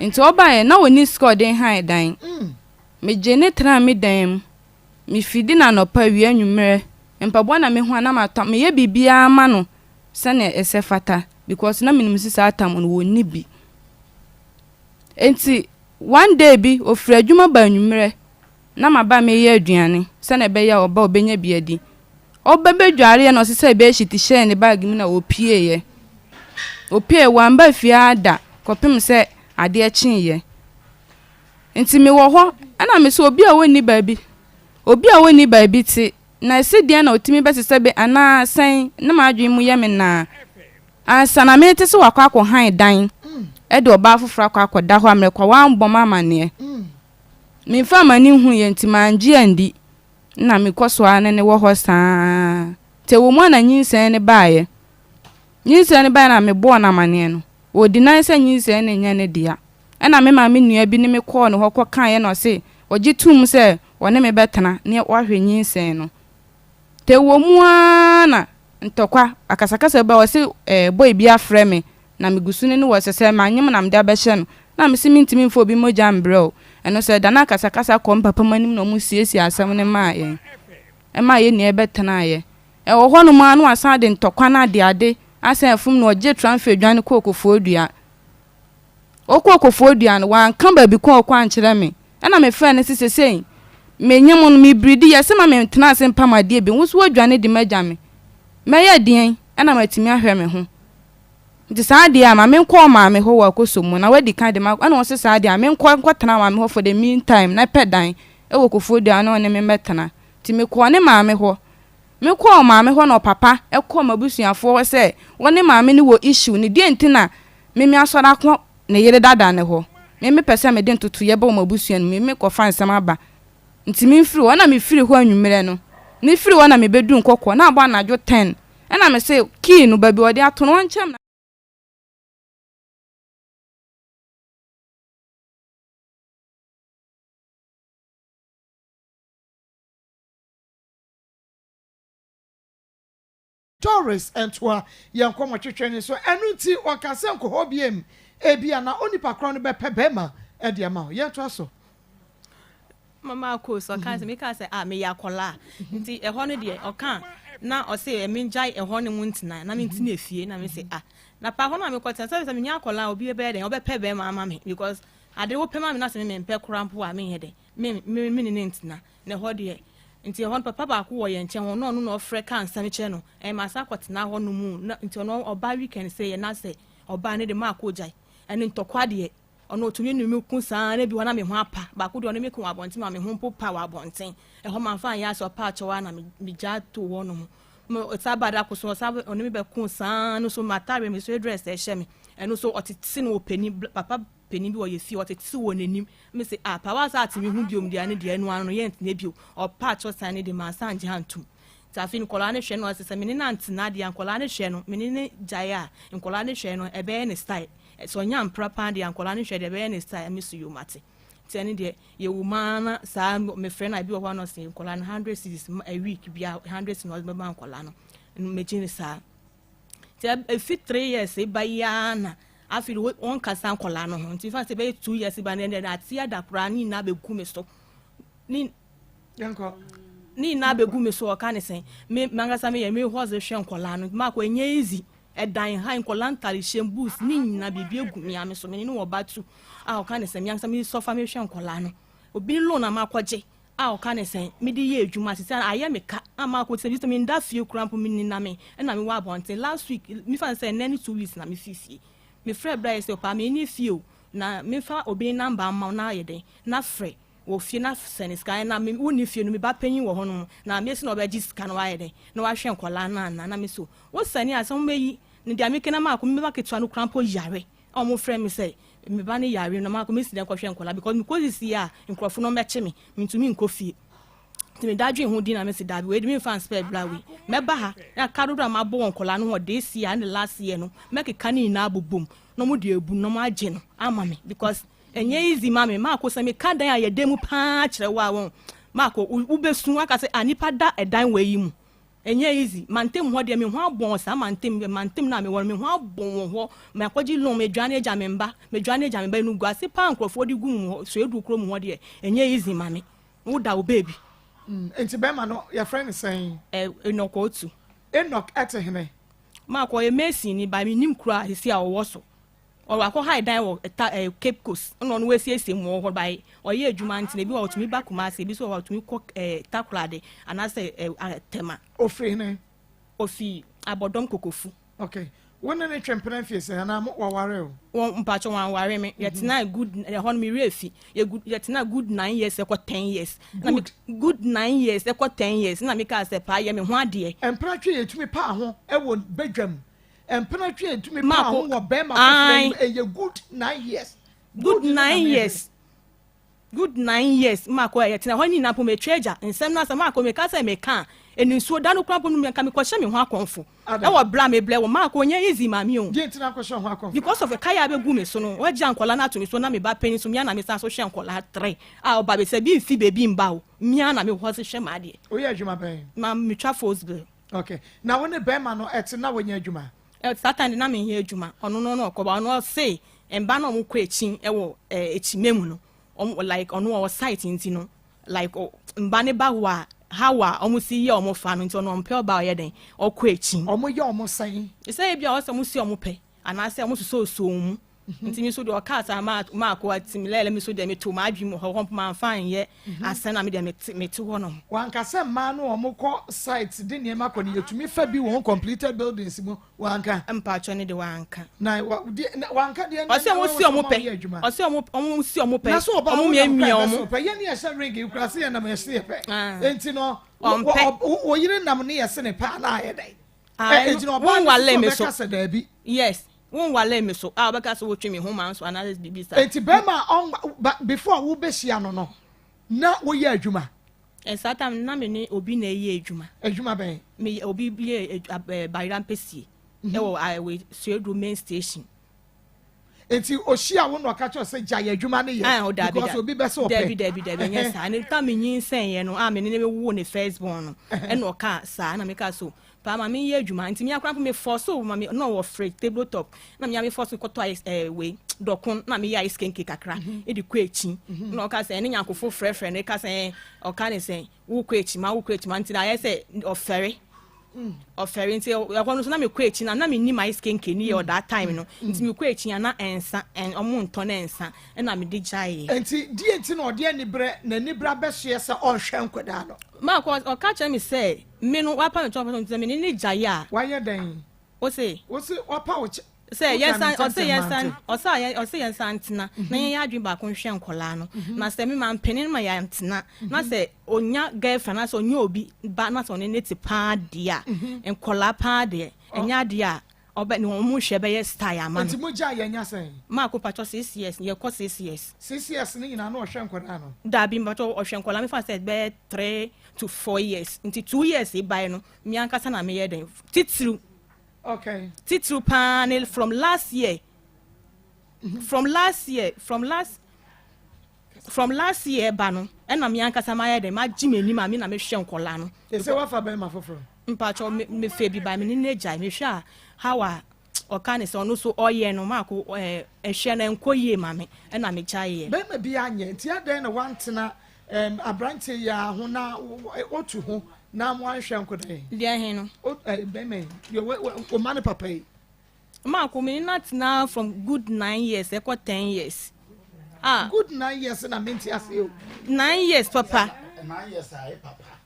Enti ɔbaeɛ, na ɔnni sika a ɔde hann dan. Megyee no tenaa me dan mu. Mefidi no anɔpa, awia, anwummerɛ. Mpaboa na mehu a na matɔ, meyɛ biribiara ma no sɛdeɛ ɛsɛ fata because na menim sɛ saa tam no ɔnni bi. Enti one day bi, ɔfiri adwuma baa anwummerɛ. Na m'aba mereyɛ aduane sɛnea ɛbɛyɛ a ɔba a ɔbɛnya bi adi. Ɔba bɛdwareeɛ na ɔsesaa bedsheet hyɛɛ ne bag mu na ɔpieeɛ. Ɔpieeɛ, wamba fie ara da kɔpem sɛ adeɛ kyeeɛ. Nti mewɔ hɔ ɛna me sɛ obi a ɔnni baabi, obi a ɔnni baabi te na ɛse deɛn na ɔtumi bɛsesa be anaa sɛn na m'adwene mu yɛ me naa. Ansa na merete sɛ wakɔ akɔhan dan de ɔbaa foforɔ akɔ akɔda hɔ a mmerɛ kwa wambɔ me amaneɛ. Memfaa m'ani nhuiɛ nti mangye andi. Nna mekɔ so ara ne no wɔ hɔ saa ara. Nti ɛwɔ mu a na nyinsɛn no baeɛ. Nyinsɛn no baeɛ na mebɔɔ no amaneɛ no, ɔdinae sɛ nyinsɛn no nyɛ ne dea. Ɛnna me maame nua bi ne me kɔɔ ne hɔ kɔkaeɛ na ɔse ɔgye toom sɛ ɔne me bɛtena na wahwɛ nyinsɛn no. Nti ɛwɔ mu ara na ntɔkwa, akasakasa bi baeɛ, ɔse ɛɛ boy bi afrɛ me Na megu so ne no wɔ sɛ sɛ manyem na mede abɛhyɛ no na mese mentumi mfa obi mogya mbrɛ o. Ɛno nso ɛdane akasakasa kɔɔ me papa mu anim na ɔmo siesiee asɛm no maa yɛn. Ɛmaa yɛn nyinaa bɛtenaeɛ. Ɛwɔ hɔ nom ara na wasan de ntɔkwa no adeade asan afum na ɔgyee Tranfei dwane kɔɔ Kofoɔdua. Ɔkɔɔ Kofoɔdua no, wanka baabi ko a ɔkɔ ankyerɛ me. Ɛna mefrɛɛ no se sesei menyem no, mebiridi, yɛse ma mentena ase mpam adeɛ bi, wo nso woadwane de m'agya me. Mɛyɛ deɛn na matumi ahwɛ me ho? Nti saa deɛ a, ma menkɔ ɔmaame hɔ wɔ Akosombo na wadi kan de me akɔ, ɛna ɔse saa deɛ a, menkɔ nkɔtena maame hɔ for the mean time na pɛ dan wɔ Koforidua na ɔne me mmɛtena. Nti mekɔɔ ne maame hɔ. Mekɔɔ maame hɔ na ɔpapa kɔɔ m'abusuafoɔ hɔ sɛ ɔne maame no wɔ issue no, deɛ nti na me me asɔre akɔ ne yere dada no hɔ. Me mepɛ sɛ mede ntotoeɛ ba wɔn abusua no mu, me mekɔfa nsɛm aba. Nti memfiri hɔ. Ɛna mefiri hɔ anwummerɛ no, mefiri hɔ na mebɛduru Nkɔkɔɔ, na abɔ anadwo ten. Ɛna me se key no baabi ɔde ato no ɔnkyerɛ me na. Doris ntoa yɛn nkɔmmɔtwetwe no so. Ɛno nti ɔka sɛ nkɔ hɔ biom. Ebia na onipa korɔ no bɛpɛ bɛrima de ama wo. Yɛntoa so. Mama Akos ɔka sɛ meka sɛ ah meyɛ akɔlaa nti ɛhɔ no deɛ ɔka. Na ɔse mengyae ɛhɔ ne mu ntena na mentena efie na mese ah na pa hɔ no a mekɔtena sɛ sɛ menya akwadaa a obi bɛyɛ dɛn ɔbɛpɛ bɛrima ama me because ade wopɛ ma me na sɛ me mempɛ koraa mpo a menyɛ dɛn me me me ne ne ntena na ɛhɔ deɛ nti ɛhɔ no papa baako wɔ yɛn nkyɛn hɔ na ɔno na ɔfrɛ ka nsɛm kyerɛ no ɛn masa akɔtena hɔ no mu na nti ɔno ɔba weekend sɛ yɛ na sɛ ɔbaa ne de maakɔ gyae ɛne ntɔkwa deɛ Ɔno ɔtumi ne me ko saa na bi hɔ na me ho apa. Baako deɛ ɔne me ko wɔ abɔnten ma me ho mpo pa wɔ abɔnten. Ɛhɔ mamfa anyɛ asɛ ɔpa akyɛw ara na megyaa too hɔ nom. Ɔsan ba da ko so ɔsan ɔne me bɛko saa no so m'atadeɛ me so dress ɛhyɛ me. Ɛno so ɔtete no wɔ panin papa panin bi wɔ yɛ fie ɔtete wɔ n'anim. Me se ah pa wa sa ate me ho biom deɛ ne deɛ ɛno ano no yɛntena bio. Ɔpa akyɛw san ne de mansan angye antom. Nti afei nkwadaa no hwɛ no ɔse sɛ me ne no antena deɛ a nkwadaa no hwɛ no me ne no gyae a nkwadaa no hwɛ no ɛbɛyɛ ne style. Sɛ ɔnya mpra paa deɛ a nkwadaa no hwɛ deɛ ɛbɛyɛ ne style me so yoo mate. Nti ɛne deɛ yɛwɔ mu ara na saa mefrɛ no a ebi wɔ hɔ a na ɔse nkwadaa no hundred cedis a week bia hundred cedis na ɔde bɛma nkwadaa no megye no saa. Nti efi 3 years ba yi ara na afei de wɔnkasa nkwadaa no ho nti fa sɛ ɛbɛyɛ 2 years ba no ɛnɛ ate ada koraa ne nyinaa bɛgu me so ne Yɛnkɔ. Ne nyinaa bɛgu me so. Ɔka ne sɛn me mankasa meyɛ me hɔ dze hwɛ nkwadaa no maakɔ ɛnyɛ easy. Ɛdan ha nkwadaa ntare hyɛm boots ne nyinaa biribi egu me ame so. Me ne no wɔ ba tu a ɔka ne sɛn me ankasa me sɔfa mehwɛ nkwadaa no obi loan a makɔgye a ɔka ne sɛn mede yɛ adwuma sisi a ayɛ me ka a maakɔ sɛ bi sɛ menda fie kura mpo me nina me ɛna mewɔ abɔnten. Last week mefa ne sɛ ɛnɛ ne 2 weeks na mefi fie. Mefrɛ bra yɛ sɛ ɔpaa me ne fie o na mefa obi number ama wo na ayɛ dɛn na frɛ wɔ fie na sɛne sika na me wonni fie no me ba panyin wɔ hɔ nom na mesi na ɔbɛgye sika na wayɛ dɛn na wahwɛ nkɔlaa no ana na me so wosɛne a sɛ wɔbɛyi ne deɛ meke na maako me ba ketewa no kora mpo yare a wɔn frɛ me sɛ me ba no yare no maako mesi dɛn kɔhwɛ nkɔlaa because mekɔ sisi a nkurɔfo no mɛkye me mentumi nkɔ fie. Nti meda dwen ho din na mesi daabi wei de memfa nspɛ bra wei mɛba ha na ka dodo a mabɔ wɔ nkɔlaa no ho this year ne last year no mɛkeka ne nyinaa bobom na ɔmo de ebu na ɔmo agye no ama me because ɛnyɛ easy ma me. Maako sɛ meka dan a yɛda mu paa kyerɛ wo a wɔn maako wobɛsu aka sɛ ah nipa da ɛdan wɔ yi mu. Ɛnyɛ easy. Mantam hɔ deɛ me ho abɔn saa mantam mantam na mewɔ no me ho abɔn wɔ hɔ. Makɔgye loan medwane agya me mba medwane agya me mba enu gu ase paa nkurɔfoɔ de gu mu hɔ so edu kurom hɔ deɛ ɛnyɛ easy ma me woda wo beebi. Nti bɛrima no yɛfrɛ no sɛn? Ɛ Enoch Otu. Enoch ɛte hene? Maako ɔyɛ mason ni ba mi nim kuro a sisi a ɔwɔ so ɔwɔ akɔ ha dan wɔ ta ɛ Cape Coast ɛna ɔno wasiesie mu wɔ hɔ ba ɔyɛ adwuma nti na ebi wɔ ɔtumi ba Kumasi ebi nso wɔ ɔtumi kɔ Takoradi anaasɛ ɛ Tema. Ofiri hene? Ofi Abɔdɔm Kokofu. Okay, wo ne ne twɛ mpena fie sɛ anaa mo waware o? Wɔn mpatsɔ wɔn aware me. Yɛtena good ɛhɔ no mi werɛ fi yɛ yɛtena good 9 years ɛkɔ 10 years. Good. Good 9 years ɛkɔ 10 years na mi kaa sɛ paa yɛ me ho adeɛ. Mpena twe yɛtumi paa ho ɛwɔ badwam, mpena twe yɛtumi paa ho wɔ bɛrima foforɔ anim ɛyɛ good 9 years? Good 9 years, good 9 years maako yɛ tena hɔ nyinaa mpo metwa agya nsɛm no asɛ maako meka sɛ meka a ɛni nsuo da no kora mpo no nka mekɔhyɛ me ho akɔmfo ɛwɔ berɛ a mebrɛ wɔ maako nyɛ easy ma me o. Deɛ nti na akɔhyɛ ho akɔmfo? Because of kaya bɛgu me so no wagya nkɔla no ato me so na me ba panyin so mea na mesa so hwɛ nkɔla tere a ɔba bɛ sɛ bi mfi baabi mba o mea na mehɔ se hwɛ m'adeɛ. Woyɛ adwuma bɛn? Ma metwa force bill. Okay, na wo ne bɛrima no ɛte na wɔnyɛ adwuma? Ɛ saa time de na menyɛ adwuma. Ɔno no na ɔkɔba ɔno ɔse mba na ɔmo kɔ ekyi ɛwɔ ɛ ekyimɛ mu no ɔmo like ɔno ɔwɔ site nti no like mba ne ba hɔ a how a ɔmo si yɛ ɔmo fa no nti ɔno ɔmpɛ ɔba a ɔyɛ den ɔkɔ ekyi. Ɔmo yɛ ɔmo sɛn? Sɛ ebi a ɔsɛ ɔmo si ɔmo pɛ anaasɛ ɔmo soso osuo mu nti mi nso deɛ ɔkaa saa maa maako ati mi lɛɛlɛ mi nso deɛ mi to maa adwi mu hɔ hɔ maa nfa nyɛ asɛn na mi deɛ mi te hɔ nom. Wankasa mmaa no ɔmo kɔ site de nneɛma kɔ no yɛtumi fa bi wɔn completed buildings mu wanka? Mpatsɔ ne de wanka. Na wa deɛ na wanka deɛ. Ɔsɛ ɔmo si ɔmo pɛ ɔsɛ ɔmo si ɔmo pɛ. Na so ɔbaa ɔmo wo nam miamia kwan ɔmo. bɛso pɛ yɛn ni yɛhyɛ ring yi kura se yɛn nam yɛhyɛ yɛ pɛ. Ah. Enti no Ɔmpɛ. Wɔ yere nam ne yɛse ne pɛ ana ayɛ dɛ? Ah, Ɛ egyina ɔbaa wonwale ne me so so. ɔbɛka sɛ daabi. Yes, wonwale mi so a ɔbɛka sɛ wotwe mi ho ma nso anaasɛ biribi saa. Enti bɛrima a ɔnwa ba before a wobɛhyia no na woyɛ adwuma? Ɛ saa time na me ne obi na ɛyɛ adwuma. Adwuma bɛn? Me obi yɛ bayera mpɛsie ɛwɔ wei Sueduro main station. Nti ohyia wo na ɔka kyerɛ sɛ gya yɛ adwuma no Ah, yɛ oh, dabi, because dabi. obi bɛ sɛ ɔpɛ? Dabi dabi dabi, ɛnyɛ saa. Ne ta me nyinsɛn yɛ no a me ne ne wo ne first born no ɛna ɔka saa na meka so paa ma me yɛ adwuma nti me akora mpo me fɔ so ma me na ɔwɔ fridge table top na me a me fɔ so kɔtɔ ice wei dɔkon na me yɛ ice kenke kakra ɛde kɔ akyi na ɔka sɛ ɛne nyankofo frɛfrɛ no ɛka sɛ ɔka ne sɛ wokɔ akyi ma wokɔ akyi ma nti na ayɛ sɛ ɔfɛre. Ɔfɛre nti ɛhɔ no so na mekɔ akyi na na mennim ice kenke ni yɛ wɔ that time no. Nti mekɔ akyi a na ɛnsa ɛn ɔmo ntɔ na ɛnsa ɛna mede gyaeɛ. Nti deɛ nti na ɔde anibrɛ n'anibrɛ abɛsoɛ sɛ ɔnhwɛ nkwadaa no? Maako ɔka kyerɛ me sɛ me no wapa me kyɛw nti sɛ me ne no gyae a. Wayɛ dɛn? Ose. Wose wapa wo kyɛ. Sɛ yɛnsan ɔse yɛnsan ɔse a ɔse yɛnsan ntena na yɛnyɛ adwene baako nhwɛ nkɔlaa no na sɛ me mampene no ma yɛantena na sɛ onya girlfriend anaasɛ ɔnyɛ obi ba na sɛ ɔne ne te paa deɛ a nkɔlaa paa deɛ ɛnyɛ adeɛ a ɔbɛ ne wɔn hwɛ bɛyɛ style ama no. Nti mo gyae yɛ nya sɛn? Maako mpakyɛw 6 years yɛkɔ 6 years. 6 years ne nyinaa na ɔhwɛ nkɔlaa no? Daabi mpakyɛw, ɔhwɛ nkɔlaa mefa sɛ bɛyɛ 3 to 4 years, nti 2 years bae no me ankasa na meyɛ dɛn titiriw. Titiriw paa ne from last year, from last year, from last year ba no ɛna me ankasa mayɛ dɛn magye m'anim a me na mehwɛ nkɔlaa no. Ɛsɛ wafa bɛrima foforɔ? Mpakyɛw, mefe bi ba me ne ne gyae, mehwɛ a how a ɔka ne sɛ ɔno so ɔyɛ no maako ɛhwɛ no ɛnkɔ yie ma me ɛna megyaeɛ. Bɛrima bi anyɛ nti adɛn na wantena aberanteɛ yi a ho na otu ho na mo anhwɛ nkɔda yi? Deɛ he no? Bɛrima yi deɛ ɔma ne papa yi. Maako, me ne no atena from good 9 years ɛkɔ 10 years. Ah. Good 9 years na mente ase o. 9 years papa.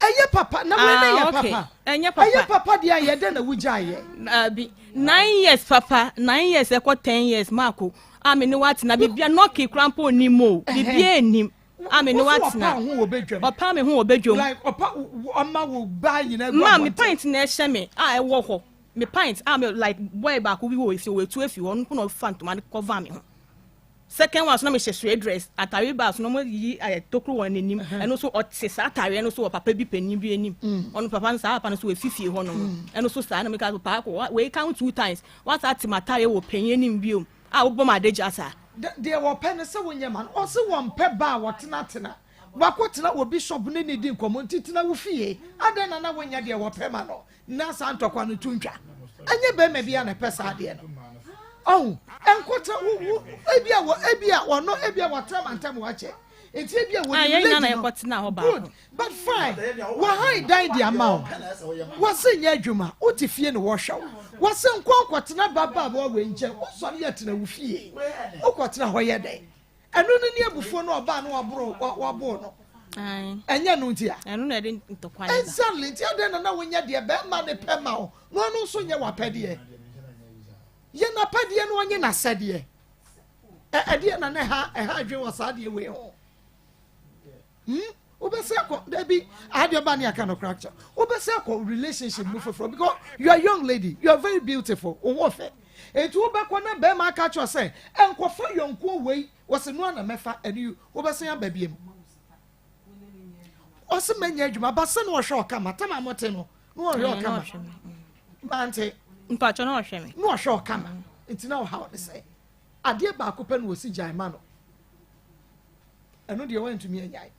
Ɛyɛ papa na wei ne yɛ papa. Ɛnyɛ papa. Ɛyɛ papa deɛ ayɛ dɛ na wugya ayɛ. Abi 9 years papa, 9 years ɛkɔ 10 years maako a me ne watena bibia nɔki kura mpo onim o, bibia enim a me ne watena. Ɔpa ho wɔ bedwam. Ɔpa me ho wɔ bedwam. Like ɔpa ɔma wo ba nyina gu. Ma me pint na ɛhyɛ me a ɛwɔ hɔ, me pint a me like boy baako bi wɔ efi wɔ etu efi hɔ, ɔno na ɔfa ntoma de cover me ho. Second one so na mehyɛ suede dress atare ba so na ɔmo yi ayɛ tokuro wɔ n'anim, ɛno nso ɔte saa atareɛ no so wɔ papa bi panyin bi anim. Ɔno papa no, saa papa no so wɔ efifie hɔ nom, ɛno so saa na meka so paako wei count two times wasa ate ma atareɛ wɔ panyin anim biom a wobɔ ma adagya saa. Deɛ wɔpɛ no sɛ wonyɛ ma no, ɔse wɔmpɛ ba a wɔtenatena wakɔtena obi shop ne ne di nkɔmmɔ, nti tena wo fie. Adɛn na na wonyɛ deɛ wɔpɛ ma no na saa ntɔkwa no to ntwa? Ɛnyɛ bɛrima bi a na ɛpɛ saa adeɛ no ɔho ɛnkɔtena wo wo ebi a wɔ ebi a ɔno ebi a wɔtena ma ntam wakyɛ, nti ebi a wɔnim lady no good, but fine, wɔhan dan de ama wo, wɔse nyɛ adwuma, wote fie ne wɔhwɛ wo, wɔse nkɔ nkɔtena babaawa wei nkyɛn, wosɔre yɛ tena wo fie, wokɔtena hɔ yɛ dɛn? Ɛno no ne abufuo no ɔbaa no waboro waboo no, ɛnyɛ no nti a. Ɛno na ɛde ntɔkwa ne ba. Exactly, nti adɛn na na wonyɛ deɛ bɛrima ne pɛ ma wo na ɔno nso nyɛ w'apɛdeɛ? Yɛ n'apɛdeɛ na ɔnyɛ n'asɛdeɛ. Ɛdeɛ na ne ha ɛha adwene wɔ saa adeɛ wei ho. Wobɛsɛ akɔ dabi adeɛ ɔba ne aka no koraa kyɛ wobɛsɛ akɔ relationship mu foforɔ because you are young lady, you are very beautiful, wo ho fɛ, eti wobɛkɔ na bɛrima aka kyerɛ sɛ ɛnkɔfa yɔnkoɔ wei, wɔsɛ no ana mɛfa ɛne yi, wobɛsɛn aba biem. Ɔsɛ mɛnyɛ adwuma ba sɛ na ɔhwɛ ɔkama tama mote no na ɔhwɛ ɔkama mante. Mpatsɔ, na ɔhwɛ me. Na ɔhwɛ ɔkama nti na ɔhaw ne sɛ adeɛ baako pɛ na wɔsi gyae ma no, ɛno deɛ wɔntumi anyae.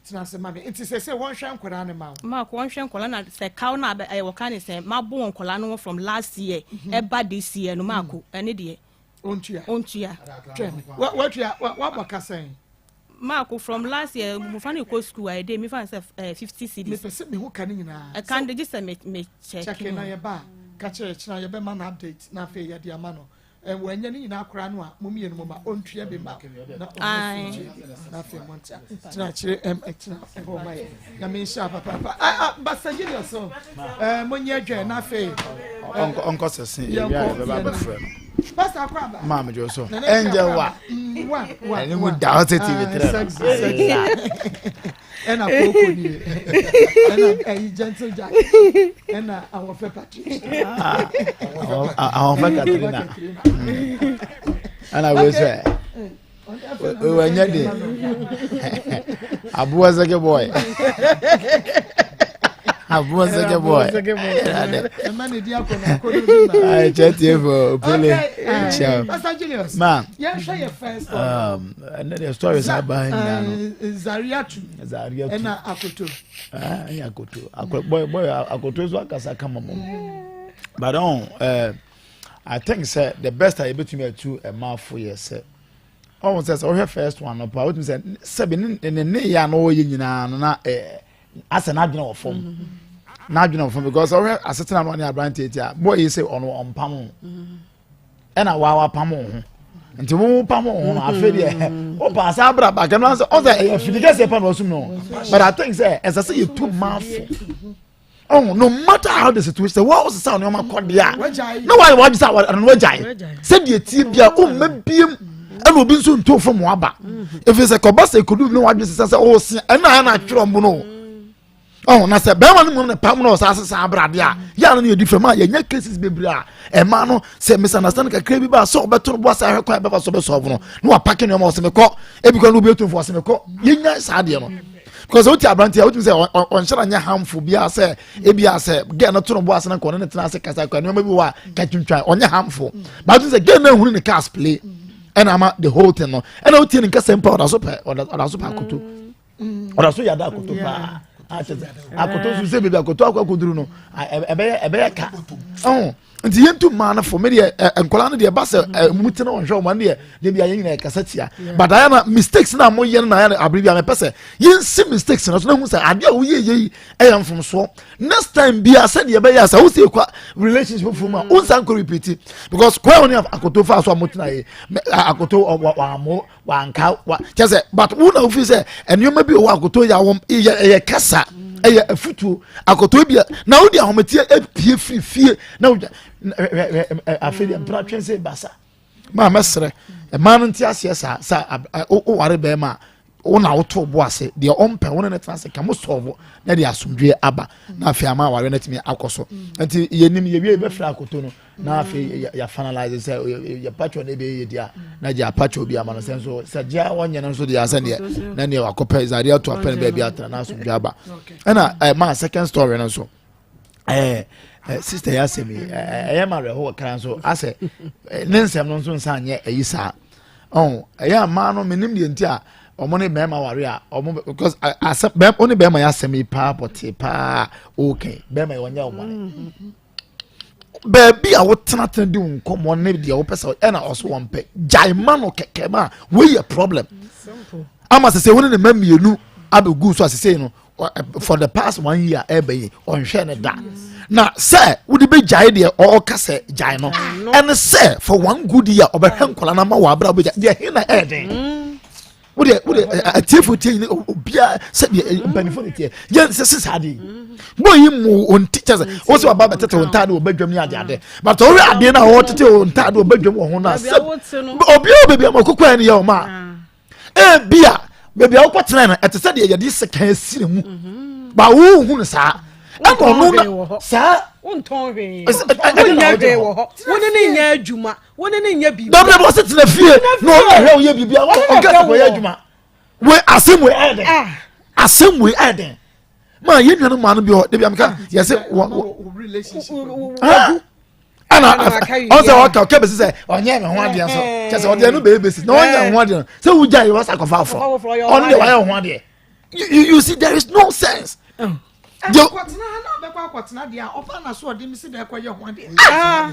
Tena ase ma me, nti sɛ wɔnhwɛ nkwadaa no ma wo. Maako, wɔnhwɛ nkwadaa na sɛ kaw na ɛyɛ wɔka ne sɛ mabɔ wɔn nkwadaa no from last year ɛba this year no, maako, ɛne deɛ. Ɔntua. Ɔntua. Twɛn, watua wabɔ kasɛn? Maako, from last year mmɔfra no kɔ school a ɛde mi fa sɛ 50 cedis. Mepɛ sɛ mehu ka ne nyinaa. Ɛka de gye sɛ me check. Check na yɛba a ka kyerɛ kyerɛ yɛbɛma no update na afei yɛde ama no. Wɔnyɛ ne nyinaa koraa no a, mo mmienu mo ma ɔntua bi ma na ɔno nso ntua bi na afei mo ntea tena akyire tena ɛhɔ ma yɛ. Nyame nhyira papaapa. Basa Julius so monyɛ adwene na afei ɔnkɔ sɛse ewia a yɛbɛba abɛfrɛ no. Pastor akɔ aba. Maa mi jɔ so ɛnjɛ wa wa wa ɛni mu da ɔsɛ TV tẹrɛ. Sexy sexy ɛna kooko nie, ɛna ɛyi Gentle Jack, ɛna Awɔfɛ Patricia. Awɔfɛ Katrina ɛna wei sɛ wanyɛ de aboa sɛkɛ boy, aboa sɛkɛ boy. Ayi kyɛ tie fo opele nkyɛn. Pastor Julius. Ma. Yɛnhwɛ yɛ first. Ɛnɛ deɛ stories aba nyinaa no. Zariatu. Zariatu. Ɛna Akoto. Ɛna Akoto. Akɔ boy boy Akoto so akasa kama mo. But ɔn I think sɛ the best a yɛbɛtumi atu ɛmaafo yɛ sɛ ɔn sɛ ɔhwɛ first one no pa, wotumi sɛ sɛbi ne ne ne yɛ a na ɔyɛ nyinaa no na asɛ n'adwene wɔ fam. N'adwene ɔfam because ɔhwɛ asetena no ɔne aberanteɛ ti a boy yi sɛ ɔno ɔmpam ho ɛna waa wapam wo ho nti wo pam wo ho no afei deɛ wopa asa abra back ɛno sɛ ɔsɛ ɛyɛ fidi kɛseɛ pa na ɔsum no but I think sɛ ɛsɛ sɛ yɛtu maafo oh no matter how the situation sɛ wɔn sisa nneɛma kɔ deɛ a na wɔayɛ wɔn adwene sɛ ɛno wɔagyae sɛdeɛ tie bia ɔmma biem ɛna obi nso nto fam waba efi sɛ kɔba sɛ ekodu ne wadwene sisa sɛ ɔɔsia ɛna ɛna atwerɛ ɔmo no. ɔho na sɛ bɛrima no mmom ne pam na ɔsan sesa abrade a yɛ ano no yɛ different ma yɛnya cases bebree a ɛma no sɛ misunderstanding kakra bi ba sɛ ɔbɛto no bo ase ahwɛ kwan bɛfa so bɛsɔɔbo no na wapake nneɛma ɔsɛ mekɔ ebi kɔ no obi etu fo ɔsɛ mekɔ yɛnya saa adeɛ no because wote aberante a wotumi sɛ ɔnhyɛ na nyɛ harmful biara sɛ ebi a sɛ girl no to no bo ase na nkɔ ne ne tena ase kasa kɔ nneɛma bi wɔ a katwintwan ɔnyɛ harmful but wotumi sɛ girl no ehunu ne cars play ɛna ama the whole thing no ɛna wotie ne nkasa mpa ɔda so pɛ ɔda so pɛ akoto. Ɔda so yada akoto paa akoto nso sɛ baabi akoto akɔ akɔduru no ɛbɛyɛ ɛbɛyɛ ka ɔho nti yɛntu mmaa no fo me deɛ nkɔla no deɛ ɛba sɛ mu tena wɔn hwɛ wɔn deɛ deɛ bi a yɛn nyinaa ɛkasa tia but ayɛ na mistakes na mo yɛ no na ayɛ na abiri bi a mepɛ sɛ yɛnsi mistakes na so na ehu sɛ adeɛ a woyɛ yɛ yi ɛyɛ mfomsoɔ next time bi a sɛdeɛ ɛbɛyɛ a sɛ wosi ekɔ relationship foforɔ mu a wonsan kɔ repeat because kwan wɔn ne akoto fa so a mo tena yɛ akoto wɔ wɔ amo wanka wa kyɛ sɛ but wo na wofi sɛ nneɛma bi wɔ akoto yɛ awɔ yɛ ɛyɛ kasa ɛyɛ afutuo akoto bi na wodi ahometeɛ epie firi fie na wogya afei deɛ mpena twɛn sɛ basa maa mɛsrɛ mmaa no nte aseɛ saa sa woware bɛrima a wo na woto bo ase deɛ ɔmpɛ wo ne ne tena ase ka mo sɔɔbo na de asomdwoeɛ aba na afei ama awareɛ no atumi akɔ so nti yɛnim yɛwie yɛbɛfrɛ akoto no na afei yɛ finalize sɛ yɛ patro no ɛbɛyɛ yɛ di a na gye apatro bi ama no sɛ nso sɛ gye a wɔnyɛ no nso deɛ asɛ deɛ na neɛ wakɔpɛ zadeɛ ato apɛ no baabi atena na asomdwe aba ɛna ɛma second story no nso ɛɛ sister yɛ asɛm yi ɛyɛ ma awerɛho kakra nso asɛ ne nsɛm no nso nsa nyɛ ɛyi saa ɔn ɛyɛ amaa no menim deɛ nti a wɔn ne bɛrima ware a wɔn because asɛm bɛrima wɔn ne bɛrima yɛ asɛm yi paa pɔtee paa okay bɛrima yɛ wɔnyɛ wɔn baabi a wotenatena di wo nkɔmmɔ ne deɛ wopɛ sɛ ɛna ɔso wɔn pɛ gyae ma no kɛkɛ ma wei yɛ problem ama sɛ sɛ wo ne ne ma mmienu abɛgu so a sesei no for the past one year ɛbɛ yi ɔnhwɛ ne da na sɛ wode bɛgyae deɛ ɔka sɛ gyae no ɛne sɛ for one good year ɔbɛhwɛ nkɔla no ama wɔ abrɛ wobɛgya deɛ he na ɛɛden mm. wode wode atiefo tie nyina obiara sɛdeɛ mpanimfoɔ ne teɛ yɛn sɛ sesa adeɛ yi mo yi mu wɔn ti kyɛ sɛ wɔn sɛ waba bɛtete wɔn ntaade wɔ badwam ne ade ade but ɔwɛ adeɛ no a wɔtete wɔn ntaade wɔ badwam wɔ ho no a sɛ obiara baabi a ma koko yɛ no yɛ wɔn a ebi a baabi a wɔkɔ tena no ɛte sɛ deɛ yɛde sekan asi ne mu ba wohu no saa ɛna ɔno na saa wontɔn hwee wonyɛ hwee wɔ hɔ wo ne ne nyɛ adwuma wo ne ne nyɛ biribi. Dabi dabi ɔsɛ tena fie na ɔno ahwɛ ɔyɛ biribi a ɔnka sɛ kɔyɛ adwuma. Wei asɛm wei ayɛ dɛn? Ah. Asɛm wei ayɛ dɛn? Maa yɛn nuanom maa no bi hɔ dabi amika yɛ sɛ wɔ wɔ. Ɛna ɔsɛ ɔka ɔka bɛsi sɛ ɔnyɛ ne ho adeɛ nso kyɛ sɛ ɔdeɛ no bɛyɛ bɛsi na ɔnyɛ ne ho adeɛ no sɛ wogya yɛ wɔsa akɔfa afɔ ɔno deɛ wayɛ ho adeɛ. You see there is no sense. Oh. Ɛkɔtena ha na ɔbɛkɔ akɔtena deɛ a ɔfa na so ɔde mi si dɛ ɛkɔyɛ ho adeɛ. Ah.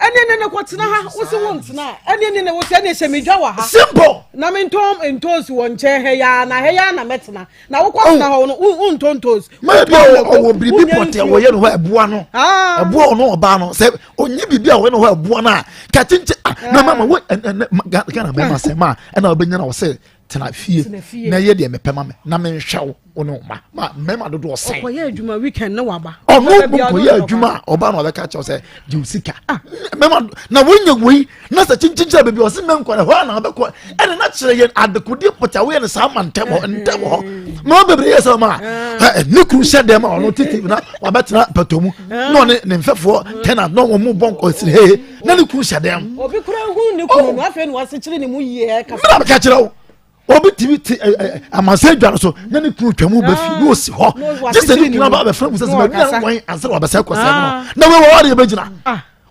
ɛne ne ne kɔtena ha wosi wo ntena ɛne ne ne wosi ɛne hyɛ me dwa wɔ ha. Simple. Na me ntɔn ntoosi wɔ nkyɛn ha yaa na ha yaa na mɛtena na wokɔ tena hɔ no wo ntɔn ntoosi. Maa bi a ɔwɔ biribi pɔtɛ wɔyɛ no hɔ ɛboa no ah. ɛboa ɔno ɔbaa no sɛ onye biribi a wɔyɛ no hɔ ɛboa no a kɛkyenkye ah, na mama wo ɛnɛ Ghana bɛrima sɛ maa ɛna ɔbɛnya na ɔsɛ tena fie na yɛ deɛ mepɛ ma me na menhwɛ wo wo ne wo ma ma mmarima dodoɔ sɛn. ɔkɔyɛ adwuma weekend ne waba. ɔno nkɔyɛ adwuma a ɔba na ɔbɛka kyerɛw sɛ gye wo sika ah. mmarima na wonya wei na sɛ kyinkyinkyin baabi ɔse mɛnkɔ na hɔ a na wobɛkɔ ɛne na kyerɛ yɛn adekodeɛ pɔtɛ a woyɛ no saa ma ntɛm hɔ ntɛm hɔ mmarima bebree yɛ sɛ ɔma a ne kunu hyɛ dɛm a ɔno tete na wabɛtena pɛtɔ mu na ɔne ne mfɛfoɔ tenant na wɔn mu bɔ nkɔsiri hee na ne kunu hyɛ dɛm. obi kura hu ne kunu no afei na wasekyere ne mu yie ɛka. mena meka kyerɛ wo obi tumi te ɛ ɛ amansan dwa no so na ne kunu twam bɛ fi na osi hɔ gye sɛ ne kunu aba abɛfra mu sɛ sɛ baabi a wɔn ansa na wabɛsɛ kɔ sɛ no na wei wɔwɔ adeɛ bɛgyina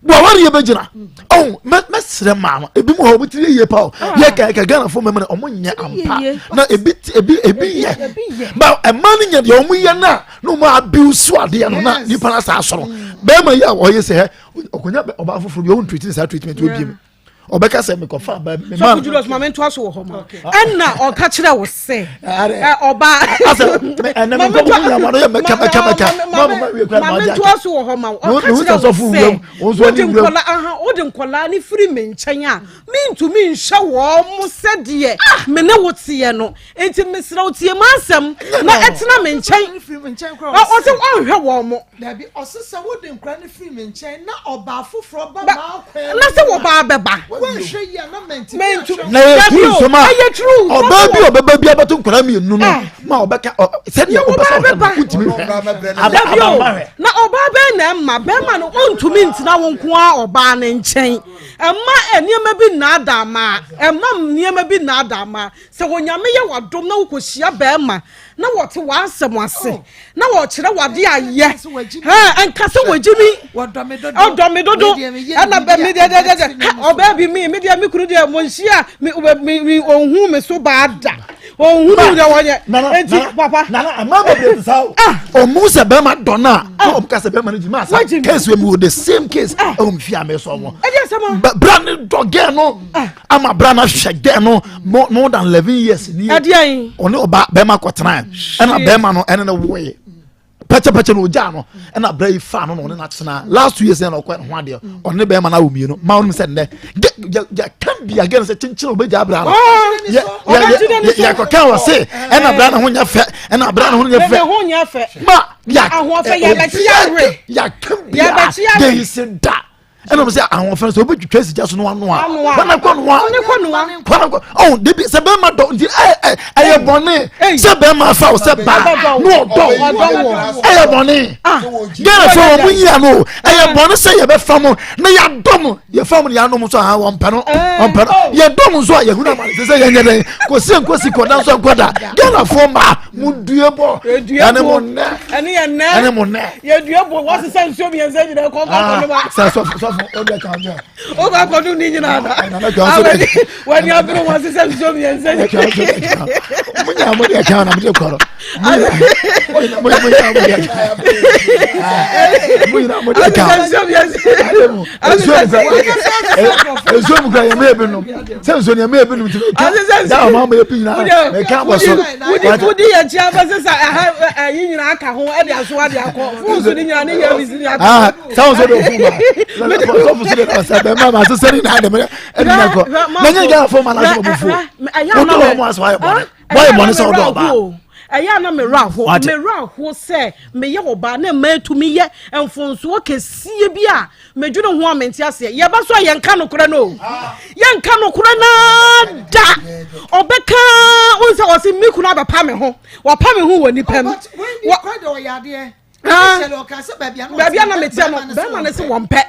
wɔwɔ adeɛ bɛgyina ɔn mɛ mɛsrɛ maa no ebi mu hɔ obi tiri yie pa o yɛ kɛ kɛ Ghana fo mɛmɛ ɔmo nyɛ ampa na ebi ebi ebi yɛ ba ɛmaa no nyɛ deɛ ɔmo yɛ na na ɔmo abuse adeɛ no na nipa na saa sɔrɔ bɛrima yi a ɔyɛ sɛ ɔkɔnya ɔbaa foforɔ bi ɔwɔ treatment saa treatment wɔ biem. Ɔbɛka sɛ mekɔfa aba mi ma. Sɔfo Julius maame ntoa so wɔ hɔ ma. Ɛna ɔka kyerɛ wo sɛ ɔbaa. Asɛ ɛnɛ mi nkɔmɔ mu yamma no yɛ mɛka mɛka mɛka. Maame ntoa so wɔ hɔ ma ɔka kyerɛ wo sɛ wode nkɔla aha wode nkɔla ne firi me nkyɛn a mentumi nhyɛ wɔn mo sɛdeɛ me ne wo teɛ no nti mesrɛ wo tie m'asɛm na ɛtena me nkyɛn ɔsɛ ɔnhwɛ wɔn mo. Dabi, ɔse sɛ wode nkora no firi me nkyɛn na ɔbaa foforɔ ba m'akwan mu na sɛ wɔbaa bɛba. Woanhwɛ yie a na mantumi anhwɛ. Na ɛyɛ true nsɛm a ɔbaa bi a ɔbɛba bi abɛto nkora mmienu no eh. ma ɔbɛka sɛdeɛ ɔbɛ sɛ ɔhwɛ no wontumi hwɛ. Dabi o, na ɔbaa bɛn na ɛma bɛrima no ɔntumi ntena wo nko ara ɔbaa ne nkyɛn. Ɛma nneɛma bi nnaadaa maa ɛma nneɛma bi nnaadaa maa sɛ Onyame yɛ w'adom na wokɔhyia bɛrima na wɔte w'asɛm ase oh. na wɔkyerɛ w'ade ayɛ ɛnka sɛ wɔgye mi ɔdɔ me dodo ɛna bɛ mi deɛ deɛ deɛ ɔbaa bi mi mi deɛ mi kunu deɛ mo nhyia mi mi mi ohun mi so baa da ohun mi deɛ wɔnyɛ eti papa. nana ama bebree ti sa o ah. ɔmu sɛ bɛrima dɔ na ah. ɔmu ka sɛ bɛrima no gyina asa case wei mu the same case ɛwɔ mi fi ame sɔ wɔn bra ne dɔ gɛn no. ama bra no ahwɛ gɛ no more than 11 years ni ɔne ɔba bɛrima kɔtena ɛna bɛrima no ɛne no woe pɛkyɛpɛkyɛ na ogyaa no ɛna bra yi fa no na ɔne no atena last 2 years ɛna ɔkɔ ho adeɛ ɔne bɛrima no awo mmienu ma ɔnom sɛ nnɛ yɛ kan bi agɛ no sɛ kyenkyen ɔbɛgya abra no yɛ kɔka wɔ se ɛna bra no ho nyɛ fɛ ɛna bra no ho nyɛ fɛ ma yɛ yɛ kan bi a de yi se da ɛna ɔmo sɛ ahoɔfɛ sɛ ɔbɛtwitwa si gya so no anoa kwana kɔ noa kwana kɔ ɔn debi sɛ bɛrima dɔ nti ɛ ɛ ɛyɛ bɔne sɛ bɛrima afa wo sɛ baa ne ɔdɔ ɛyɛ bɔne Ghana fo wɔn mo nyia no ɛyɛ bɔne sɛ yɛbɛfa mo na yɛadɔ mo yɛfa mo na yɛanom nso aha wɔn pɛ no wɔn pɛ no yɛdɔ mo nso a yɛhunu ama sɛ sɛ yɛnyɛ dɛn kɔsi nkosi kɔda nso nkɔda Ghana fo mmaa mo due bɔ ɛne mo nnɛ ɛne mo nnɛ. yɛdua bo wɔsesa nsuo mmiɛnsa nyinaa kɔ kɔ akɔnom a. sɛ sɔfo sɔfo o de kan jɛ. o kɔ akɔnom ne nyinaa na awani wani abere wɔsesa nsuo mmiɛnsa nyinaa. mo nyinaa mo de kan na mo de kɔrɔ mo mo mo nyinaa mo de kan mo nyinaa mo de kan. nsuo mmiɛnsa nsuo mu kura nsuo mu kura yɛn mu ebinom sɛ nsuo yɛn mu ebinom ti mɛ ka daa ɔmo ama ebi nyinaa mɛ ka bɔ so. wudi wudi yɛn kyia bɛ sisan ɛha ɛyi nyinaa ka ho ɛde aso ade akɔ fún ni nyinaa ne yɛ bi si ni akɔ. aa sáwọn sọ de o fún ma sọfún so de na sẹ bẹẹ maa ma sẹsẹ ni naa dẹmẹ ẹni na kọ na nye gánà fún ma na sọ mo fún o tó lọ mo asọ ayẹ bọ ne wọ́n yẹ bọ ne sẹ ọdọ ọba. Ɛyɛ a na me werɛ aho. Me werɛ aho sɛ meyɛ ɔbaa na mma atumi yɛ mfomsoɔ kɛseɛ bi a medwene ho a mente aseɛ. Yɛba so a yɛnka nokorɛ no o. Yɛnka nokorɛ no da. Ɔbɛka wohu sɛ ɔse me kunu abɛpa me ho. Wapa me ho wɔ nipa mu. Ah. Baabi a na meteɛ no bɛrima no se wɔmpɛ.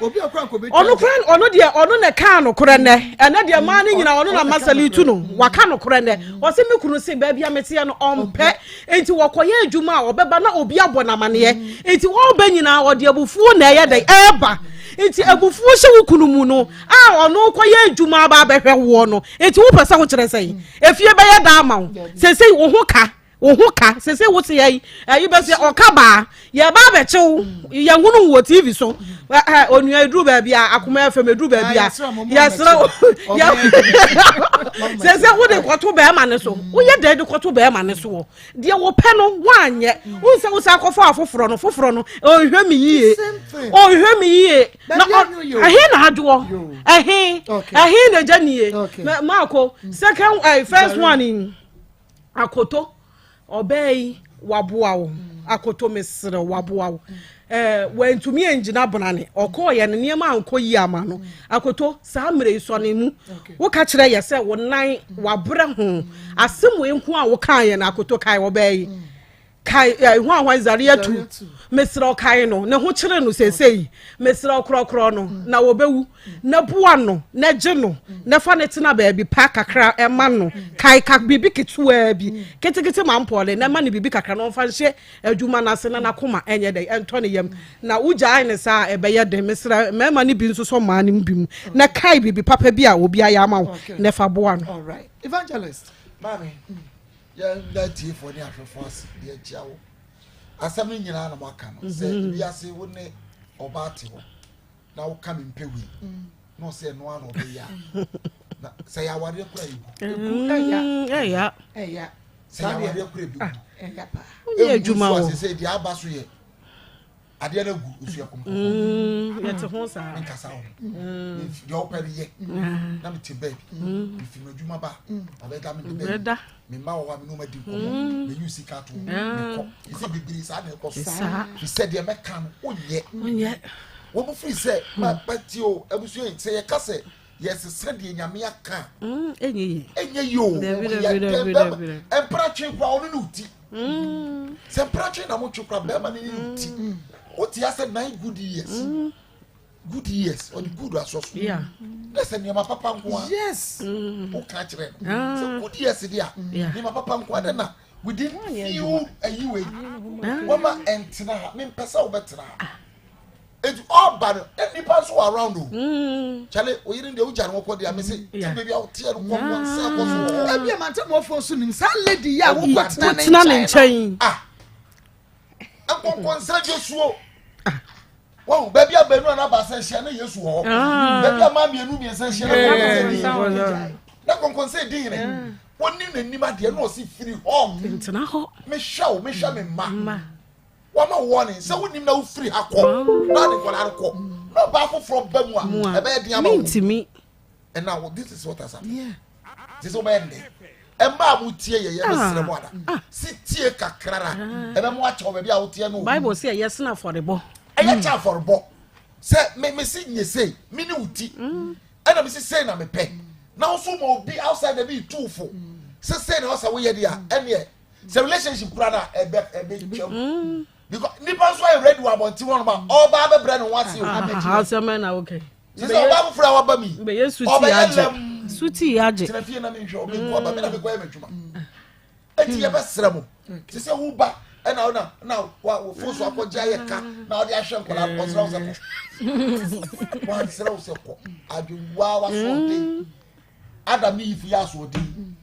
Ɔno kora ɔno deɛ ɔno na ɛkaa nokorɛ nnɛ. Ɛnɛ deɛ mmaa no nyinaa ɔno na masali tu no. Waka nokorɛ nnɛ. Ɔse me kunu se baabi a meteɛ no ɔmpɛ. Enti wɔkɔyɛ adwuma a ɔbɛba na obi abɔ no amaneɛ. Enti ɔreba nyinaa ɔde abufuo na ɛyɛ dɛn ɛreba. Enti abufuo hyɛ wo kunu mu no a ɔno kɔyɛ adwuma aba abɛhwɛ woɔ no. Enti wopɛ sɛ wokyerɛ sɛn? Efie bɛyɛ da ama wo. Seesei wo ho ka, wo ho ka. Seesei wo te ayi, ayi bɛsɛ ɔka baa. Yɛba abɛkye wo, yɛhunu wo wɔ TV so. Onua eduru baabi a akoma fam eduru baabi a yɛsrɛ wo. Sɛ sɛ wode kɔto bɛrima no so, woyɛ dɛn de kɔto bɛrima no so wɔ deɛ wopɛ no woanyɛ. Wohu sɛ wosan akɔfa afoforɔ no, foforɔ no ɔnhwɛ me yie, ɔnhwɛ me yie. Na ɛhe na adoɔ, ɛhe, ɛhe na agya nie. Maako, second, eh, first one akoto. Ɔbaa yi waboa wo akoto mesrɛ waboa wo ɛɛ wantumi angyina brane ɔkɔɔ yɛ no nneɛma ankɔ yie ama no akoto saa mmerɛ yi sɔne mu woka kyerɛ yɛ sɛ wo nan wabrɛ ho asɛm wei nko a wokaa yɛ no akoto kae ɔbaa yi kae ɛɛ ho ahoa zare atu mesrɛ ɔkae no ne ho kyerɛ no seesei mesrɛ ɔkorɔkorɔ no na wɔbɛwu na boa no na gye no na fa no tena baabi pa kakra ma no kae ka biribi ketewaa bi ketekete ma mpɔle na ma no biribi kakra na ɔmfa nhyɛ adwuma no ase na n'akoma ɛnyɛ dɛ ɛntɔ ne yam na wogyae ne saa a ɛbɛyɛ den mesrɛ mmarima no bi nso sɔ mmaa no bi mu na kae biribi papa bi a obi ayɛ ama wo na fa boa no. Evangelist. Maame, yɛn da tiefoɔ ne ahwɛfoɔ ase deɛ akyia wo. Asɛm no nyinaa na moaka no sɛ mhm. wiase wo ne ɔbaa te hɔ na woka me mpɛ wei mm. Na ɔsɛ ɛno ara na ɔbɛyɛ a na sɛ yɛ awareɛ kora yɛ gu. Egu ɛya. Ɛya. Ɛya. Sɛ yɛ awareɛ kora ebi gu. Ɛya paa. Wonyɛ adwuma wɔ. Egu so a sɛ deɛ aba so yɛ adeɛ no agu nso yɛ kɔm. Yɛte ho saa. Nkasa ho. Deɛ ɔpɛ no yɛ. Na me te baabi. Mefiri m'adwuma ba. Abɛda me de baabi. Me mma wɔ hɔ a me ne wɔn adi nkɔmmɔ. Mm. Meyi sika ato hɔ. Ah. Mekɔ. Ɛsɛ bebree saa na ɛkɔ so. Fi sɛ deɛ mɛka no wonyɛ. Wonyɛ. Wɔn firi sɛ ma mm. ba ti o abusua yi sɛ yɛka sɛ yɛsesa deɛ nyame aka. Mm, ɛnyɛ yie. Ɛnyɛ yie o. Yɛ dɛn bɛma mpratwe kura ɔno ne oti. Sɛ mpratwe na mo twe kura bɛrima ne ne oti. Wote asɛ nine good years. Good years ɔde good asɔ so na sɛ nneɛma papa nko a yes mm. woka kyerɛ no ah. sɛ good years deɛ a nneɛma papa nko a dɛ na within few ayi wei ah. wɔma ɛntena ha mempɛ sɛ wobɛtena ha ah. eti ɔba no na nipa nso wɔ around o mm. kyale oyere deɛ wogya no wɔkɔ deɛ amese ti baabi a woteɛ no kɔ wɔn nsa kɔ so wɔ hɔ. Ebi a mante mo afɔ nso nim saa lady yi a wokɔ tena ne nkyɛn. Ah nkɔnkɔnsa dwosuo. Wɔn baabi a baanu anaa baasa ahyia na Yesu wɔ hɔ. Ah. Baabi a maa mmienu mmiɛnsa ahyia na kɔnkɔnsa di hene. Na kɔnkɔnsa di hene. Wɔnim n'anim adeɛ na ɔsi firi hɔ. Ntena hɔ. Mehwɛ wo mehwɛ me mma. Wɔma wɔne sɛ wonim na wofiri ha kɔ na ade nkɔla no kɔ. Na ɔbaa foforɔ ba mu a ɛbɛyɛ den ama wo. Mentumi. And now this is what has happened. Yeah. This is what I'm ɛma a motie yɛ yɛ mesrɛ mo ada ah. si tie kakrara ah. ɛbɛ mo akyɛw baabi a woteɛ no bible sɛ ɛyɛ sene afɔrebɔ ɛyɛ kyɛ afɔrebɔ sɛ me me si nye sei me ne wo ti mm. ɛna me si sei na mepɛ na wo so ma obi outside bi tu fo sɛ sei na ɔsɛ woyɛ deɛ a ɛneɛ sɛ relationship kura na ɛbɛ ɛbɛ twam mm. because nipa nso ayɛ ready wɔ abɔnten hɔ nom a ɔba abɛbrɛ ne ho ase o. Asɛm na okay. Sisi ɔbaa foforɔ a waba mi. Bɛyɛ suti agye. Suti agye. Tena fie na mi nhwɛ ɔmi nkɔ aba mi na mi kɔ yɛ m'adwuma. Eti yɛ bɛ srɛ mo. Sisi wo ba ɛna ɔna na wa wo fon so akɔgye ayɛ ka na ɔde ahwɛ nkɔla ɔsrɛ wo sɛ kɔ. Wansrɛ wo sɛ kɔ. Adwenwa wasoɔden. Adam ne Eve yɛ asoɔden.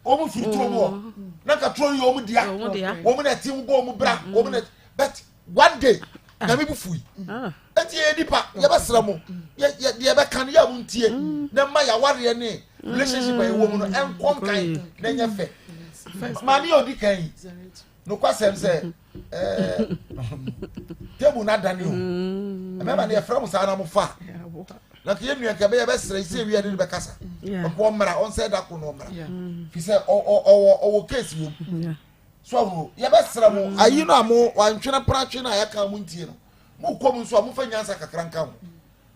Wɔn firi turo mu hɔ. Na nka turo no yɛ wɔn dea. Wɔn na ɛte bɔ wɔn bra. Wɔn na but one day ah. nyame bu fui ah. eti yɛ nipa yɛbɛsrɛ mo yɛ yɛ deɛ yɛbɛka no yɛ a mo ntie mm. na mma yɛawareɛ ne relationship a yɛwɔ mu no ɛnkɔ nkan na ɛnyɛ fɛ maame yɛ odi kan yi nokwasɛm sɛ ɛɛ table no adane o mm. mmarima no yɛfrɛ mo saa na mo fa na ka yɛ nua nka bɛyɛ bɛsrɛ sɛ ewia ne no bɛkasa ɔkɔ ɔmmra ɔnsɛ da ko no ɔmmra fi sɛ ɔwɔ ɔwɔ case wɔ mu. So ahu? Yɛbɛsrɛ mo, mm. ayi no a mo wantwene pratwe no a yɛka mo ntie no, mokɔ mu nso a momfa nyansa kakra nka ho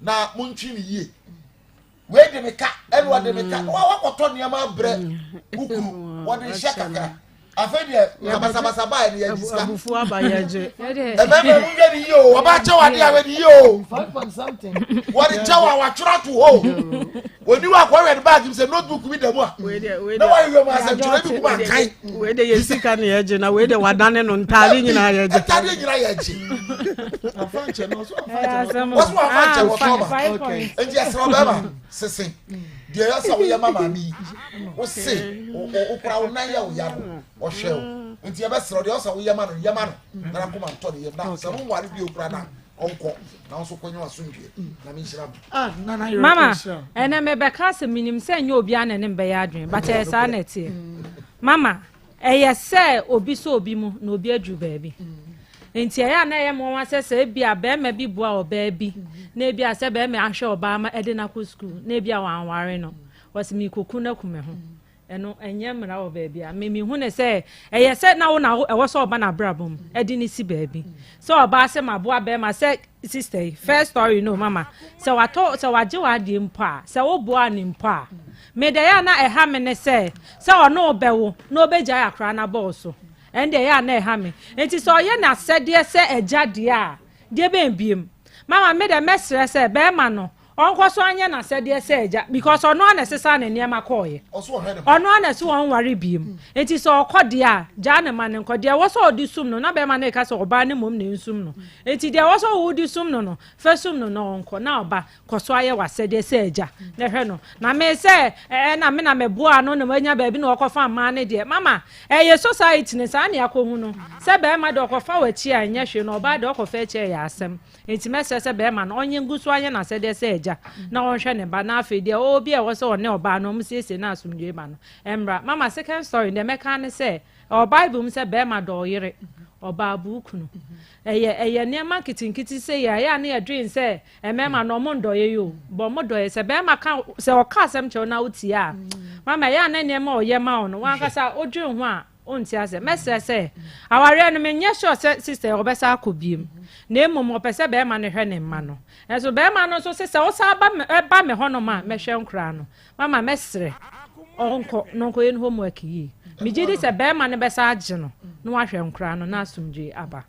na montwe no yie. Wei de me ka, ɛna ɔde me ka. Mm. Wa wakɔtɔ nneɛma abrɛ wo kunu, wɔde nhyɛ kakra. Afei deɛ kabasabasa baa ɛne yɛgye sika. Abufuo aba yɛgye. Ɛmɛɛmɛ mu yɛ ne yie o, ɔba kyɛw adeɛ a wɛ ne yie o. Wɔde kyɛw a watwerɛ ato hɔ o. Oni wa akɔ wɛ ne baagi sɛ notebook bi da mu a. Na wahwehwɛ mu asɛntwerɛ bi gu mu akan. Wei de yɛ sika ne yɛgye na wei de wadane no ntaade nyinaa yɛgye. Ntaade nyinaa yɛgye. Wɔso wafa nkyɛn wɔtɔn ma. Nti ɛsrɛ ɔbɛrima sese deɛ ɛyɛ sɛ woyɛ ma maame yi wose wokora wo nan yɛ wo ya no ɔhwɛ wo nti yɛbɛsrɛ deɛ ɔsɛ woyɛ ma no yɛ ma no na nakoma ntɔ ne yam na sɛ wonware bio kora na ɔnkɔ na wo nso kɔnyɛ w'asomdwoeɛ na menhyira mo. Ah, Mama, ɛnɛ mebɛka sɛ menim sɛ nyɛ obiara na ne mbɛyɛ adwene but ɛyɛ saa na ɛteɛ. Mama, ɛyɛ sɛ obi sɔ obi mu na obi aduru baabi. Nti ɛyɛ a na ɛyɛ mmoawa sɛ sɛ ebi a bɛrima bi boa ɔbaa bi na ebi a sɛ bɛrima ahwɛ ɔbaa ma ɛde no akɔ sukuu na ebi a wanware no wɔsi mikoku no aku me ho. Ɛno ɛnyɛ mmara wɔ baabi a me mehu ne sɛ ɛyɛ sɛ na wo na ɛwɔ sɛ ɔba n'abrabɔ mu ɛde ne si baabi sɛ ɔbaa sɛ maboa bɛrima sɛ sister yi first story no mama sɛ watɔ sɛ wagye w'adeɛ mpo a sɛ woboa ne mpo a me deɛ yɛ a na ɛha me ne sɛ sɛ ɔne wobɛwo na ɔbɛgyae akora no abɔɔ so ɛn deɛ yɛ a na ɛha me nti sɛ ɔyɛ n'asɛdeɛ sɛ agya deɛ a deɛ bɛn biem mama me deɛ mɛsrɛ sɛ bɛrima no Ɔnkɔ so anyɛ n'asɛdeɛ sɛ agya because ɔno ara na ɛsesaa ne nneɛma kɔɔeɛ. Ɔno ara na ɛse ɔnware biom. Nti sɛ ɔkɔ deɛ a, gyaa no ma no nkɔ. Deɛ ɛwɔ sɛ ɔde sum no, na bɛrima no reka sɛ ɔbaa no mmom na ɛnsum no. Nti deɛ ɛwɔ sɛ wode sum no no, fa sum no na ɔnkɔ. Na ɔba, kɔ so ayɛ w'asɛdeɛ sɛ agya na hwɛ no. Na me sɛ ɛɛ na me na meboaa no na wanya baabi na ɔkɔfa mmaa no deɛ, mama, ɛyɛ society no saa na yɛakɔhu no. Sɛ bɛrima deɛ ɔkɔfa w'akyi a ɛnyɛ hwee na ɔbaa deɛ ɔkɔfa akyi a ɛyɛ asɛm. Enti mɛsrɛ sɛ bɛrima no, ɔnyɛ ngu so anyɛ n'asɛdeɛ sɛ agya. agya na ɔnhwɛ ne ba na afei deɛ ɔwɔ bi a ɛwɔ sɛ ɔne ɔbaa no ɔmo siesie na asomdwoe ba no ɛmmra. Mama second story deɛ mɛka ne sɛ ɛwɔ Bible mu sɛ bɛrima dɔ ɔyere, ɔbaa bu kunu. Ɛyɛ ɛyɛ nneɛma nketenkete sɛ yɛ ɛyɛ a ne yɛdwen sɛ mmarima no ɔmo ndɔ yɛ yi o, bɔ ɔmo dɔ yɛ. Sɛ bɛrima ka sɛ ɔka asɛm kyerɛw na wotie a, mama ɛyɛ a ne nneɛma a ɔyɛ ma wo no wankasa odwen ho a ɔnti asɛ. Mɛsrɛ sɛ awareɛ no, menyɛ sure sɛ sister ɔbɛsa akɔ biem, na mmom ɔpɛ sɛ bɛrima no hwɛ ne mma no. Ɛnso bɛrima no nso sɛ sɛ wosa ba me ɛba me hɔnom a mɛhwɛ nkoraa no. Mama mɛsrɛ ɔnkɔ na ɔnkɔyɛ no homework yie. Megye di sɛ bɛrima no bɛsa agye no na wahwɛ nkoraa no na asomdwe aba.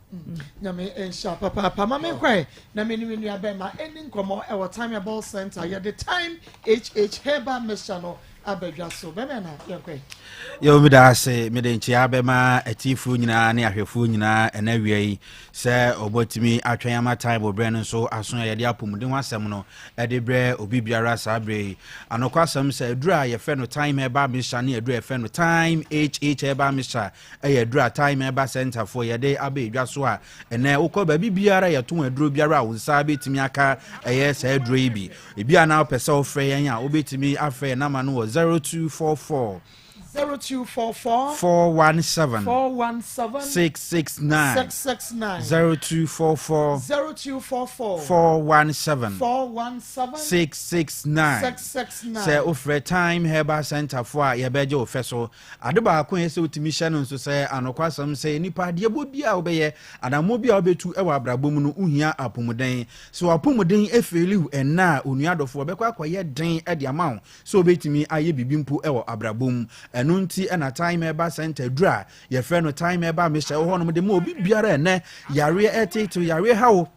Nyame nhyɛ papaapa. Ma menkɔe na me ne me nua bɛrima ɛni nkɔmmɔ ɛwɔ Time Herbal Center. Yɛde Time HH Herbal Mixture no abadwa so. Bɛrima na yɛnkɔe. Yɛwɔ meda ase, mede nkyea bɛma atiefoɔ nyinaa ne ahwɛfoɔ nyinaa ɛna awia yi sɛ ɔbɛtumi atwɛn ama time wɔ berɛ no nso aso a yɛde apɔmuden ho asɛm no ɛde brɛ obi biara saa berɛ yi. Anokwa asɛm sɛ aduru a yɛfrɛ no Time Herbal Mixture ne aduru a yɛfrɛ no Time HH Herbal Mixture ɛyɛ aduru a Time Herbal Center foɔ yɛde aba edwa so a ɛnɛ wokɔ baabi biara yɛto aduro biara a wo nsa bɛtumi aka ɛyɛ saa aduro yi bi. Ebi a na wopɛ sɛ wofrɛ yɛn a, wobɛtumi afrɛ yɛn nama no wɔ 0244 0244 417 417 669. 669. 0244 0244 417 417 669. 669. Sɛ wofrɛ Time Herbal Center foɔ a, yɛbɛgye wo fɛ so. Ade baako a ɛsɛ wotumi hyɛ no nso sɛ anokwasɛm sɛ nipa adeɛ bɔ bi a wobɛyɛ, anammɔ bi a wobɛtu wɔ abrabɔ mu no, wohia apɔmuden. Sɛ wapɔmuden efeeli wo ɛnna a, onua dɔfoɔ, bɛkɔ akɔyɛ den de ama wo sɛ wobɛtumi ayɛ biribi mpo wɔ abrabɔ mu. Ɛno nti ɛna Time Herbal Center duru a yɛfrɛ no Time Herbal Mixture wɔ hɔnom de ma obi biara ɛnɛ yareɛ ɛtetew, yareɛ ha wo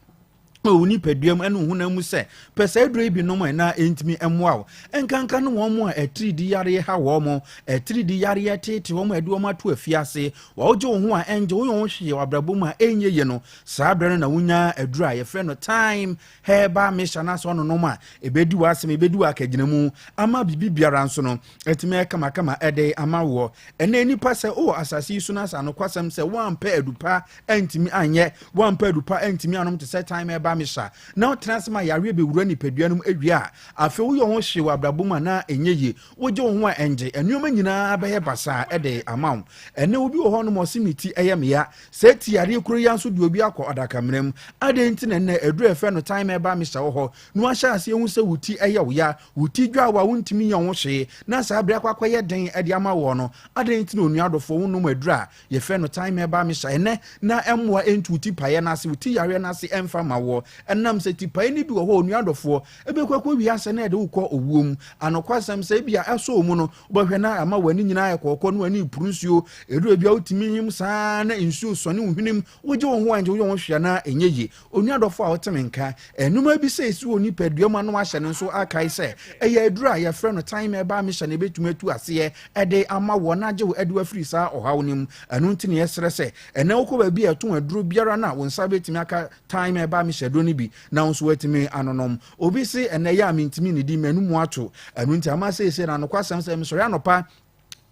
wɔ wo nipadua mu ne wo honam mu sɛ pɛ saa aduro yi bi nom ɛna ɛntumi mmoa wo. Nkanka ne wɔn mu a atiridi yareɛ ha wɔn mo, atiridi yareɛ tete wɔn a ɛde wɔn ato afiase, wɔwogye wo ho a ɛngye woyɛ wo hwee wɔ abrabɔ mu a ɛnyɛ yie no, saa berɛ no na wonya aduro a yɛfrɛ no Time Herbal Mixture no asɛ ɔnonom a ɛbɛdi w'asɛm, ɛbɛdi w'akagyina mu ama biribi biara nso no ɛtumi ɛkamakama ɛde ama woɔ. Ɛnɛ nipa sɛ wowɔ asase yi so no asɛ anokwasɛm sɛ woampɛ adupa antumi anyɛ, woampɛ adupa antumi anom te sɛ Time Herbal Mixture na wotena ase ma yareɛ bɛwura nipadua no mu awie a, afei woyɛ wo ho hwee wɔ abrabɔ mu a na ɛnyɛ yie, wogye wo ho a ɛngye, nneɛma nyinaa bɛyɛ basaa ɛde ama wo. Ɛnɛ obi wɔ hɔ nom ɔse me ti ɛyɛ me ya, sɛ ti yareɛ kuro yi nso de obi akɔ adakamena mu. Adɛn nti na ɛnɛ aduru a ɛfɛ no Time Herbal Mixture wɔ hɔ na wahyɛ aseɛ hu sɛ wo ti ɛyɛ wo ya, wo ti dwa wo a wontumi nyɛ wo ho hwee na saa berɛ akɔ akɔyɛ den ɛde ama woɔ no? Adɛn nti na onua adɔfoɔ wonom aduru a yɛfrɛ no Time Herbal Mixture ɛnɛ na ɛmmoa ɛntu wo ti paeɛ no ase, wo ti yareɛ no ase ɛmfa ma woɔ? Ɛnam sɛ ti paeɛ no bi wɔ hɔ onua adɔfoɔ ɛbɛkɔ akɔ wiase na ɛde wo kɔ owuo mu. Anokwasɛm sɛ ebia ɛsɔ wo mu no, wobɛhwɛ na ama w'ani nyinaa ayɛ kɔkɔɔ na w'ani repuru nsuo. Ɛduru ebia wotumi him saa na nsuo sɔne wo hwenem, wogye wo ho a ɛngye, woyɛ wo ho hwee anaa ɛnyɛ yie. Onua dɔfo a wote me nka, nneɛma bi sɛ ɛsi wɔ nipadua mu ano ahyɛ no nso akae sɛ ɛyɛ aduru a yɛfrɛ no Time Herbal Mixture na ɛbɛtumi atu aseɛ ɛde ama woɔ na agye wo ɛde wo afiri saa ɔhaw no mu. Ɛno nti na yɛsrɛ sɛ ɛnɛ wokɔ baabi a ɛtɔn aduro biara no a, wo nsa bɛtumi aka Time Herbal Mixture aduro no bi na wo nso woatumi anonom. Obi se ɛnɛ yɛ a mentumi nnidi, m'anum ato. Ɛno nti ama seesei no anokwasɛm sɛ mesɔre anɔpa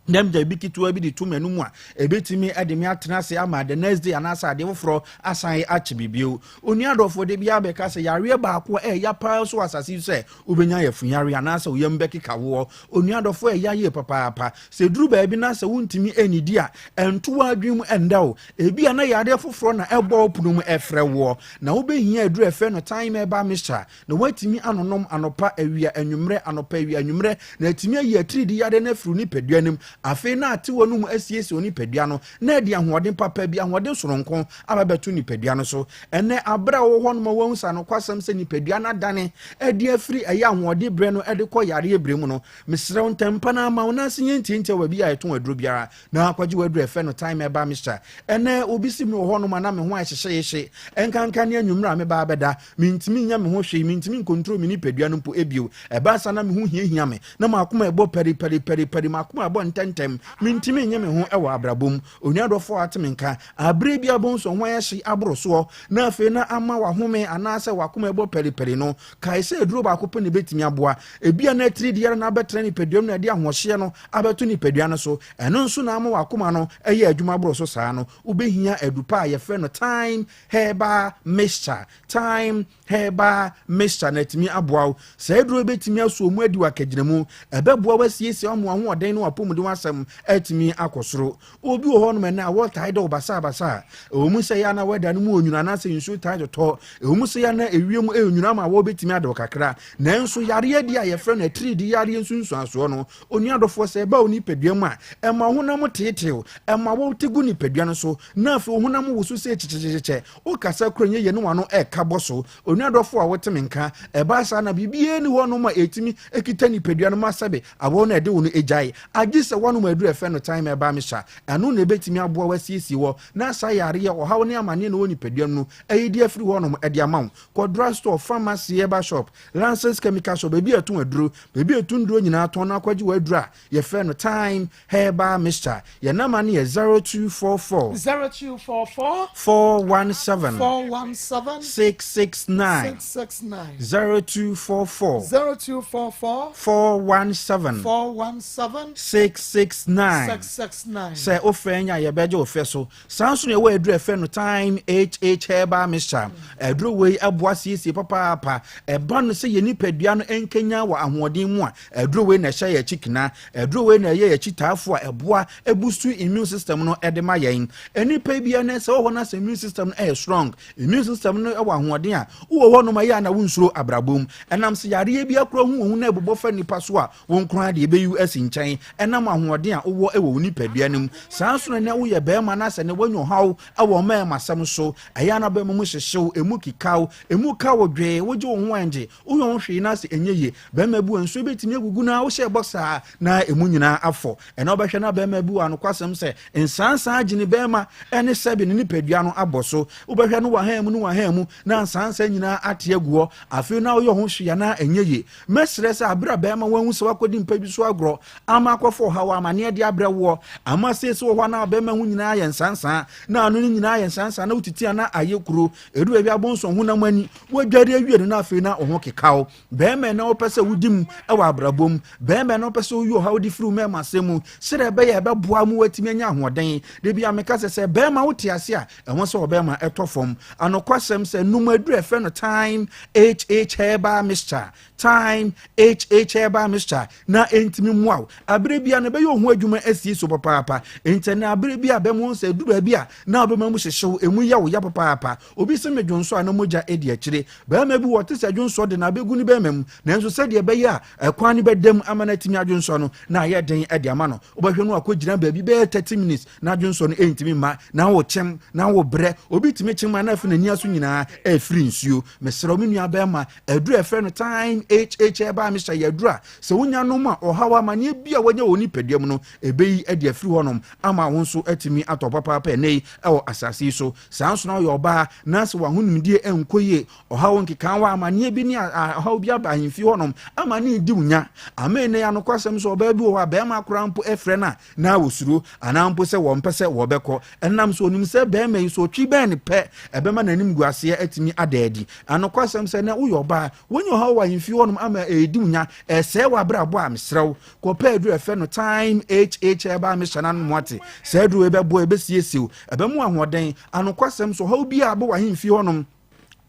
na mede bi ketewa bi de to m'anum a, ɛbɛtumi de me atena ase ama the next day anaasɛ adeɛ foforɔ asan akye me bio. Onua dɔfoɔ, de biara bɛka sɛ yareɛ baako a ɛyɛ paa so wɔ asase yi sɛ wobɛnya yafunyare anaasɛ wo yam bɛkeka woɔ. Onua dɔfoɔ, ɛya yie papaapa. Sɛ duru baabi na sɛ wontumi ɛnidi a, ɛnto w'adwene mu ɛnda o. Ebi a na yareɛ foforɔ na ɛbɔ wo pono mu ɛfrɛ woɔ na wobɛhia aduru a ɛfrɛ no Time Herbal Mixture na woatumi anonom anɔpa, awia, anwummerɛ, anɔpa, awia, anwummerɛ, na atumi ayi atiridii yadeɛ no afiri wo nipadua no mu. Afei na ate w'anomu asiesie wo nipadua no, na ɛde ahoɔden papa bi, ahoɔden soronko aba bɛto nipadua no so. Ɛnnɛ, aberɛ a wowɔ hɔnom a woahu sɛ anokwasɛm sɛ nipadua no adane adi afiri ɛyɛ ahoɔden berɛ no de kɔ yareɛ berɛ mu no, mesrɛ wo ntɛmpa no ara ma wo nan ase nyɛ ntiantia wɔ baabi a yɛtɔn aduro biara na akɔgye w'aduru a ɛfɛ no Time Herbal Mixture. Ɛnnɛ, obi si me wɔ hɔnom a na me ho ayɛ hyehyeehye, ɛnkanka ne anwummerɛ a meba abɛda. Mintumi nyɛ me ho hwee, mintumi nkontro me nipadua no mpo bio. Ɛba saa na me ho hiahia me, na m'akoma ɛbɔ pɛripɛripɛripɛri, m'akoma ɛbɔ ntɛntɛm. ntɛntɛm. Mentumi nye me ho wɔ abrabɔ mu. Onua dɔfoɔ a ate me nka, aberɛ bi a wobɛhu sɛ wo ho ayɛ hye aboro soɔ, na afei na ama w'ahome anaasɛ w'akoma ɛbɔ pɛripɛri no, kae sɛ aduro baako pɛ na ɛbɛtumi aboa. Ebia na atiridii ara na abɛtena nipadua mu na ɛde ahoɔhyeɛ no abɛto nipadua no so. Ɛno nso na ama w'akoma no ɛyɛ adwuma aboro so saa no. Wobɛhia adu pa a yɛfrɛ no thyme herbal mixture. Thyme herbal mixture na atumi aboa wo. Saa aduro yi bɛtumi asɔ mu adi w'akagyinamu. Ɛbɛboa wo asiesie wo ama w'ahoɔden ne w'apɔmuden ho asɛm atumi akɔ soro. Obi wɔ hɔnom ɛnnɛ a wɔtaa dɛ wo basabasa. Ɛwɔ mu sɛ ɛyɛ a na wɛda no mu onwunu anaasɛ nsuo taa totɔ. Ɛwɔ mu sɛ ɛyɛ a na ewiem ɛnwunu ama wɔbɛtumi adɔ kakra. Nanso yareɛ deɛ a yɛfrɛ no atiridii yareɛ nsunsuansoɔ no, onua dɔfoɔ, sɛ ɛba wo nipadua mu a, ɛma wo honam teetew, ɛma wote gu nipadua no so, na afei wo honam woso sɛ kyekyekyekyɛ. Wokasa kora nyɛ yie ne w'ano ɛka bɔ so. Onua dɔfo a wote me nka, ɛbaa saa na biribiara nni hɔnom a ɛtumi kita nipadua no ma sɛbe awɔw no a ɛde wo no gyae, agye sɛ woanom aduru a ɛfɛ no thyme herbal mixture. Ɛno na ɛbɛtumi aboa wo asiesie wɔ na saa yareɛ, ɔhaw ne amaneɛ na ɛwɔ nipadua no mu no ayidi afiri hɔnom de ama wo. Kɔ drug store, pharmacy, herbal shop, licensed chemical shop, baabi a ɛtɔn aduro, baabi a ɛtu nnuro nyinaa tɔn na akɔgye w'aduro a yɛfrɛ no thyme herbal mixture. Yɛn nama no yɛ 0244. 0244. 417. 417. 669. 669. 0244. 0244. 417. 417. 669. 669. Sɛ wofrɛ nya yɛbɛgye wo fɛ so. Saa nso na ɛwɔ aduru a ɛfrɛ no Thyme HH Herbal Mixture. Aduro wei ɛboa siesie papaapa. Ɛba no sɛ yɛn nipadua no nkanyan wɔ ahoɔden mu a, aduro wei na ɛhyɛ yɛn akyi kena. Aduro wei na ɛyɛ yɛn akyitaafo a ɛboa ɛbusu immune system no ɛde ma yɛn. Nnipa bi ɛnɛ sɛ wɔwɔ no asɛ immune system no ɛyɛ strong. Immune system no ɛwɔ ahoɔden a, wowɔ hɔ nom ɛyɛ a na wonsuro abrabɔ mu. Ɛnam sɛ yareɛ bi akora hu wɔn ho na ɛbobɔ fa nipa so a, Wo nko ara deɛ ɛbɛyi wo asi nkyɛn ɛnam ahoɔden a wowɔ wɔ wo nipadua no mu. Saa nso na nɛ woyɛ barima na sɛ nɛ woanya ɔhaw wɔ mmarimasɛm so, ɛyɛ a na barima mu hyehye wo, ɛmu keka wo, ɛmu ka wo dwee, wogye wo ho ɛngye, woyɛ wo ho hwee na sɛ ɛnyɛ yie. Barima bi wɔ nsuo bɛtumi agugu no ara, wohyɛ bɔ saa na ɛmu nyinaa afɔ. Ɛnɛ wobɛhwɛ na barima bi wɔ anokwasɛm sɛ nsansan agye ne barima ne sɛbe ne nipadua no abɔ so. Wobɛhwɛ no wahan mu ne wahan mu na nsansan nyinaa ate agu hɔ. Afei na woyɛ ho hwee anaa ɛnyɛ yie. Mɛsrɛ sɛ aberɛ a bɛrima wahu sɛ wakɔdi mpa bi so agorɔ ama akɔfa ɔhaw amaneɛ de abrɛ woɔ, ama seesei wɔ hɔ a na bɛrima ho nyinaa ayɛ nsansaa, na ano no nyinaa ayɛ nsansaa, na wotiti a na ayɛ kuro, ɛdu baabi a abonso honam ani, woadware awie no na afei na wo ho keka wo. Bɛrima na wopɛ sɛ wodi mu wɔ abrabɔ mu, bɛrima na wopɛ sɛ woyi ɔhaw de firi wo mmarima asɛm mu, sɛdeɛ ɛbɛyɛ a ɛbɛboa mu woatumi anya ahoɔden. Da bi a meka sɛ sɛ bɛrima wote ase a, Ɛho sɛ ɔbɛrima ɛtɔ fam. Anokwasɛm sɛ nom aduru a ɛfrɛ no Thyme HH Herbal Mixture, Thyme HH Herbal Mixture, na ɛntumi mmoa wo. Abere bi a na ɛbɛyɛ wo ho adwuma asie so papaapa. Enti ɛnɛ abere bi a bɛma wo sɛ ɛduru baabi a na ɔbɛma mu hyehyew, emu yɛ wo ya papaapa. Obi se me dwonsɔ a na mogya edi akyire. Barima bi wɔ ɔte sɛ dwonsɔ de na abɛgu ne bɛrima mu, nanso sɛdeɛ ɛbɛyɛ a ɛkwan no bɛda mu ama no atumi adwonsɔ no, na ayɛ den de ama no. Wobɛhwɛ no akɔgyina baabi bɛyɛ 30 minutes na adwonsɔ no ɛntumi mma, na wokyem, na wobrɛ. Obi tumi kyem a na afei n'ani aso nyinaa ɛrefiri nsuo. Mesrɛ wo me nua bɛrima, aduru a ɛfrɛ no Thyme HH Herbal Mixture yɛ aduru a sɛ wonya nom a ɔhaw amanneɛ bi a woanya wɔ nipadua mu no ɛbɛyi adi afiri hɔnom ama wo nso atumi atɔ papaapa ɛnnɛ yi wɔ asase yi so. Saa nso na woyɛ ɔbaa na sɛ w'ahonimdie ɛnkɔ yie, ɔhaw nkekaawa, amanneɛ bi ne ɔhaw bi aba ahemfie hɔnom ama ne redi wo nya. Ama ɛnnɛ yi anokwasɛm sɛ ɔbaa bi wɔ hɔ a bɛrima koraa mpo ɛfrɛ no a na wɔsuro anaa mpo sɛ wɔmpɛ sɛ wɔbɛkɔ ɛnam sɛ onim sɛ bɛrima yi so ɔtwi bɛn no pɛ ɛbɛma n'anim guaseɛ atumi ada adi. Anokwasɛm sɛ nɛ woyɛ ɔbaa wonya ɔhaw wɔ ahemfie hɔnom ama ɛredi wo nya, ɛsɛe w'abrabɔ a, mesrɛ wo kɔpɛ aduru a ɛfɛ no Thyme HH Herbal Mixture no anom ate. Saa aduru wei bɛboa, ɛbɛsiesie wo, ɛbɛma wo ahoɔden. Anokwasɛm sɛ ɔhaw biara a ɛbɔ w'ahemfie hɔnom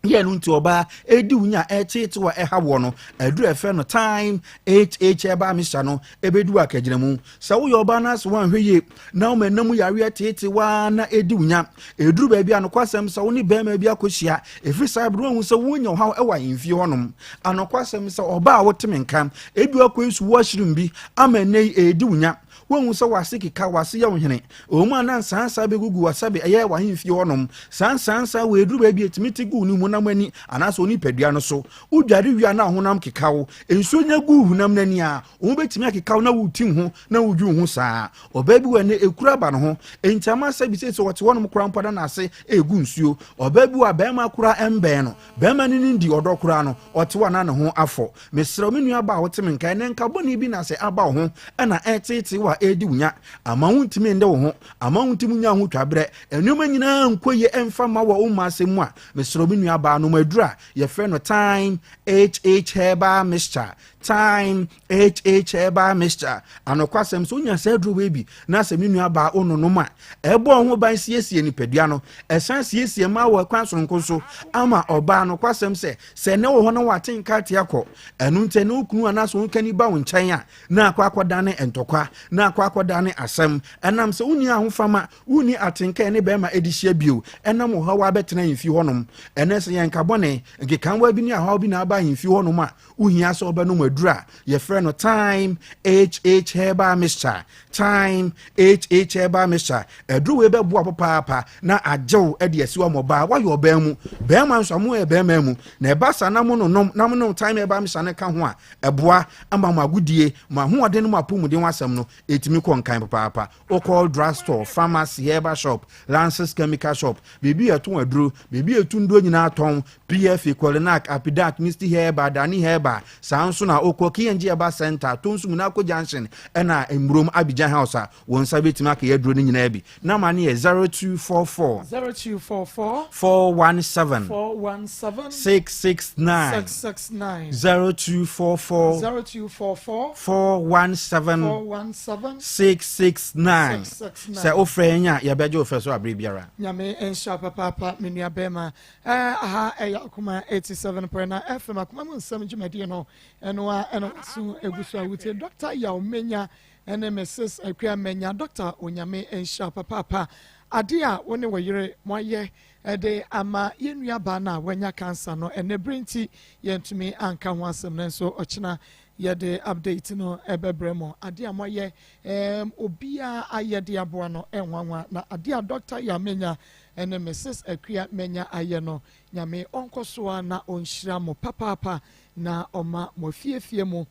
yɛ no nti ɔbaa ɛdi wo nya ɛteetew a ɛha woɔ no, aduru a ɛfrɛ no Thyme HH Herbal Mixture no ɛbɛdi wo akagyina mu. Sɛ woyɛ ɔbaa no ase woanhwɛ yie na woma ɛna mu yareɛ teete waa na ɛdi wo nya, ɛduru baabi a nokwasɛm sɛ wo ne bɛrima bi akɔhyia, ɛfiri saa berɛ woahu sɛ wonya ɔhaw ɛwɔ ahemfie hɔnom. Anokwasɛm sɛ ɔbaa a wote me nka, ebi wakɔ nsu washroom bi ama ɛnɛ yi ɛredi wo nya, Woahu sɛ w'ase keka, w'ase yɛ wo hene. Ɛwɔ mu a na nsaansaa bɛgugu w'asabe ɛyɛ w'ahemfie hɔnom. Saa nsaansaa wei ɛduru baabi a ɛtumi te gu wo ne honam ani anaasɛ wo nipadua no so. Wodware wie a na wo honam keka wo. Nsuo nya gu wo honam no ani a, wo ho bɛtumi akeka wo na woretim ho na wodwi wo ho saa. Ɔbaa bi wɔ ɛnnɛ ɛkura aba ne ho. Enti ama sɛbi seesei ɔte hɔnom koraa mpo a na n'ase regu nsuo. Ɔbaa bi wɔ a barima koraa mmɛn no. Barima no ne ndi ɔdɔ koraa no, ɔte hɔ a na ne ho afɔ. Mesrɛ wo, me nua baa a wote me nka, ɛnnɛ nka bɔne bi na sɛ aba wo ho na ɛreteetee wo a, wo a ɛredi wo nya, ama wontumi nde wo ho, ama wontumi nya ho twaberɛ, nneɛma nyinaa nkɔ yie ɛmfa ma wɔ wo mma asɛm mu a, mesrɛ wo me nua baa nom aduru a yɛfrɛ no Thyme HH Herbal Mixture. Thyme HH Herbal Mixture. Anokwasɛm sɛ wonya saa aduro wei bi na sɛ me nua baa wononom a, ɛbɔ wo ho ban siesie nipadua no, ɛsan siesie mmaa wɔ kwan soronko so ama ɔbaa. Nokwasɛm sɛ sɛ ne wɔ hɔ na wate nka te akɔ ɛno nti ne wo kunu anaasɛ wo kani ba wo nkyɛn a, na akɔ akɔdane ntɔkwa, na akɔ akɔdane asɛm, ɛnam sɛ wonni ahofama, wonni atenka ne bɛrima ɛde hyia bio, ɛnam ɔhaw abɛtena ahemfie hɔnom. Ɛnɛ sɛ yɛn nkabɔne nkekanwa bi ne ahaw bi na aba ahemfie hɔnom a, wohia sɛ ɔbɛnom aduru a yɛfrɛ no Thyme HH Herbal Mixture. Thyme HH Herbal Mixture aduru wei bɛboa papaapa na agyew de asi wɔ mɔbaa woayɛ ɔbaa mu bɛrima nso a moyɛ bɛrima mu na ɛba saa na mo nonom na mo nom Thyme Herbal Mixture no ka ho a, ɛboa ama mo agodie, mo ahoɔden no, mo apɔmuden ho asɛm no ɛtumi kɔ nkan papaapa. Wokɔ drugstore, pharmacy, herbal shop, Lances Chemical Shop, biribi yɛ tɔn aduro, biribi yɛ tu nduro nyinaa tɔn, PFA, Colinac, Apidac, Misty Herbal, Dani Herbal. Saa nso na wokɔ KNG Herbal Center, Tonsu Munako Junction ɛna Mmurom Abidjan House a, wɔn nsa bɛtumi akɛyɛ aduro no nyinaa bi. Nama no yɛ 0244 0244 417 417 669. 669. 0244 0244 417 417 669. 669. Sɛ wofrɛ yɛn a, yɛbɛgye wo fɛ so abere biara. Nyame nhyira papaapa, me nua bɛrima. Aha ɛyɛ Akoma 87.9 FM, Akoma mu nsɛm dwumadie no, ɛno a ɛna waso egu so a wotie Dr. Yaw Menya ɛne Mrs. Akua Menya. Dr. Onyame nhyira papaapa. Ade a wo ne wo yere moayɛ ɛde ama yɛn nua baa no a wanya cancer no, ɛnɛ bere nti yɛntumi anka ho asɛm no, nso ɔkyena yɛde update no ɛbɛbrɛ mo. Ade a moayɛ obiara ayɛ de aboa no ɛnwanwa, na ade a Dr. Yaw Menya ɛne Mrs. Akua Menya ayɛ no, Nyame ɔnkɔ so a na ɔnhyira mo papaapa na ɔma mo afiefie mu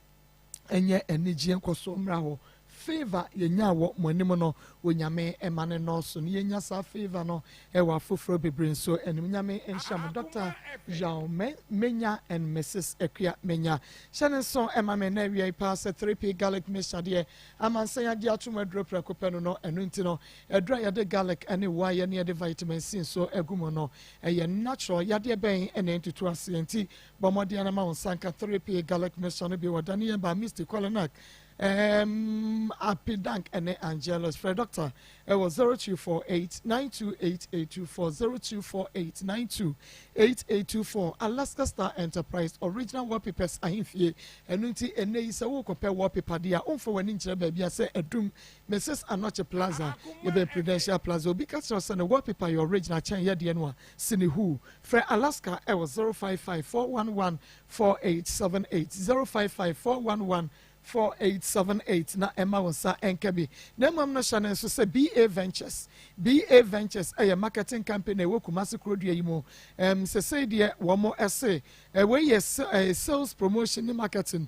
ɛnyɛ anigyeɛ nkɔsoɔ mmra hɔ. Favour yɛnya wɔ mo anim no, Onyame ɛma ne nɔɔso no yɛnya saa favour no ɛwɔ afoforɔ bebree nso anim. Nyame nhyira mo, Dr. Yaw Menya and Mrs. Akua Menya. Hyɛ ne nso ɛma me na awia yi paa sɛ 3P Garlic Mixture deɛ, amansan agye ato mu aduro prɛko pɛ no. Ɛno nti no, aduro a yɛde garlic ɛne woayɛ ne yɛde vitamin C nso agu mu no, ɛyɛ natural. Yadeɛ bɛn ɛna ntutu aseɛ? Nti bɔ mmɔden ama wo nsa nka 3P Garlic Mixture no bi wɔ Daniel ba, Misty, Qualinak, Apidank ɛne Angelus. Frɛ doctor ɛwɔ 0248 928824, 0248 928824. Alaska Star Enterprise, original wallpapers ahemfie. Ɛno nti ɛnɛ yi sɛ wokɔpɛ wallpaper deɛ a, womfa w'ani nkyerɛ baabi a sɛ Adum Mrs Anɔkye Plaza, yɛbɛn Prudential Plaza. Obi ka kyerɛ sɛ ne wallpaper yɛ original kyɛn yɛdeɛ no a, sini hu. Frɛ Alaska ɛwɔ 055 411 4878, 055 411 4878 na ɛma wo nsa ɛnka bi. Na mmom no, hyɛ ne nso sɛ BA Ventures, BA Ventures ɛyɛ marketing company ɛwɔ Kumase kurodua yi mu. Sesei deɛ wɔn ɛse ɛwɔ yɛ sales promotion ne marketing.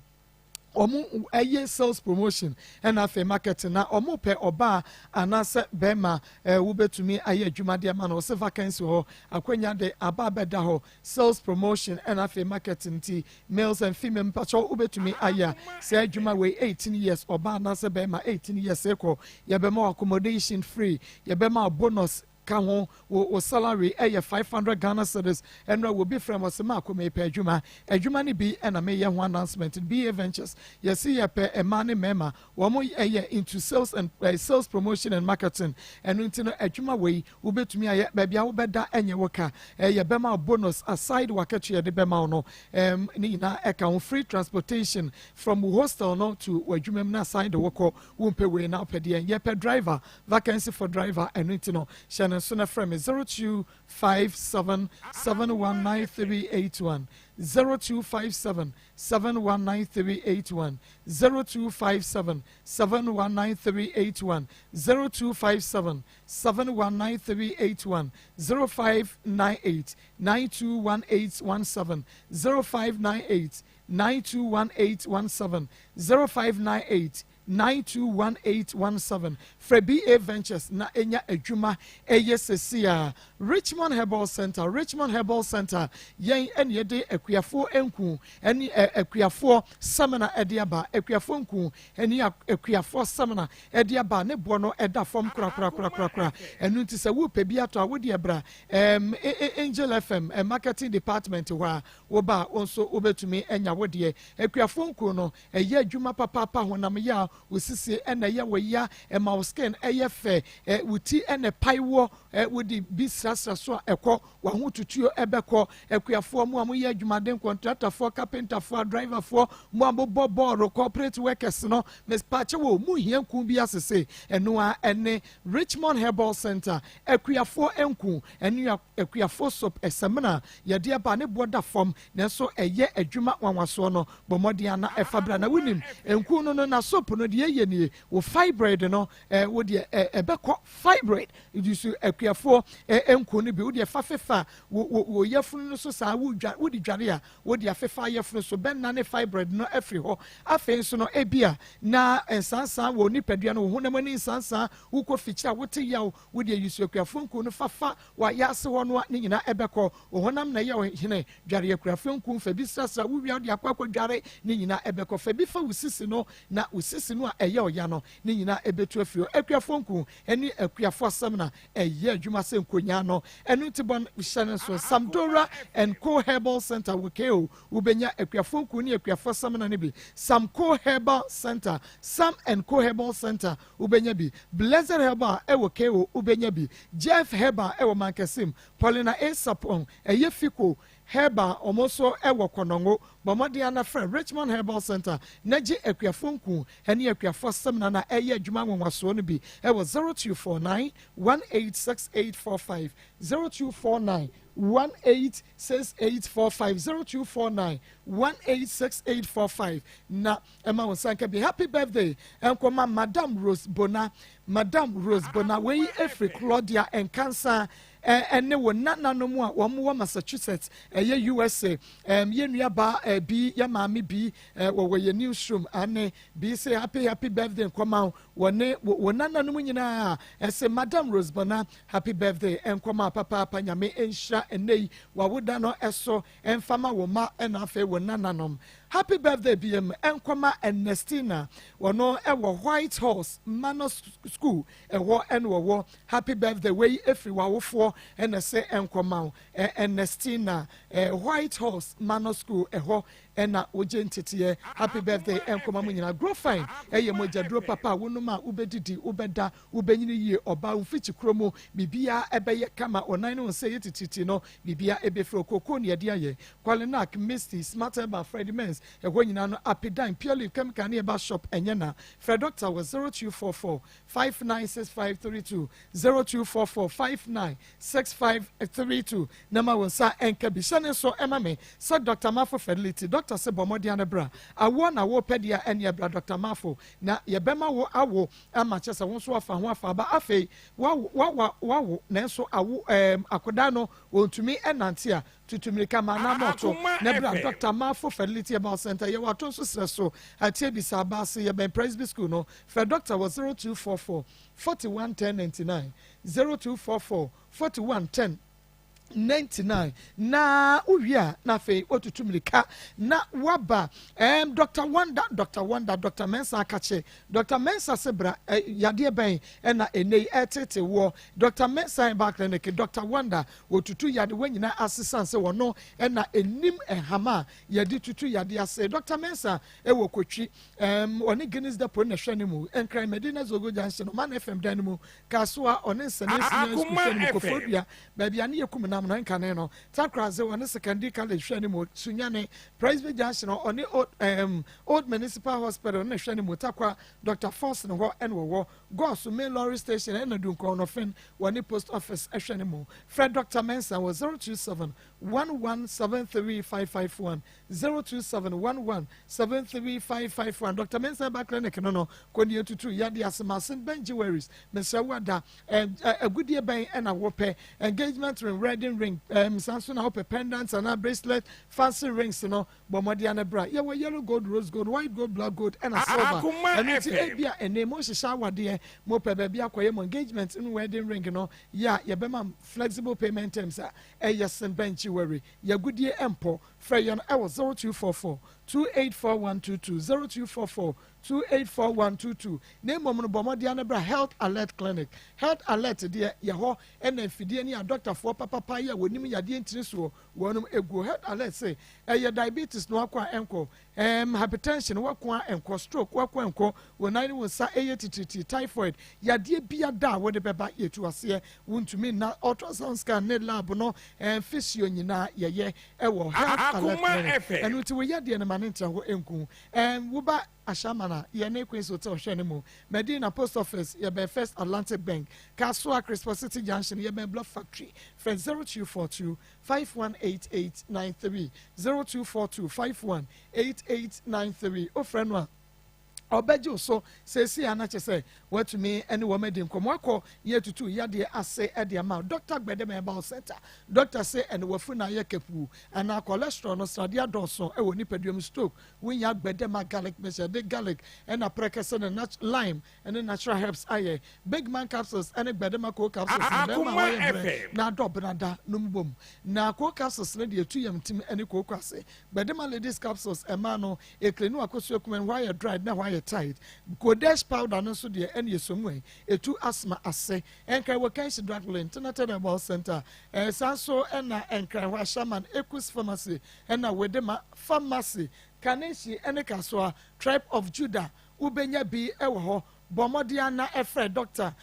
Wɔn ɛyɛ sales promotion ɛna afei marketing, na wɔn pɛ ɔbaa anaasɛ bɛrima wobɛtumi ayɛ adwuma deɛ ma no. Wɔsɛ vacancy hɔ, akonnwa de aba abɛda hɔ, sales promotion ɛna afei marketing, ti males and female, mpatsɔ wobɛtumi ayɛ sɛ adwuma wei. 18 years, ɔbaa anaasɛ bɛrima 18 years ekɔ, yɛbɛma accommodation free, yɛbɛma bonus ka ho, wo salary ɛyɛ 500 Ghana cedis. Ɛnura wo bi frɛ mo sɛ maako mepɛ adwuma, adwuma no bi ɛna meyɛ ho announcement. BA Ventures, yɛsi yɛpɛ mmaa ne mmarima, wɔn ɛyɛ into sales and sales promotion and marketing. Ɛno nti no, adwuma wei wobɛtumi ayɛ, baabi a wobɛda ɛnyɛ wo ka, ɛyɛ bɛma bonus aside wakatua yɛde bɛma wo no, ne nyinaa ɛka ho, free transportation from wo hostel no to w'adwuma mu na aside wokɔ. Wompɛ wei na wopɛ deɛ? Yɛpɛ driver, vacancy for driver. Ɛno nti no, hyɛ ne nso na frɛ me 0257 719381, 0257 719381, 0257 719381, 0257 719381, 0598 921817, 0598 921817, 0598. 921817. Frɛ BA Ventures na nya adwuma yɛ seesei ara. Richmond Herbal Centre, Richmond Herbal Centre, yɛn na yɛde akuafoɔ nku ne akuafoɔ samina de aba. Akuafoɔ nku ne akuafoɔ samina de aba. Ne boɔ no da fam korakorakorakora. Ɛno nti sɛ worepɛ bi atɔ a, wo deɛ bra Angel FM Marketing Department hɔ a, woba a wo nso wobɛtumi anya wo deɛ. Akuafoɔ nku no, ɛyɛ adwuma papaapa, honam yaw, wo sisi na ɛyɛ wo ya, ɛma wo skin yɛ fɛ, wo ti na ɛpae woɔ, wode bi srasra so a ɛkɔ, w'ahotutuo bɛkɔ. Akuafoɔ, mo a moyɛ adwumaden, kɔntratafoɔ, kapentafoɔ, adriverfoɔ, mo a mobɔ bɔɔlo, corporate workers no, mepaakyɛw o, monhia nku bi asese, ɛno ara ɛne Richmond Herbal Centre, akuafoɔ nku, ɛne akuafoɔ soap, samina yɛde aba, ne boɔ da fam, nanso ɛyɛ adwuma nwanwasoɔ no. Bɔ mmɔden ara na ɛfa bra. Na wonim, nku no no, na soap no, deɛ ɛyɛ nie, wo fibroid no, eh, wo deɛ eh, ɛbɛkɔ fibroid. Nti so akuafoɔ eh, nku no bi, wo deɛ fa fefa wo, wo, wo yafunu no so saa, wo dwa, wode dware a, wode afefa yafunu so, bɛnane fibroid no afiri hɔ. Afei nso no, ebia na nsansan wɔ nipadua no, wo honam ani nsansan, wokɔ fikyiri a wote yaw, wo deɛ use akuafoɔ nku no fa fa w'ayaase hɔ no a, ne nyinaa ɛbɛkɔ. Wo honam na ɛyɛ wo hene. Dware akuafoɔ nku, fa bi srasra wo wia wode akɔ akɔdware, ne nyinaa ɛbɛkɔ. Fa bi fa wo sisi no, na wo sisi no a ɛyɛ ɔya no, ne nyinaa ɛbɛtu afiri hɔ. Akuafoɔ nku ne akuafoɔ samina ɛyɛ adwuma sɛ nkonyaa no. Ɛno nti bɔ hyɛ no nso. Samdora and Co Herbal Center wɔ KO, wobɛnya akuafoɔ nku ne akuafoɔ samina no bi. Samco Herbal Center, Sam and Co Herbal Center, wobɛnya bi. Blessed Herbal ɛwɔ KO, wobɛnya bi. Jeff Herbal ɛwɔ Mankasim, Paulina A. Sapong, ɛyɛ Fico Herbal, wɔn nso wɔ Konongo. Bɔ mmɔden ara na frɛ Richmond Herbal Centre na gye akuafoɔ nku ne akuafoɔ samina no a ɛreyɛ adwuma nwanwasoɔ no bi wɔ 0249 186845, 0249 186845, 0249 186845 na ɛma wo nsa nka bi. Happy birthday nkɔma Madam Rose Bona, Madam Rose Bona, wei ɛfiri Claudia Nkansa ɛne wo nananom a wɔn wɔ Massachusetts, ɛyɛ USA. Ɛm, yɛn nua baa bi, yɛn maame bi, wɔwɔ yɛn newsroom, ane bi sɛ happy happy birthday nkɔma wo, wɔne wo nananom nyinaa, ɛsɛ Madam Rose Bona, happy birthday nkɔma papaapa, Nyame nhyira ɛnɛ yi wawoda no ɛso ɛmfama wo ma ɛna afei wo nananom. Happy birthday biem nkɔma Ernestina, wɔno ɛwɔ White Horse Manor School, ɛhɔ ɛna wɔwɔ. Happy birthday wei ɛfiri w'awofoɔ ɛna ɛsɛ ɛnkɔma wo Ernestina, White Horse Manor School, ɛhɔ ɛna wogye nteteɛ. Happy birthday ɛnkɔma mo nyinaa. Grow Fine ɛyɛ mogyaduro papa a wonom a wobɛdidi, wobɛda, wobɛnyini yie, ɔbaa wo mfikyi kuro mu biribiara ɛbɛyɛ kama, wo nan ne wo nsa ɛyɛ titiritii no biribiara ɛbɛfiri okooko ne ɛde ayɛ. Qualinac, Misty, Smart Herbal, Freddie Mens, ɛhɔ nyinaa no Apidan, Pure Leaf Chemical ne Herbal Shop ɛnyɛ na. Frɛ doctor wɔ 0244 596532 0244 596532 na ma wo nsa nka bi. Hyɛ ne nso ma me sɛ Dɔkta Mafo Fidelity. Dɔkta se bɔ mmɔden ara bra. Awoɔ na wopɛ deɛ a ɛneɛ bra Dɔkta Mafo na yɛbɛma wo awo ama kyɛ sɛ wo nso wafa ho afa aba. Afei wawo wawo wawo nanso awo ɛɛm akodaa no ɔntumi nnante a Tutu mmirika ma anammɔn to na bra Dɔkta Marfo Fertility Herbal Centre. Yɛwɔ Ato Nso Serɛ so, Atiabisa, Abaase. Yɛbɛn Presby School no. Frɛ Dɔkta wɔ 0244 41 10 99, 0244 41 10 99. Na wowie a, na afei woatutu mmirika na woaba. Ɛɛm, Dɔkta Wonder, Dɔkta Wonder, Dɔkta Mensah Akakye. Dɔkta Mensah se bra, ɛ, yadeɛ bɛn na ɛnnɛ yi ɛreteetee woɔ? Dɔkta Mensah Herbal Clinic, Dɔkta Wonder, Wɔtutu yadewa nyinaa ase sane sɛ wɔno na ɛnim nhama a yɛde tutu yadeɛ ase. Dɔkta Mensah wɔ Kotwi, um, ɔne Guinness Depot na ɛhwɛ no mu, Nkran Medina Zogo Junction, Oman FM dan no mu, Kasoa, ɔne Nsɛnee Senior High School hwɛ no mu, Koforidua, baabi a ne yɛ kum nam no nkane no, Takorase, ɔne Sekandi College hwɛ no mu, Sunyani, Presby Junction, ɔne Old, um, Old Municipal Hospital na ɛhwɛ no mu, Tarkwa, Dɔkta Forson hɔ na wɔwɔ, Goaso Main Lorry Station ɛna Dunkwa Ɔnɔfen wɔ ne Post Office ɛhwɛ no mu. Frɛ Dɔkta Mensah wɔ 027 1173551, 027 1173551. Dɔkta Mensah ba clinic no no, kɔ ne yɛtutu yadeɛ ase. Masen Ben Jewelries, mesrɛ wo ada, agudeɛ bɛn ɛna wopɛ? Engagement ring, wedding. wedding ring, ɛɛm saa nso na wopɛ pendants anaa bracelet, fancy rings no, bɔ mmɔden ara na bra. Yɛwɔ yellow gold, rose gold, white gold, black gold ɛna silver. Ɛno nti ebia ɛnnɛ yi mohyehyɛ awadeɛ, mopɛ baabi akɔyɛ mo engagement ne wedding ring no, yɛ a yɛbɛma mo flexible payment terms a ɛyɛ sen bɛnkye wari. Yɛn agodie mpɔ. Frɛ yɛn wɔ 0244 284122, 0244 284122. Na mmom no bɔ mmɔden ara na bra Health Alert Clinic. Health Alert deɛ yɛ hɔ na mfidie ne adɔktafoɔ papapa yi a wɔnim yadeɛ ntini soɔ wɔnom guo. Health Alert se ɛyɛ diabetes na wako a ɛnkɔ, ɛɛm hypertension wako a ɛnkɔ, stroke wako a ɛnkɔ, wo nan ne wo nsa ɛyɛ titiritii, typhoid, yadeɛ bia da a wode bɛba yɛtu aseɛ, wontumi nna, ultrasound scan ne lab no, ɛɛm physio nyinaa yɛyɛ ɛwɔ Health Alert Clinic. Ɛno nti wo yadeɛ no ma no ntra hɔ ɛnku. Ɛɛm woba Ashaiman a, yɛne Queens Hotel hwɛ no mu, Medina Post Office, yɛbɛn First Atlantic Bank, Kasoa, Crispo City Junction, yɛbɛn Block Factory, frɛ 0242 518893, 0242 518893, wofrɛ no a, ɔbɛgye wo so seesei a na kyerɛ sɛ woatumi ne wɔn adi nkɔmmɔ akɔ ne atutu yadeɛ ase de ama wo. Dɔkta Gbedema Herbal Center, dɔkta se ɛne wafunu ayɛ kapuu anaa cholesterol no sradeɛ adɔɔso wɔ nipadua mu, stroke, Wonya gbɛdɛma garlic mixture, yɛde garlic ɛna prɛkɛsɛ ne nat lime ne natural herbs ayɛ. Big man capsules ɛne gbɛdɛma cold capsules no bɛrima a wayɛ mmerɛ na adɔ benada nom bom. Na cold capsules no deɛ ɛtu yam tim ɛne kooko ase. Gbɛdɛma ladies capsules ɛmaa no ɛcleani w'akosua kumaa no hɔ ayɛ dried na ɛhɔ ayɛ tight. Kodesh powder no nso deɛ ɛne ɛsɔ mu ɛ, ɛtu asthma ase. Nkran wɔ Kanshi Drug Lane, Tenated Herbal Center. Ɛɛ saa nso ɛna Nkran hɔ Ashaiman Ekus Pharmacy Ɛna wede ma Pharmacy, Kaneshie ne Kasoa, Tribe of Judah, wobɛnya bi wɔ hɔ. Bɔ mmɔden ara na frɛ dɔkta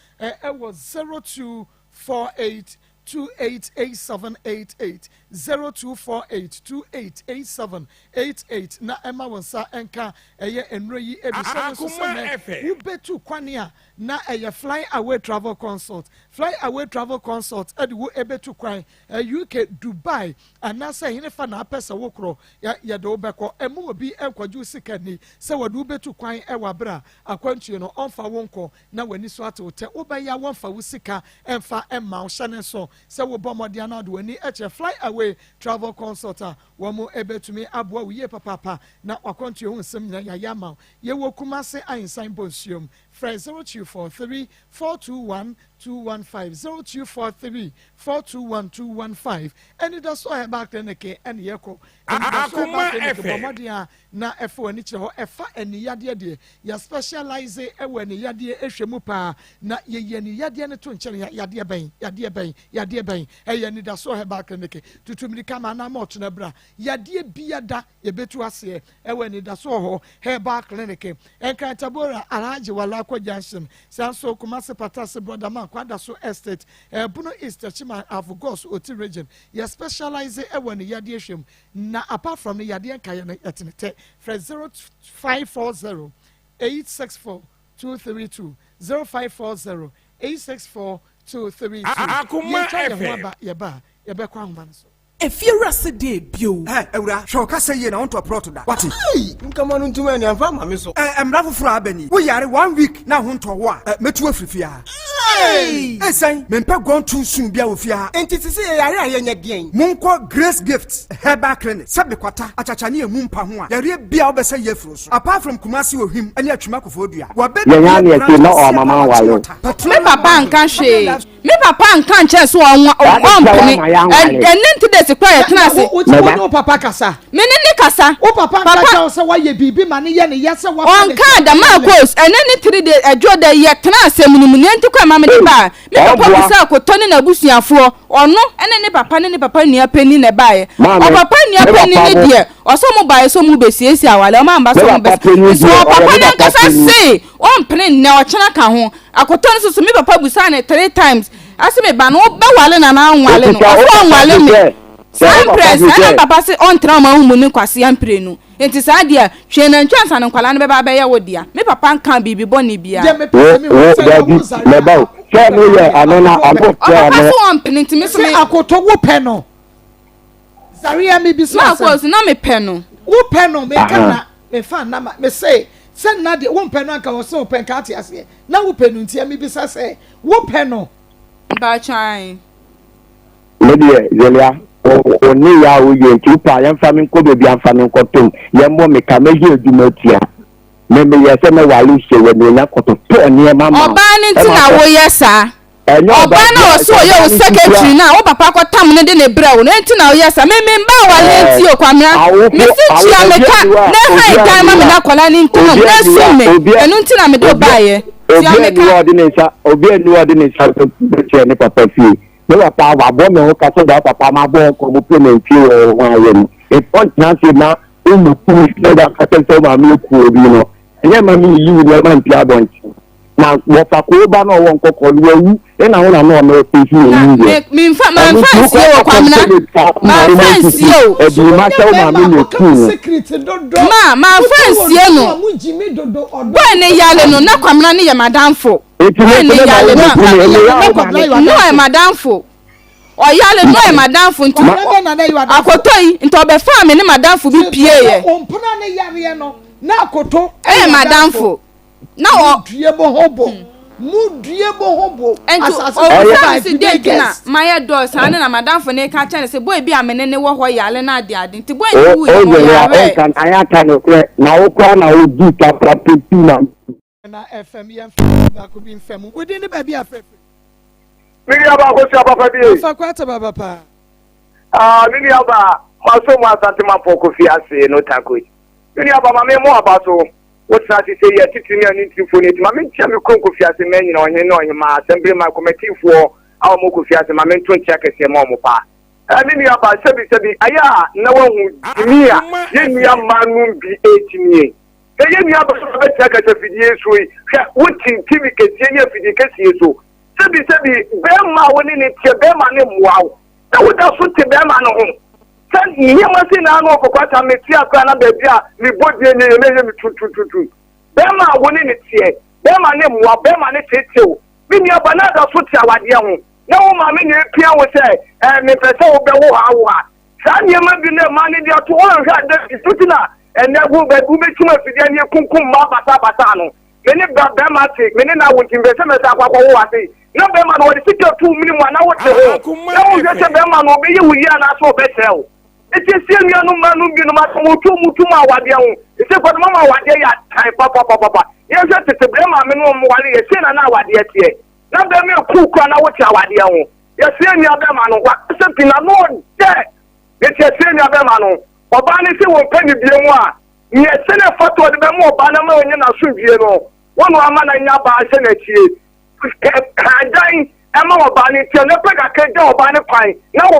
wɔ 0248 288788, 0248 288788 na ɛma wo nsa nka ɛyɛ nnuro yi bi. Hyɛ no nso sɛ nnɛ wobɛtu kwane a na ɛyɛ Fly Away Travel Consult. Fly Away Travel Consult de wo bɛtu kwan UK, Dubai, Anaasɛ henefa na apɛ sɛ wokorɔ? Yɛ, yɛde wo bɛkɔ. Mma obi nnkɔgye wo sika nni sɛ wɔde wo bɛtu kwan wɔ aberɛ a akwantuo no, ɔmfa wo nkɔ na w'ani so ate wo tɛ. Wobɛyɛ a wɔmfa wo sika mfa mma wo. Hyɛ no nso sɛ wobɔ mmɔden anaa wode w'ani kyerɛ Fly Away Travel Consult a, wɔbɛtumi aboa wo yie papaapa na w'akwantuo ho nsɛm nyinaa yɛayɛ ama wo. Yɛwɔ Kumase Ahensan Bonsuom. Frɛ 0243 421 215, 0243 421 215. Anidaso Herbal Clinic ɛne yɛkɔ. Anidaso Herbal Clinic bɔ mmɔden a na ɛfa w'ani kyerɛ hɔ. Ɛfa aniyadeɛ deɛ, yɛ specialise wɔ aniyadeɛ hwɛ mu paa. Na yɛyi aniyadeɛ no to nkyɛn. Yadeɛ bɛn? Yadeɛ bɛn? Yadeɛ bɛn? Ɛyɛ Anidaso Herbal Clinic. Tutu mmirika ma anaa ma ɔkyena bra. Yadeɛ biada yɛbɛtu aseɛ ɛwɔ Anidaso wɔ hɔ Herbal Clinic. Nkran Tabora, Alhaji Walakwa Junction. Saa nso Kumasi Patase Brɔda Man Kwadaso Estate, Bono East Techiman Avogos Oti Region. Yɛ specialise wɔ ne yadeɛ hwɛ mu na apart from ne yadeɛ nkaeɛ no yɛtene tɛ. Frɛ 0540 864 232 0540 864 232. Akoma Yɛtwa yɛn ho FM. aba yɛba a yɛbɛkɔ ahoma no so. Efie wura se dee bio. Ɛ, awura, hwɛ wo kasa yie na wontɔ prɔto da, woate? Ei! Nkama no ntumi ani amfa amma me so. Ɛ, mmara foforɔ a aba ni, wo yare one week na ho ntɔ wo a, ɛ, mɛtu wo afiri fie ha. Ei! Esiane, mempɛ gone too soon biara wɔ fie ha. Enti sese yɛyare a yɛnyɛ deɛn? Monkɔ Grace Gift Herbal Clinic, sɛ bekwata, akyakya ne emu mpa ho a, yareɛ biara wobɛsa yi afiri wo so. Apart from Kumasi Ohwim ne Atwima Koforidua, Yɛn ara wɔabɛbue na branch yɛte na kɛseɛ ɔmama paa wɔ nwale o. Achimota, Me Petroleum papa Market, nka Modern hwee. Life Me papa nka nkyɛn so ɔnwa Saa de kyerɛ ɔmpene. wama yɛanwale. Ɛnɛ nti de si kora yɛtena ase. Wo Mɛba. ne wo papa kasa. Me ne ne kasa. Wo papa nka Papa kyerɛ wo sɛ woayɛ biribi ma no yɛ ne ya sɛ woafa ne ɔnkaa da maa kos ɛnɛ ne tiri de ɛdwo da yɛtena asɛm no mu nea nti kora ma mede baa. Me papa Ɔboa. bisaa kotɔ ne n'abusuafoɔ ɔno ɛne ne papa ne ne papa nua panin na ɛbaeɛ. Maame, Ɔpapa nua me panin papa ne mo. deɛ ɔsɛ ɔmo baeɛ sɛ ɔmo besiesie awale ɔmo amba Me sɛ ɔmo papa bɛs panin nso deɛ, ɔyɛ ɔpapa me papa n'ankasa panin. se ɔmpene nnɛ ɔkyena ka ho. Akotɔ no soso me papa busaa no three times ɔse me ba no wo bɛ wale no anaa wonwale no Enti sɛ ɔse wo papa ɔnwale fi me sɛ, sɛ saa wo mprɛ papa fi saa na sɛ. me papa se ɔntena ɔman wo mu ne kwasea mprenu nti saa deɛ hwɛ nantwi ansa na nkwadaa no bɛba abɛyɛ wo dea me papa nkaa biribi bɔne biara. Deɛ mepɛ Wo, sɛ mehu wo, sɛ dabi, yɛwo Zaria mɛba o. Sɛ akotɔ no yɛ ano na akotɔ ɔmo frɛ Ɔpapa ɔno. se ɔmpene nti me so Sɛ me. akotɔ wo pɛ no Zaria mebisa Maa asɛm. kɔɔ so na mepɛ no. Wo pɛ no meka Aha. na mefa nna ma mese sɛ nna deɛ wo mpɛ no anka wɔ sɛ wo pɛ nka ate aseɛ na wo pɛ no nti mebisa sɛ wo pɛ no. Mpakyɛ ae. Me deɛ Zelia, wo nneyɛɛ a woyɛ nti, wopɛ a yɛmfa me nkɔ baabi a mfa me nkɔtom, yɛmmɔ me ka, mɛyɛ adwuma atua. Me meyɛɛ sɛ mɛware wo hyɛ w'anuonyam kɔtotɔɔ nneɛma ma wo. Ɔbaa no nti na woyɛ saa. Ɛnyɛ ɔbaa Ɔbaa no a biara, ɔse sɛ ɔyɛ ɔbaa wo no nti secretary a. no a wo papa kɔtam no de ne brɛ wo no enti na woyɛ saa. Me me mba awareɛ Ɛɛ, nti o Kwamina. awofo, Mese awo, tua me obi ka ani hɔ a, na obi han dan ani ma hɔ me a, na akwadaa no ntena mu obi na ani hɔ sum a, me. obi a, Ɛno nti na mede wo obi a, baeɛ. Tua obi me ani hɔ ka. a ɔde ne nsa, obi ani hɔ a ɔde ne nsa bɛkyerɛ ne papa fie. Me papa wabɔ me ho ka sɛ daa papa mabɔ ho nkɔmmɔ pɛ nantwie wɔ ho ayɛ no. Nti ɔntena ase na ɔmmɛku me sɛ waka kyerɛ sɛ wo maame aku obi no. Ɛnyɛ mma menyiyi wo nneɛma mpue abɔnten. Na wɔfa koo ba no a ɔwɔ nkɔkɔɔ no wawu ɛna wo na na ɔno ɔte nso na Na ɔwu me yɛ. memfa Ɛno mamfa nti wokɔ nsie o akɔtɔm Kwamina. sɛ metwa wo maame Mamfa mu nsie nsisi o. ɛde ma sɛ wo maame na Mo ɛkuu no. secret dodo. Ma mamfa Mo nsie wɔ no. a mo gyimi dodo ɔdɔ. Boy ne yale no na Kwamina ne yɛ madamfo. Enti Boy me ne nso mema yale wo no bɛku me, meyɛ a wo maame. no ɔyɛ madamfo. Ɔyale no ɔyɛ madamfo nti Kwamina bɛ na na yɛ adamfo. akoto yi nti ɔbɛfaa me ne madamfo bi pie yɛ. Ompena ne yareɛ no na akoto Ɛyɛ madamfo. Na ɔ. Mo due mo ho bo. Mo due mo ho bo. Nti Asase so ɔbisa me by se dɛn today nti na guest. mayɛ dɔɔ saa ne na madamfo no reka kyerɛ no se boy bi a me ne no wɔ hɔ yare no ade ade nti boy no O wuiɛ o no Zelia, ɔyarɛɛ. ɔnka na ayɛ aka nokorɛ, na wo koraa na wodii kapra pɛtuu ma. Na FM yɛn fa baako bi nfa mu. Wodin ne baabi a frɛfrɛ. Me nua baa kosua papa bi ei. Ɔfa kwata baba paa. Ah, me nua baa, maso mu Asante Mampɔn Kofi ase no tako yi. Me nua baa, ma me mo aba so. Wo tena ase sɛ yi atitiri ne anintirifoɔ no eti ma me nkyia me kurom Kofi ase mmaa nyina ɔhene ne ɔhemaa, asɛmbre man kɔmɛtifoɔ a wɔn Kofi ase ma me nto nkyia kɛseɛ ma wɔn paa. Eh, me nua baa, sɛbi sɛbi, ayɛ a na wahu gyimi a yɛn nua mmaa nom bi ɛgyimie. Sɛ yɛn nua barima bɛtena kasafidie so yi, hwɛ, wote TV kɛseɛ ne afidie kɛseɛ so. Sɛbi sɛbi, bɛrima a wo ne ne teɛ, bɛrima no mmoa wo. Na woda so te bɛrima no ho. Sɛ nneɛma sei na ano ɔkɔkɔ ata mete akora na baabi a mebɔ die nyɛ yɛ na ɛyɛ me tuntuntuntum. Bɛrima a wo ne ne teɛ, bɛrima no mmoa wo, bɛrima no teetee wo. Me nua ba, na da so te awadeɛ ho. Na wo maame na epia wo sɛ, ɛɛ, mepɛ sɛ wobɛwo ha awo ha. Saa nneɛma bi na mmaa no de ato hɔ nhwɛ ada bi so nti na ɛnɛ wo baabi wobɛkyim afidie ani akunkum mmaa basaabasaa no. Me ne ba bɛrima te, me ne no awo nti mepɛ sɛ mɛsan akɔ akɔwo ase. Na bɛrima no wɔde sika tu wo mene mu a na wote ho. Na wohwɛ sɛ bɛrima no ɔbɛyɛ wo yie anaasɛ ɔbɛsɛe wo. Ɛsiesie nuanom mmaa nom binom asɛm wɔtu wɔn tom awadeɛ ho. Ɛsɛ kwadom ama awadeɛ yɛ atan papapapapa. Yɛnhwɛ tete berɛ maame no wɔn ware yɛ sei na na awadeɛ teɛ. Na bɛrima ɛku kora na wote awadeɛ ho. Yɛsrɛ nua bɛma no wakasa pii na no ɔdɛ nti yɛsrɛ nua bɛma no ɔbaa no sɛ wɔmpɛ ne bie mu a neɛ ɛsɛ ne ɛfata ɔde bɛma ɔbaa no ama ɔnya n'asomdwie no wɔn ama no anya baa hyɛ n'akyie kan dan ɛma ɔbaa no nti ɛno pɛ kakra gya ɔbaa no kwan na wɔ.